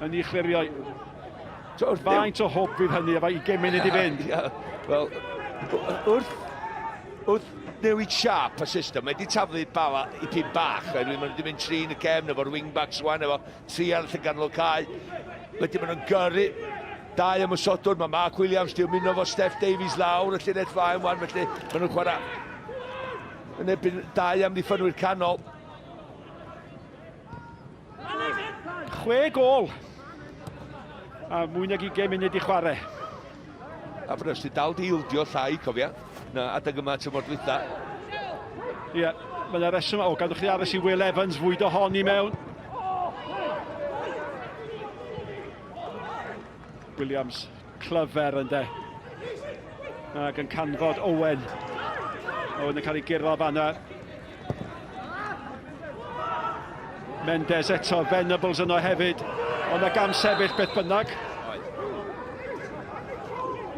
yn ei chliriau. Faint o hwb fydd hynny efo 20 munud i fynd? Wel, wrth, wrth newid siâp y system, mae wedi taflu bala i pyn bach, oherwydd maen nhw wedi mynd trin y cefn efo'r wing-backs rwan, efo tri arall yn ganol cae. Wedyn maen nhw'n gyrru dau ymosodwr, mae Mark Williams di ymuno fo Steff Davies lawr y llinell flaen wan, felly maen nhw'n chwarae yn erbyn dau amddiffynwyr canol. Chwe gol a mwy nag 20 munud i chwarae. Aberystwyth dal di ildio llai, cofia, na adeg yma tymor dwytha. Ie, yeah, mae yna reswm, o, gadwch chi aros i Will Evans fwydo hon i mewn. Williams, clyfer ynddo. Ac yn canfod Owen. Owen yn cael ei guro fanna. Mendes eto, Venables yno hefyd. Ond y gam sefyll beth bynnag.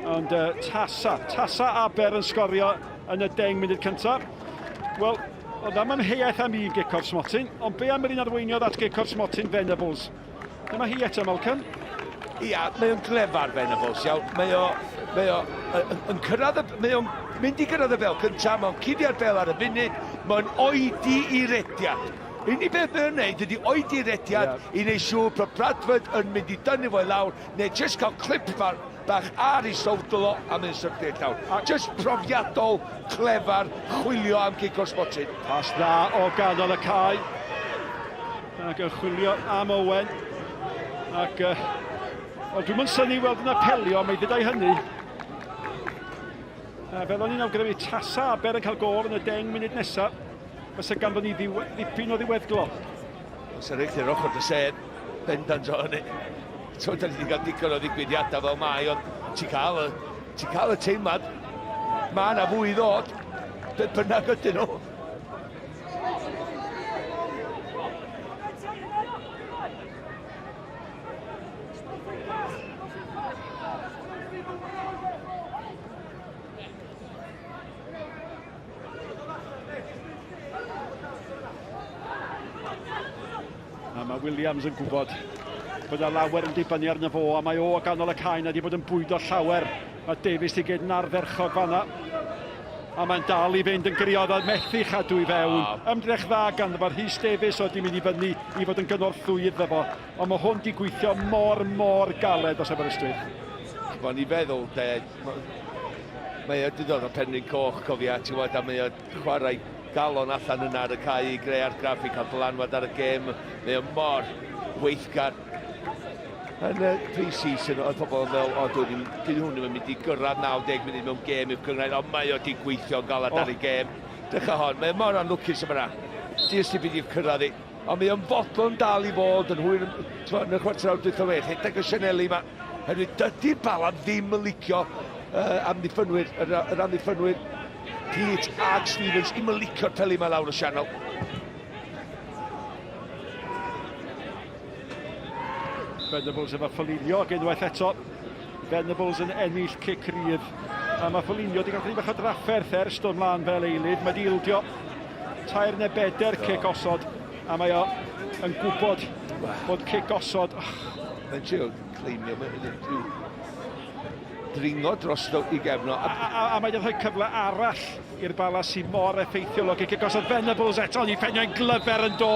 Ond uh, Tasa, Tasa Aber yn sgorio yn y 10 munud cyntaf. Wel, oedd am amheuaeth am un gic o'r smotyn, ond be am yr un arweiniodd at gic o'r smotyn Venables? Dyma hi eto, Malcolm. Ia, mae o'n glefar Venables, iawn. Mae o, mae o yn, yn cyrraedd, y, mae o'n mynd i gyrraedd y bel cyntaf, mae'n cuddio'r bel ar y funud, mae'n oedi i rediad. Unig beth mae o'n neud ydy oedi rediad yeah. i wneud siŵr bod Bradford yn mynd i dynnu fo i lawr, neu jyst cael clip bar, bach ar ei sowdl o a mynd syrthio i'r llawr. Jyst profiadol, clefar, chwilio am gic o'r smotyn. Pas dda o ganol y cae. Ac yn chwilio am Owen. Ac uh, wel, dwi'n mynd syni weld yn apelio, mae ddydau hynny. A fel o'n i'n awgrymu, tasa Aber yn cael gôl yn y 10 munud nesaf, fysa ganddo ni ddipyn o ddiweddglo. Os yr eich i'r ochr dy sedd, bendant o hynny. So, da ni wedi cael digon o ddigwyddiadau fel mae, ond ti'n cael y, ti cael y teimlad, mae yna fwy i ddod, beth bynnag ydyn nhw. A mae Williams yn gwybod bod yna lawer yn dibynnu arno fo, a mae o o ganol y cae na wedi bod yn bwydo llawer. Mae Davies di gyd yn ardderchog fanna. A mae'n dal i fynd yn griodd a methu chadw i fewn. Ymdrech dda ganddo fo. Rhys Davies oedd di mynd i fyny i fod yn gynorthwy iddo fo. Ond mae hwn di gweithio mor, mor galed dros Aberystwyth. Mae'n i feddwl, de, mae o wedi dod o Penrhyn Coch, cofia, ti'n gwybod, a mae o chwarae galon allan yna ar y cae i greu argraff, i cael dylanwad ar y gêm. Mae o mor weithgar. Yn y pre-season, oedd pobl yn meddwl, o, dwi ddim, dwi hwn ddim yn mynd i gyrraedd 90 munud mewn gêm i'w cynghrair, ond mae o wedi gweithio'n galed oh. ar ei gêm. Drycha hon, mae o mor anlwcus yma. Jyst i byd i'w cyrraedd i. Ond mae o'n fodlon dal i fod yn hwyr yn y chwarter awr dwytha fe, rhedeg y sianeli yma. Herwydd dydy'r Bala ddim yn licio uh, amddiffynwyr, yr, yr amddiffynwyr. Pete ag Stevens i'm yn licio'r peli 'ma lawr y sianel. Venables efo Foligno ac unwaith eto Venables yn ennill cic rydd. A mae Foligno wedi cael chydig bach o drafferth ers dod mlaen fel eilydd. Mae wedi ildio tair neu bedair cic osod a mae o yn gwybod bod cic osod... Mae'n trio cleimio, mae'n rhyw dringo drosto i gefn o. A, a, a mae wedi rhoi cyfle arall i'r Bala sy'n mor effeithiol o gicio gosod Venables eto, ni phenio'n glyfer yn do,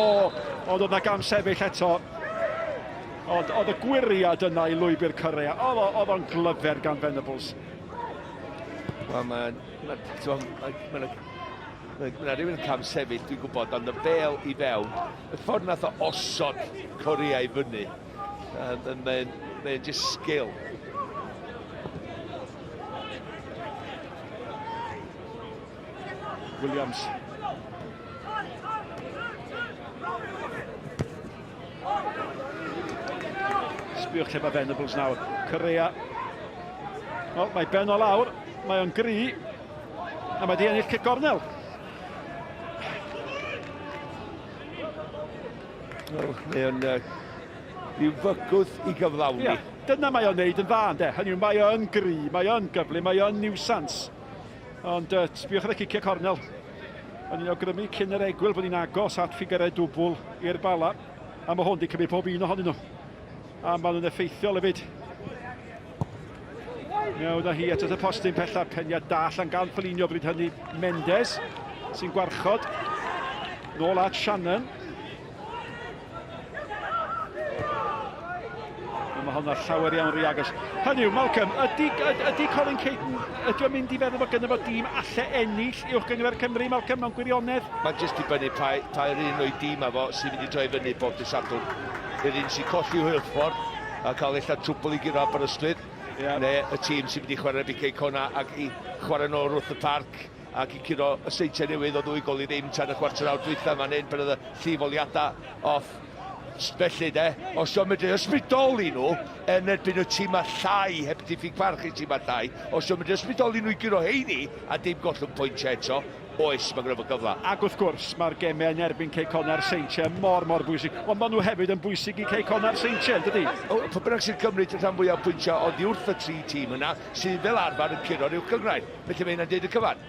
ond oedd na gam sefyll eto. Ond oedd y gwiriad yna i lwybr Correa, oedd o'n glyfer gan Venables. Wel, mae'n... Mae'n ma, ma, ma, ma rhywun yn cam sefyll, dwi'n gwybod, ond y bel i fewn, y ffordd nath o osod Correa i fyny, Mae'n mae just skill. Williams. Sbiwch lle mae Venables nawr. Correa. O, mae ben o lawr. Mae o'n gry. A mae di ennill cic gornel. Wel, mae o'n uh, rhyw fygwth i gyflawni. Ia, dyna mae o'n neud yn dda, ynde. Hynny yw, mae o'n gry, mae o'n gyflym, mae o'n niwsans. Ond uh, sbiwch ar y ciciau cornel. O'n i'n awgrymu cyn yr egwyl bod ni'n agos at ffigurau dwbl i'r Bala. A mae hwn wedi cymryd pob un ohonyn nhw. A maen nhw'n effeithiol hefyd. Mewn â hi at y postyn pellaf, peniad da allan gan Foligno bryd hynny. Mendes sy'n gwarchod. Nôl at Shannon. Mae hwnna llawer iawn rhy agos. Hynny yw, Malcolm, ydy, ydy Colin Caton, ydy o'n mynd i feddwl bod gynno fo dîm alle ennill uwch gynghrair Cymru, Malcolm, mewn gwirionedd? Mae'n jyst dibynnu pa, pa yr un o'i dîm a fo sy'n mynd i droi fyny bob dydd Sadwrn. Yr un sy'n colli Hwlffordd a cael ella trwbl i guro Aberystwyth, yeah. neu y tîm sy'n mynd i chwarae BK Cona ac i chwarae nôl wrth y parc ac i curo y Seintiau Newydd o ddwy gol i ddim tan y chwarter awr dwytha fan hyn pan oedd y llifoliadau off. Felly de, os o'n medru ysbrydoli nhw yn erbyn y tîmau llai, heb diffyg parch i tîmau llai, os o'n medru ysbrydoli nhw i guro heini a dim gollwng pwyntiau eto, oes, mae gynno fo gyfle. Ac wrth gwrs, mae'r gemau yn erbyn Cei Connah'r Seintiau mor, mor bwysig. Ond maen nhw hefyd yn bwysig i Cei Connah'r Seintiau, yn dydy? O, pwy bynnag sy'n cymryd y rhan fwyaf o bwyntiau oddi wrth y tri tîm yna, sydd fel arfer yn curo'r Uwch Gynghrair. Felly mae hynna'n deud y cyfan.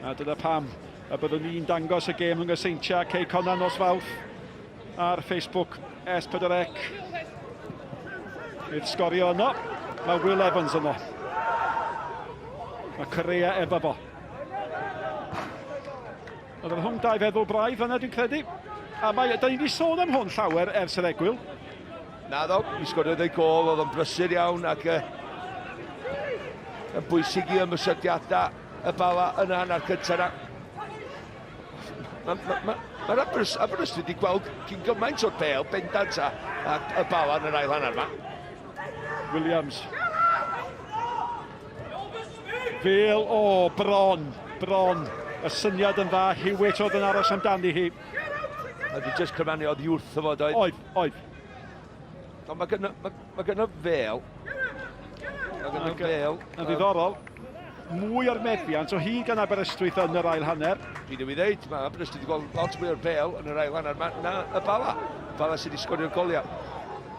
A dyna pam y byddwn ni'n dangos y gêm rhwng y Seintiau a Cei Connah nos Fawrth ar Facebook S4C. Bydd sgorio yno. Mae Will Evans yno. Mae Correa efo fo. Oedd yn rhwng dau feddwl braidd fanna dwi'n credu. A mae, da ni wedi sôn am hwn llawer ers yr egwyl. Naddo, mi sgoriodd ei gol, oedd o'n brysur iawn ac uh, yn bwysig i ymosodiadau y Bala yn y hanner cyntaf yna. Mae'r ma, ma, ma Aberystwyth, Aberystwyth wedi gweld cyn gymaint o'r bel bendant a, a, y Bala yn yr ail hanner yma. Williams. Fel, o, bron, bron. Y syniad yn dda, Hewitt oedd yn aros amdani hi. Oedd hi jyst cyfrannu oddi wrtho fo, doedd? Oedd, oedd. Ond mae gynno, mae, mae gynno fel. Mae gynno fel. Yn ddiddorol, mwy o'r meddiant o hyd gan Aberystwyth yn yr ail hanner. Dwi newydd ddeud, mae Aberystwyth wedi gweld lot mwy o'r bel yn yr ail hanner ma, na y Bala. Y Bala sydd wedi sgorio'r goliau.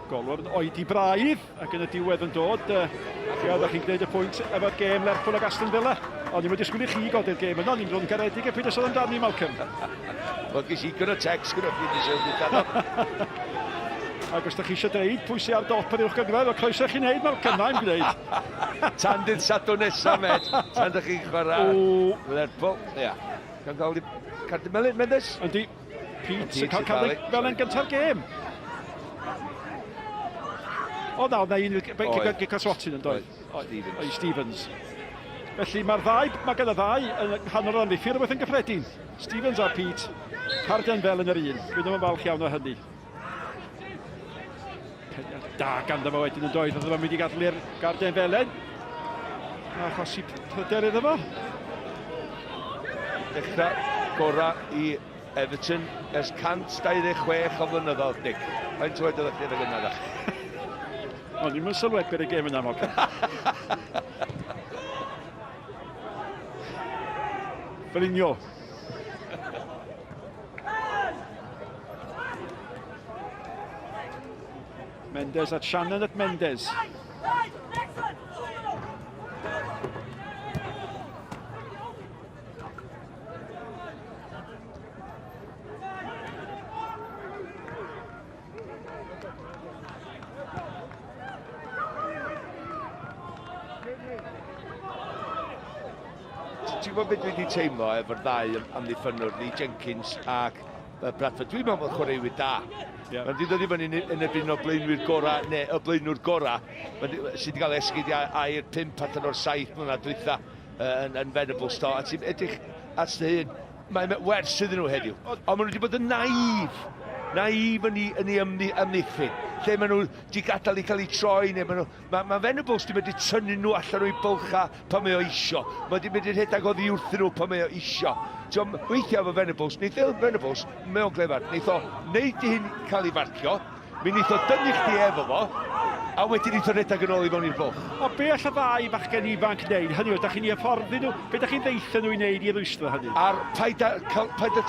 Golwr yn oedi braidd ac yn y diwedd yn dod. Uh, Ie, oeddech chi'n gwneud y pwynt efo'r gêm Lerpwl ag Aston Villa. O'n i'n disgwyl i chi godi'r gêm yno, o'n i'n bod yn garedig a pryd sôn amdani, Malcolm. Wel, ges i gyda text gyda fi wedi sôn Ac os da chi eisiau deud pwy sy'n ar dop yr uwch gynghrair, wel croeso i chi wneud, Malcolm, na i'n gwneud. Tan dydd Sadwrn nesaf, met. Tan dych chi'n chwarae Lerpwl. Ia. Gan gael cardyn melyn, Mendes? Yndi. Pete yn cael cardyn felyn gynta'r gêm. O na, oedd na un gic o swatyn yn doedd? Stevens. O'i Stevens. Felly mae'r ddau, mae gan y ddau yn nghanol yr amddiffyn rhywbeth yn gyffredin. Stevens a Pete, carden fel yn yr un. Dwi ddim yn falch iawn o hynny. Peniad da ganddo fo wedyn yn doedd, oedd fo'n mynd i gadw i'r garden felen. Achosi pryder iddo fo. Dechrau gorau i Everton ers 126 o flynyddoedd, Nick. Faint oed oeddech chi adeg yna, da? O'n i'm yn sylwebu'r y gêm yna, Malcolm. Felinio. Mendes at Shannon at Mendes. Ti'n gwybod beth dwi wedi teimlo efo'r ddau amddiffynnwr ni, Jenkins ac Bradford? Dwi'n meddwl bod chwaraewyr da. Yeah. Mae'n wedi dod i fyny yn erbyn o blaenwyr gorau, neu y blaenwr gorau, sydd wedi cael esgidiau aur 5 allan o'r 7 mlynedd dwytha yn, yn Venables to. A ti'n edrych at dy hun, Mae'n wers iddyn nhw heddiw. Ond maen nhw wedi bod yn naif. Naif yn ei, yn ei ymddiffyn. Lle maen nhw wedi gadael i cael eu troi, neu maen nhw... Mae, mae Venables wedi medru tynnu nhw allan o'i bylcha pan mae o isio. Mae wedi medru rhedeg oddi wrthyn nhw pan mae o isio. Ti'n weithiau efo Venables, neith o Venables, mae o'n glefar, neith o wneud i hyn cael ei farcio, Mi wneith o dynnu chdi efo fo, a wedyn wneith o redag yn ôl i fewn i'r bwlch. Ond be all y ddau fachgen ifanc wneud? Hynny yw, da chi'n ei hyfforddi nhw? Be da chi'n ddeutha nhw i wneud i rwystro hynny? Ar, paid â, paid â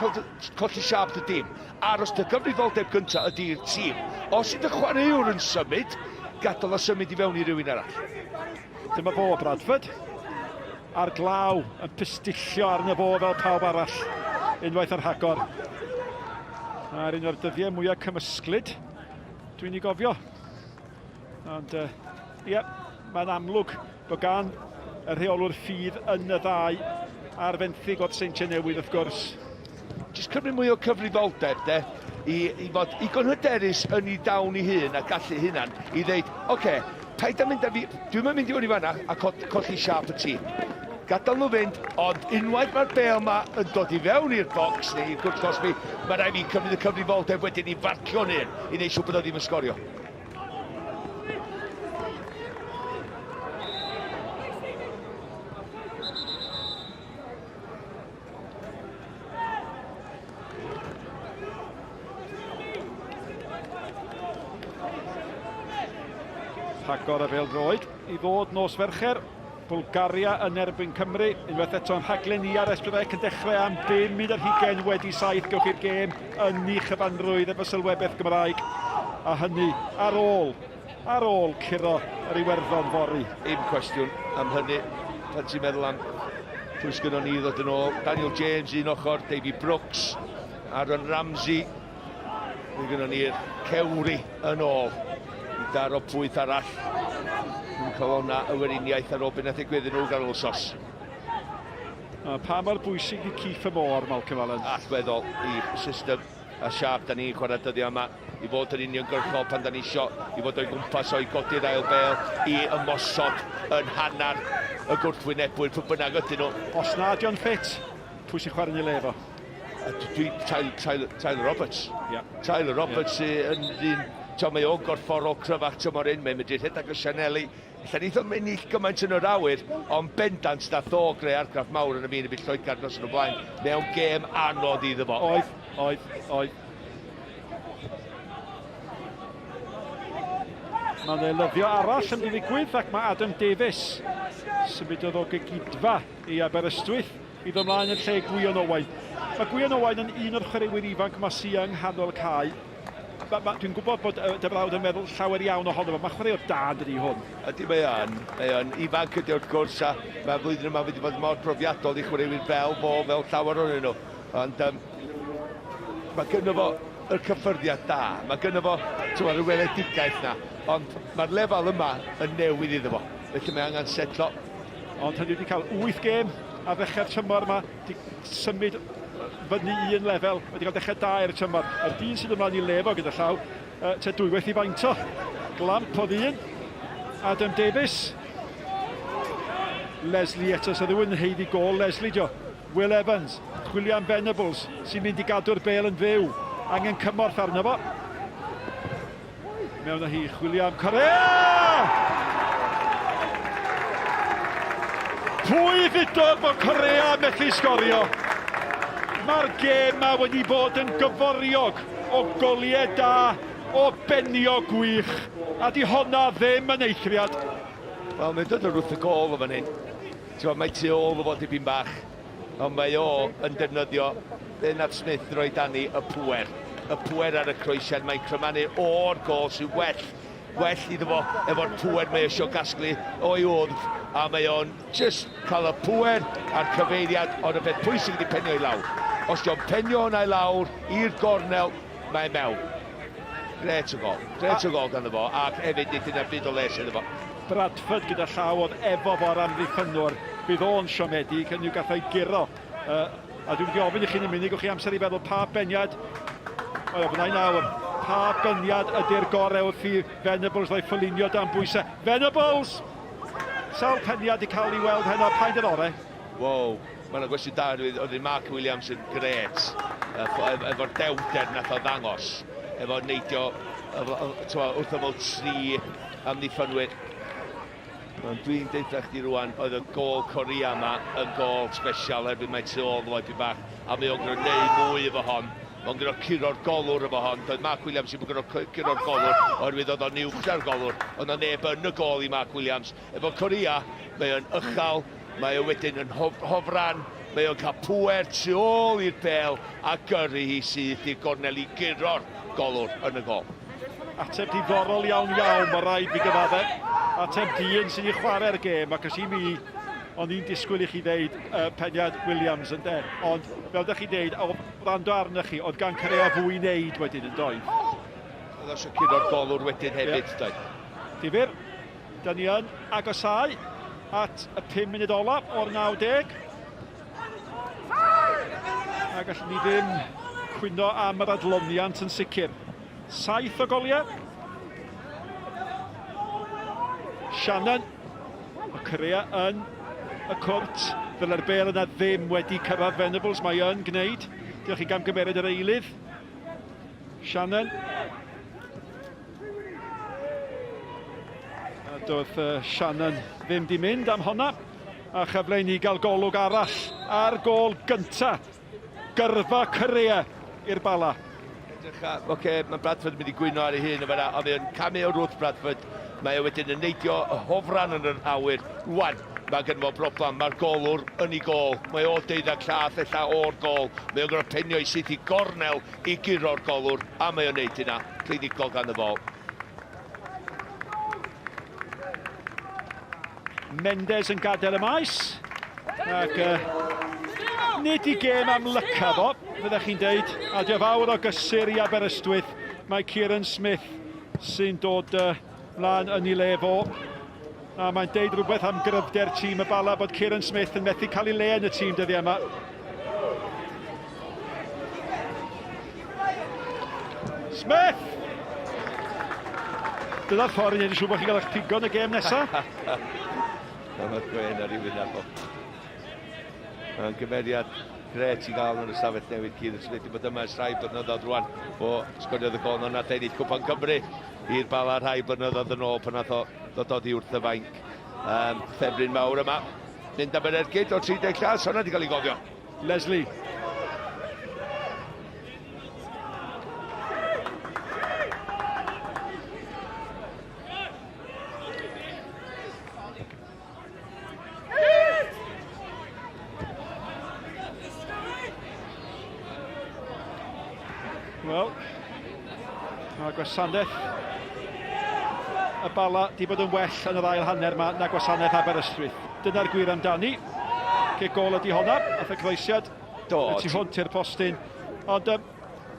colli siâp dy dîm. Aros dy gyfrifoldeb gyntaf ydy i'r tîm. Os yw dy chwaraewr yn symud, gadael o symud i fewn i rywun arall. Dyma fo, Bradford. A'r glaw yn pistillio arno fo fel pawb arall unwaith yn rhagor. A'r un o'r dyddiau mwyaf cymysglyd dwi'n ei gofio. Ond, ie, uh, yeah, mae'n amlwg bod gan y rheolwr ffydd yn y ddau a'r fenthyg o'r Seintiau Newydd wrth gwrs. Jyst cymryd mwy o cyfrifoldeb de, i, i fod igon hyderus yn ei dawn ei hun a gallu hunan i ddeud, oce, okay, paid â mynd â fi, dwi'm yn mynd i fyny fanna a colli siâp y tîm. Gadael nhw fynd, ond unwaith mae'r bêl ma yn dod i fewn i'r bocs neu i'r cwrt cosbi, mae rhaid fi cymryd y cyfrifoldeb wedyn i farcio'n hun i wneud siŵr bod o ddim yn sgorio. Rhagor y bêl-droed i ddod nos Fercher. Bwlgaria yn erbyn Cymru. Unwaith eto yn rhaglen ni ar S4C yn dechrau am 7:20 wedi 7. Gewch chi'r gêm yn ei chyfanrwydd efo sylwebaeth Gymraeg. A hynny ar ôl, ar ôl curo yr Iwerddon fory. Un cwestiwn am hynny, pan ti'n meddwl am pwy sgynnon ni ddod yn ôl. Daniel James un ochr, Davy Brooks, Aaron Ramsey. Mae gynnon ni'r cewri yn ôl i daro pwyth arall. Yn colonna y weriniaeth ar ôl beth nath ddigwydd nhw gan wsos. A pa mor bwysig i Keith y Môr, Malcolm Allen? Allweddol i'r system a siâp da ni'n chwarae dyddiau yma i fod yn uniongyrchol pan da ni isio i fod o'i gwmpas o i godi'r ail bêl i ymosod yn hanner y gwrthwynebwyr pwy bynnag ydyn nhw. Os na ydi o'n ffit, pwy sy'n chwarae yn ei le fo? Dwi, Tyler, Tyler, Tyler Roberts. Yeah. Tyler Roberts yeah. yn un, mae o'n gorfforol cryfach tymor un, mae'n mynd i'r rhedeg o Sianeli. Ella neith o'm ennill gymaint yn yr awyr, ond bendant nath o greu argraff mawr yn y fi yn y byd Lloegr nos yn y blaen, mewn gêm anodd iddo fo. Oedd, oedd, oedd. Mae'n eilyddio arall yn ddigwydd ac mae Adam Davies symudodd o Gygidfa i Aberystwyth i ddod ymlaen yn lle Gwion Owain. Mae Gwion Owain yn un o'r chwaraewyr ifanc yma sy yng nghanol y cae. Dwi'n gwybod bod dy frawd yn meddwl llawer iawn ohono fo. Mae'n chwaraewr da yn dydi hwn? Ydy mae o'n. Mae o'n ifanc ydy wrth gwrs a mae'r flwyddyn yma wedi bod mor brofiadol i chwaraewyr fel fo, fel llawer ohonyn nhw. Ond um, mae gynno fo y cyffyrddiad da, mae gynno fo y weledigaeth na, ond mae'r lefel yma yn newydd iddo fo, felly mae angen setlo. Ond hynny wedi cael 8 gêm ar ddechrau'r tymor yma, wedi symud fyny un lefel, wedi cael dechrau da i'r tymor. A'r dyn sydd ymlaen i lefo gyda llaw, uh, te dwywaith i faint o. Glamp oedd un. Adam Davies. Leslie eto, so rhywun yn heiddi gol Leslie dio. Will Evans, chwilio am Venables, sy'n mynd i gadw'r bel yn fyw. Angen cymorth arno fo. Mewn â hi, chwilio am Correa! Pwy ddudodd bod Correa methu sgorio? Mae'r gêm ma wedi bod yn gyforiog o goliau da, o benio gwych, a di honna ddim yn eithriad. Wel, mae'n dod o'r wrth y gol o fan hyn. Ti'n mae tu ôl o fo dipyn bach. Ond mae o yn defnyddio be nath Smith roi dani, y pŵer. Y pŵer ar y croesiad, mae'n crymanu o'r gol sy'n well well iddo fo efo'r pŵer mae eisiau gasglu o'i wddf a mae o'n just cael y pŵer a'r cyfeiriad ond y peth pwysig ydy penio i lawr. Os dio'n penio hwnna i lawr i'r gornel, mae mewn. Gret o gol. Gret o gol ganddo fo ac hefyd nid yna byd o les iddo fo. Bradford gyda llaw oedd efo fo'r amddiffynnwr. Bydd o'n siomedig, hynny yw gath o'i guro. Uh, a dwi'n mynd i ofyn i chi'n y munud, gwch chi amser i feddwl pa beniad, mae ofyn i nawr, pa beniad ydy'r gorau wrth i Venables roi ffolinio dan bwysau. Venables! Sawl peniad i cael ei weld heno, paid yr orau? Wow, mae yna gwestiwn da, oedd Mark Williams yn gret, efo'r dewder nath o ddangos, efo neidio wrth ymyl tri amddiffynwyr. Ond dwi'n deutha chdi rwan, oedd y gol Corea yma yn gol special erbyn mae tu ôl fo ipyn bach, a mae o'n gorfod neud mwy efo hon. Mae'n gorfod curo'r golwr efo hon. Doedd Mark Williams ddim yn gorfod curo'r golwr, oherwydd oedd o'n uwch na'r golwr. Oedd 'na neb yn y gol i Mark Williams. Efo Corea, mae o'n uchel, mae o wedyn yn hofran, mae o'n cael pŵer tu ôl i'r bêl a gyrru hi syth i'r gornel i guro'r golwr yn y gol. Ateb diddorol iawn iawn, mae rhaid fi gyfadde. Ateb dyn sy'n ei chwarae'r gêm, ac os i mi, o'n i'n disgwyl i chi ddeud uh, peniad Williams yn de. Ond fel da chi ddeud, o wrando arnoch chi, oedd gan Corea fwy i wneud wedyn yn doedd. Oedd o eisiau curo'r golwr wedyn hefyd, yeah. Doedd. Difyr, da ni yn agosau at y 5 munud olaf o'r 90. A gallwn ni ddim cwyno am yr adloniant yn sicr. 7 o goliau. Shannon. Mae Corea yn y cwrt. Ddyle'r bel yna ddim wedi cyrraedd Venables. Mae yn gwneud. Diolch i gamgymeriad yr eilydd. Shannon. A doedd Shannon ddim di mynd am honna. A chyfle i ni gael golwg arall ar gol gynta gyrfa Corea i'r Bala. Edrycha, oce, okay, mae Bradford yn mynd i gwyno ar ei hun yn fanna, ond mae o'n camu o wrth Bradford. Mae o wedyn yn neidio y hofran yn yr awyr. Rwan, mae gen fo broblem, mae'r golwr yn ei gol. Mae o deuddag llath ella o'r gol. Mae o'n gorfod penio i syth i gornel i guro'r golwr, a mae o'n neud hynna. Clinigol gan y fo. Mendes yn gadael y maes. Ac uh, nid i gêm amlyca fo, fyddech chi'n deud. A diolch fawr o gysur i Aberystwyth. Mae Kieran Smith sy'n dod uh, mlaen yn ei le fo. A mae'n deud rhywbeth am gryfder tîm y Bala bod Kieran Smith yn methu cael ei le yn y tîm dyddiau yma. Smith! Dyna'r ffordd i wneud yn siŵr bod chi'n cael eich pigo yn y gêm nesaf. Mae'r gwen ar ei wyneb o. Mae'n gymeriad gret i gael yn y stafell newydd Kieran Smith wedi bod yma ers rhai blynyddoedd rwan. Fo sgoriodd y gol na nath ennill Cwpan Cymru i'r Bala rhai blynyddoedd yn ôl pan nath o ddod oddi wrth y fainc. Um, ffefryn mawr yma. Mynd am yr ergyd o 30 llas, hwnna wedi cael ei gofio. Leslie. Wel, mae gwasanaeth y Bala di bod yn well yn yr ail hanner yma na gwasanaeth Aberystwyth. Dyna'r gwir amdani. Cic gol ydi honna, ath y croesiad Do, y tu hwnt i'r postyn. Ond um,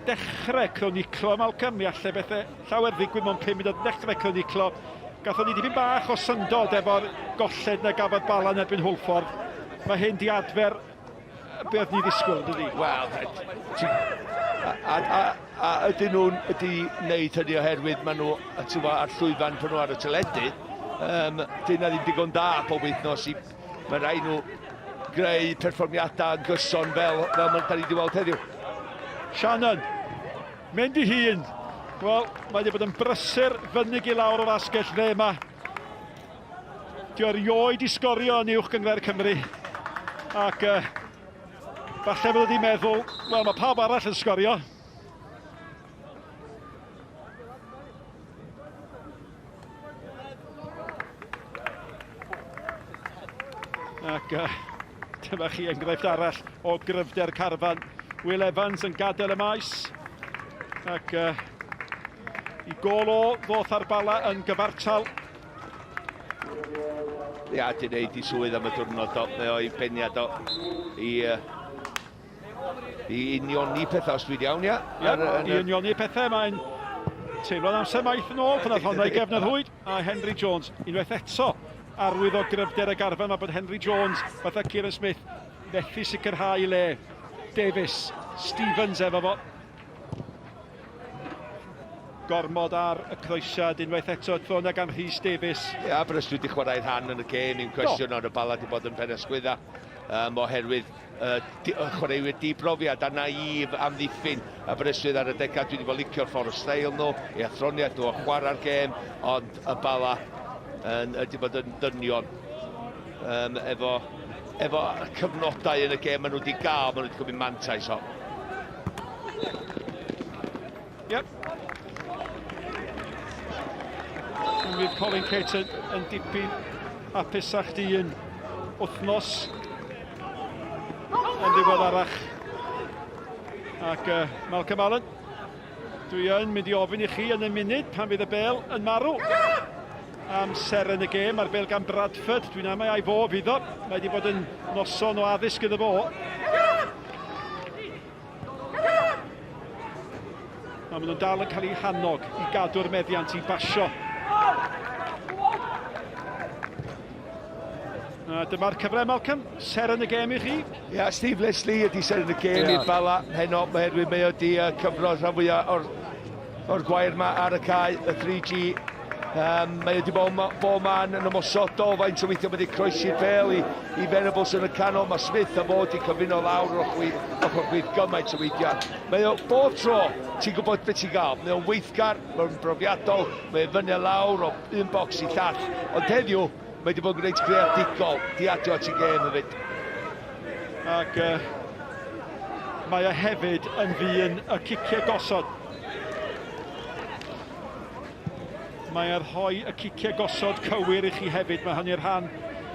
dechrau croniclo, Malcolm, mi allai bethau llawer ddigwydd mewn 5 munud, dechrau croniclo. Gathon ni dipyn bach o syndod efo'r golled na gafodd Bala yn erbyn Hwlffordd. Mae hyn di adfer be oedd ni ddisgwyl, dydy? Wel, a, a, a, a ydyn nhw'n ydy wneud hynny oherwydd maen nhw ti'n ar llwyfan pan nhw ar y teledu. Um, dyna ddim digon da pob wythnos i... Mae rhaid nhw greu perfformiadau yn gyson fel, fel mae'n da ni wedi weld heddiw. Shannon, mynd i hun. Wel, mae wedi bod yn brysur fynyg i lawr o'r asgell dde yma. Di o erioed i sgorio yn uwch gynghrair Cymru. Ac uh, falle fod wedi meddwl, wel mae pawb arall yn sgorio. Ac uh, Dyma chi enghraifft arall o gryfder carfan. Will Evans yn gadael y maes. Ac uh, i gol o ddoth ar Bala yn gyfartal. Ia, di wneud i swydd am y diwrnod o. Mae o'i beniad o i, uh, i unioni pethau os dwi'n iawn, ia? Ia, i unioni pethau, mae'n teimlo'n amser maith yn ôl pan oedd honna i gefn yr rhwyd. A Henry Jones, unwaith eto, arwydd o gryfder y garfan mae bod Henry Jones, fatha Kieran Smith, methu sicrhau le. Davies, Stevens efo fo. Gormod ar y croesiad unwaith eto, tro yna gan Rhys Davies. Ie, yeah, Aberystwyth wedi chwarae rhan yn y gêm, un cwestiwn ond y Bala wedi bod yn pen ysgwydda um, oherwydd uh, chwaraewyr di-brofiad a naïf amddiffyn Aberystwyth ar y degau. Dwi wedi bod licio'r ffordd o steil nhw, ei athroniaeth nhw o chwarae'r gêm, ond y Bala yn, wedi bod yn dynion um, efo, efo cyfnodau yn y gêm maen nhw wedi gael, maen nhw wedi cymryd mantais o. Yep. Fydd Colin Caton yn dipyn hapusach di un wythnos yn ddiweddarach. Ac uh, Malcolm Allen, dwi yn mynd i ofyn i chi yn y munud pan fydd y bel yn marw. Am seren y gêm, mae'r bel gan Bradford, dwi'n amau ai fo fydd o. Mae wedi bod yn noson o addysg iddo fo. A maen nhw'n dal yn cael eu hannog i gadw'r meddiant i basio. A dyma'r cyfle, Malcolm. Seren y gêm i chi. Ia, yeah, Steve Leslie ydy seren y gêm yeah. i'r Bala heno, oherwydd mae o wedi uh, cyfro rhan fwyaf o'r, or gwair yma ar y cae, y 3G. Um, mae wedi bod bo man yn ymosodol, faint o weithio wedi croesi'r bel i, i Venables yn y canol. Mae Smith a fod wedi cyfuno lawr o'r chwith, ochr chwith gymaint o weithiau. Mae o bob tro, ti'n gwybod beth ti'n gael. Mae o'n weithgar, mae'n brofiadol, mae o'n fyny a lawr o un bocs i llall. Ond heddiw, mae wedi bod yn reit greadigol, di adio at y gêm hefyd. Ac uh, mae o hefyd yn ddyn y ciciau gosod. Mae ar rhoi y ciciau gosod cywir i chi hefyd. Mae hynny'n rhan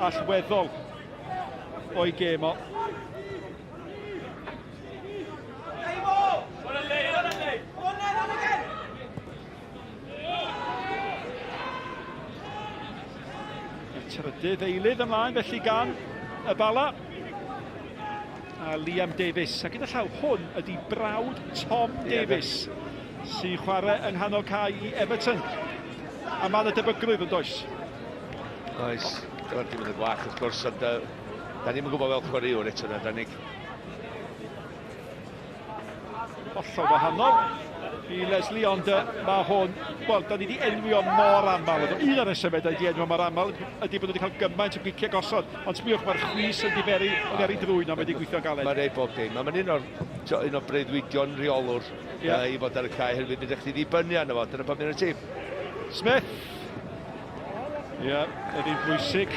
allweddol o'i gêm o. Y trydydd eilydd ymlaen felly gan y Bala. A Liam Davies. A gyda llaw hwn ydy brawd Tom Davies. Sy'n chwarae yng nghanol cae i Everton. A mae yna debygrwydd yn does? Oes, dyma'r dim yn y gwach wrth gwrs, ond uh, da ni'n gwybod fel chwaraewr eto na, Danig. Hollol wahanol i Leslie, ond uh, mae hwn, wel, da ni wedi enwi o mor aml. Un o'r resymau da ni wedi enwi o mor aml ydy bod wedi cael gymaint o giciau gosod. Ond sbiwch, mae'r chwys yn diferu yn er ei drwy'n, ond mae wedi gweithio'n galed. Mae'n rhaid bob dim. Mae'n un o'r, un o'r breuddwydion rheolwr yeah. uh, i fod ar y cae hefyd, bydd chdi ddibynnu arno fo, dyna pam yn y tîm. Smith! Ie, yeah, ydy'n bwysig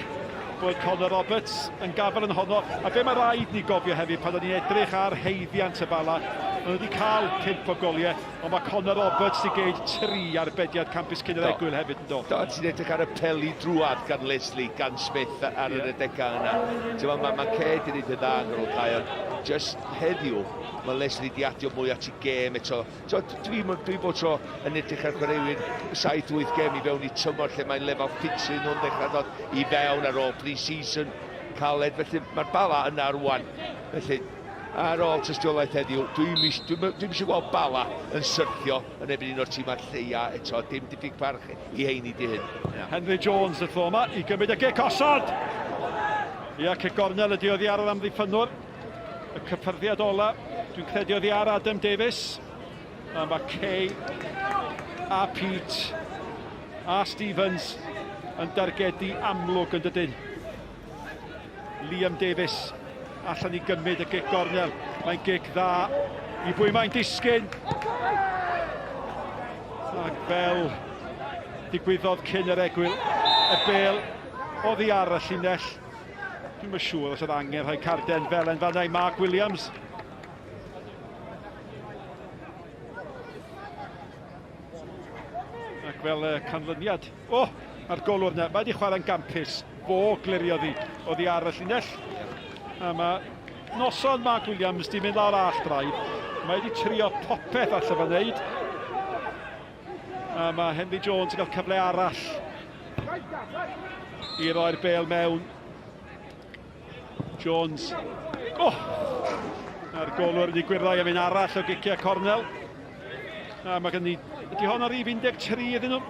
bod Conor Roberts yn gafel yn honno. A be mae rhaid ni gofio hefyd pan o'n ni'n edrych ar heiddiant y Bala, maen nhw wedi cael 5 o goliau, ond mae Conor Roberts wedi geid 3 arbediad campus cyn yr egwyl hefyd yn do. Do, ti'n edrych ar y peli drwad gan Leslie, gan Smith ar yr yeah. adegau yna. Ti'n mae ma Ced yn ei dda yn ôl cae, ond just heddiw, mae Leslie di adio mwy at ei gêm eto. So, dwi, dwi bod tro yn edrych ar chwaraewyr 7-8 gêm i fewn i tymor lle mae'n lefel ffitrwydd nhw'n dechrau dod i fewn ar ôl pre-season caled. Felly mae'r Bala yna rwan. Felly ar ôl tystiolaeth heddiw, dwi'n dwi, dwi, dwi eisiau gweld Bala yn syrthio yn erbyn un o'r tîmau lleia eto. Dim diffyg parch i heini di hyn. Yeah. Henry Jones y tro yma i gymryd y gic osod! Ia, cic gornel ydi oddi ar yr amddiffynnwr. Y cyffyrddiad ola, dwi'n credu oddi ar Adam Davies. A mae Kay a Pete a Stevens yn dargedu amlwg yn dydyn. Liam Davies allan i gymryd y gic gornel. Mae'n gic dda i bwy mae'n disgyn. Ac fel digwyddodd cyn yr egwyl, y bel oddi ar y llinell. Dwi'm yn siŵr os oedd angen rhoi carden felen fanna i Mark Williams. Ac fel y canlyniad, o, oh, mae'r golwr yna, mae wedi chwarae'n gampus, fo gliriodd hi, oddi ar y llinell. A mae noson Mark Williams di mynd lawr all braidd. Mae wedi trio popeth all efo wneud. A mae Henry Jones yn cael cyfle arall i roi'r bel mewn. Jones. Oh! A'r golwr wedi gwyrddo am un arall o giciau cornel. A mae gen i... Ydy hon ar rif 13 iddyn nhw?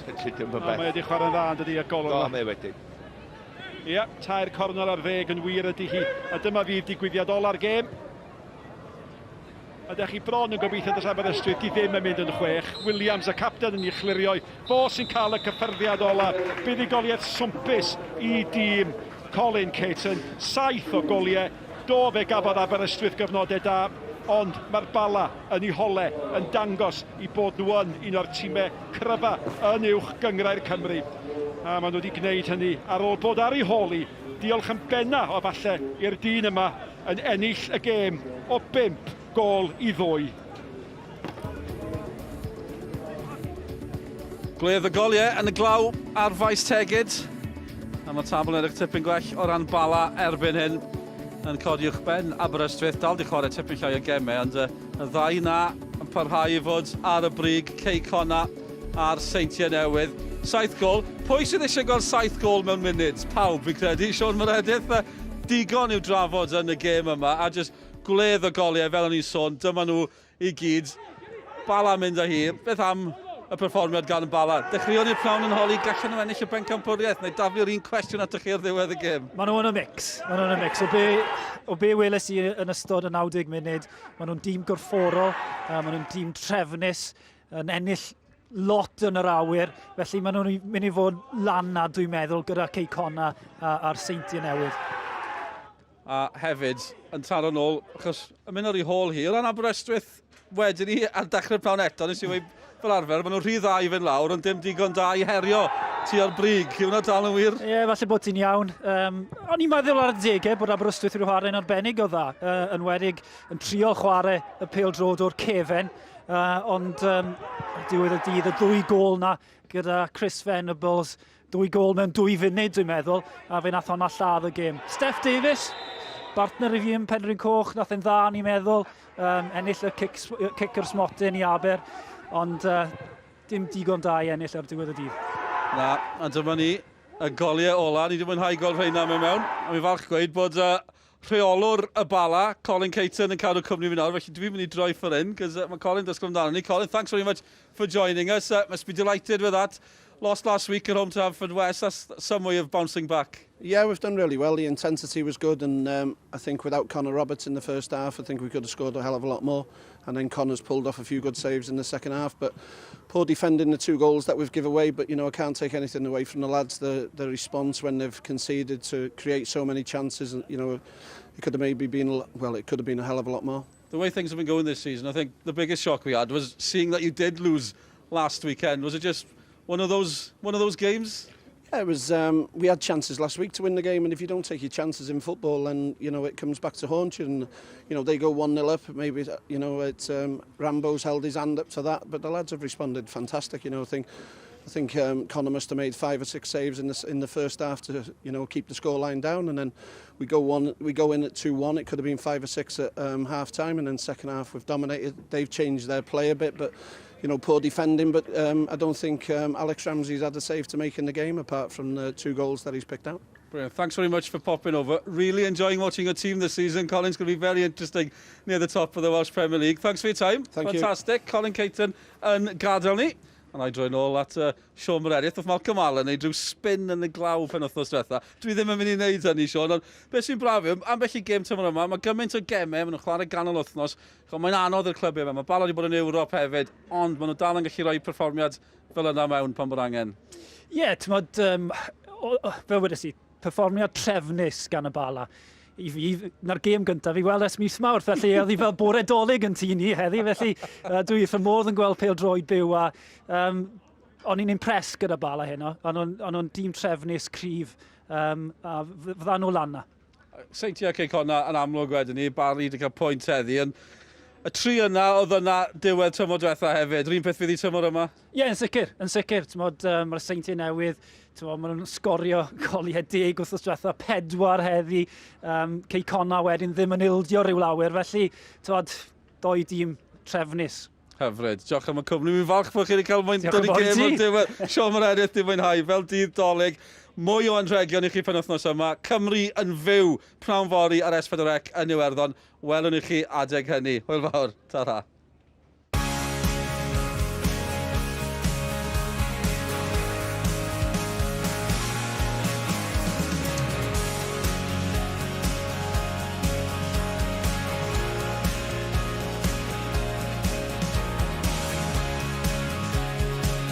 Dim beth. Mae wedi chwarae'n dda yn dydi y golwr. Do, mae wedi. Ie, tair cornel ar ddeg yn wir ydy hi. A dyma fydd digwyddiad ola'r gêm. A dech chi bron yn gobeithio dros Aberystwyth di ddim yn mynd yn chwech. Williams, y capten, yn ei chlirio. Fo sy'n cael y cyffyrddiad ola. Buddugoliaeth swmpus i dîm Colin Caton. Saith o goliau. Do, fe gafodd Aberystwyth gyfnodau da, ond mae'r Bala yn ei hole yn dangos i bod nhw yn un o'r timau cryfa yn uwch gynghrair Cymru. A maen nhw wedi gwneud hynny ar ôl bod ar ei hôl hi. Diolch yn benna o falle i'r dyn yma yn ennill y gêm o 5 gôl i 2. Gwledd y goliau yn y glaw ar faes Tegid. A mae tabl yn edrych tipyn gwell o ran Bala erbyn hyn. Yn codi uwch ben Aberystwyth, dal di chwarae tipyn llai o gemau, ond y, y ddau na yn parhau i fod ar y brig, Cei Conna a'r Seintiau Newydd. Saith gol. Pwy sydd eisiau gweld saith gol mewn munud? Pawb, fi'n credu. Siôn Meredith, digon i'w drafod yn y gêm yma, a jyst gwledd o goliau, fel o'n i'n sôn, dyma nhw i gyd. Bala mynd â hi. Beth am y perfformiad gan y Bala? Dechreuon ni'r pnawn yn holi, gallen nhw ennill y bencampwriaeth, neu daflu'r un cwestiwn atoch chi ar ddiwedd y gêm? Maen nhw yn y mix. Maen nhw yn y mix. O be, o be weles i yn ystod y 90 munud, maen nhw'n dîm gorfforol, maen nhw'n dîm trefnus, yn ennill lot yn yr awyr, felly maen nhw'n mynd i fod lan na, dwi'n meddwl, gyda Cei Connah a'r Seintiau Newydd. A hefyd, yn taro nôl, achos yn mynd ar ei hôl hi, o ran Aberystwyth wedyn ni ar dechrau'r pnawn eto, nes i weud fel arfer, maen nhw'n rhy dda i fynd lawr, ond dim digon da i herio tua'r brig. Yw hwnna dal yn wir? Ie, yeah, falle bod ti'n iawn. Um, o'n i'n meddwl ar y degau bod Aberystwyth wedi chwarae'n arbennig o dda, uh, yn wedig yn trio chwarae y pêl-droed o'r cefen. Uh, ond um, diwedd y dydd, y ddwy gol na gyda Chris Venables, dwy gol mewn dwy funud dwi'n meddwl, a fe nath honna lladd y gêm. Steph Davis, bartner i fi yn Penrhyn Coch, nath e'n dda ni'n meddwl, um, ennill y cic, cic yr smotyn i Aber, ond uh, dim digon da i ennill ar diwedd y dydd. Na, a dyma ni, y goliau ola, ni wedi mwynhau gweld rheina mewn mewn, a mi falch gweud bod uh, rheolwr y Bala, Colin Caton, yn cadw cwmni fi nawr, felly dwi'n mynd i droi ffor hyn, cos uh, mae Colin dysgu amdano ni. Colin, thanks very much for joining us. Must be delighted with that. Lost last week at home to Haverfordwest. That's some way of bouncing back. Yeah, we've done really well. The intensity was good, and um, I think without Connor Roberts in the first half, I think we could have scored a hell of a lot more. And then Connor's pulled off a few good saves in the second half, but poor defending the two goals that we've give away. But you know, I can't take anything away from the lads. The the response when they've conceded to create so many chances, and you know, it could have maybe been well, it could have been a hell of a lot more. The way things have been going this season, I think the biggest shock we had was seeing that you did lose last weekend. Was it just one of those one of those games? Yeah, it was. Um, we had chances last week to win the game, and if you don't take your chances in football, then you know it comes back to haunt you. And you know they go one 0 up. Maybe you know it's um, Rambo's held his hand up to that, but the lads have responded fantastic. You know, I think I think um, Connor must have made five or six saves in the in the first half to you know keep the scoreline down, and then we go one we go in at 2-1. It could have been five or six at um, half time, and then second half we've dominated. They've changed their play a bit, but you know, poor defending, but um, I don't think um, Alex Ramsey's had a save to make in the game apart from the two goals that he's picked out. Brilliant. Thanks very much for popping over. Really enjoying watching your team this season. Colin's going to be very interesting near the top of the Welsh Premier League. Thanks for your time. Thank Fantastic. you. Colin Caton yn gadael ni. A na i droi nôl at uh, Sean Meredith. Oedd Malcolm Allen ei rhyw spin yn y glaw pen wythnos diwetha. Dwi ddim yn mynd i wneud hynny, Sean, ond beth sy'n braf yw, ambell i gêm tymor yma, mae gymaint o gemau, maen nhw'n chwarae ganol wythnos. Mae'n anodd i'r clybiau yma. Mae Bala wedi bod yn Ewrop hefyd, ond maen nhw dal yn gallu rhoi perfformiad fel yna mewn pan bod angen. Ie, yeah, ti'n modd, um, fel wedes i, perfformiad trefnus gan y Bala. I fi, na'r gêm gyntaf i weld ers mis Mawrth, felly oedd hi fel bore dolyg yn tŷ ni heddi, felly uh, dwi wrth fy modd yn gweld pêl droed byw a um, o'n i'n impressed gyda Bala heno, o'n nhw'n dîm trefnus, cryf, um, a fyddan nhw lan na. Seintiau Cei Connah yn amlwg wedyn ni, Barry wedi cael pwynt heddi, ond y tri yna oedd yna diwedd tymor diwetha hefyd. Yr un peth fydd i tymor yma? Ie, yeah, yn sicr, yn sicr. T'mod, um, mae'r Seintiau Newydd, Maen nhw'n sgorio goliau deg wythnos diwetha, pedwar heddi. Um, Cei Connah wedyn ddim yn ildio rhyw lawer, felly tywod, doi dîm trefnus. Hyfryd. Diolch am y cwmni. Fi'n falch bod chi wedi cael mwyn dod i gêm o'r diwedd. Siôn Meredith di mwynhau fel dydd Dolig. Mwy o anrhegion i chi penwythnos yma. Cymru yn fyw pnawn fory ar S4C yn Iwerddon. Welwn i chi adeg hynny. Hwyl fawr. Ta-ra.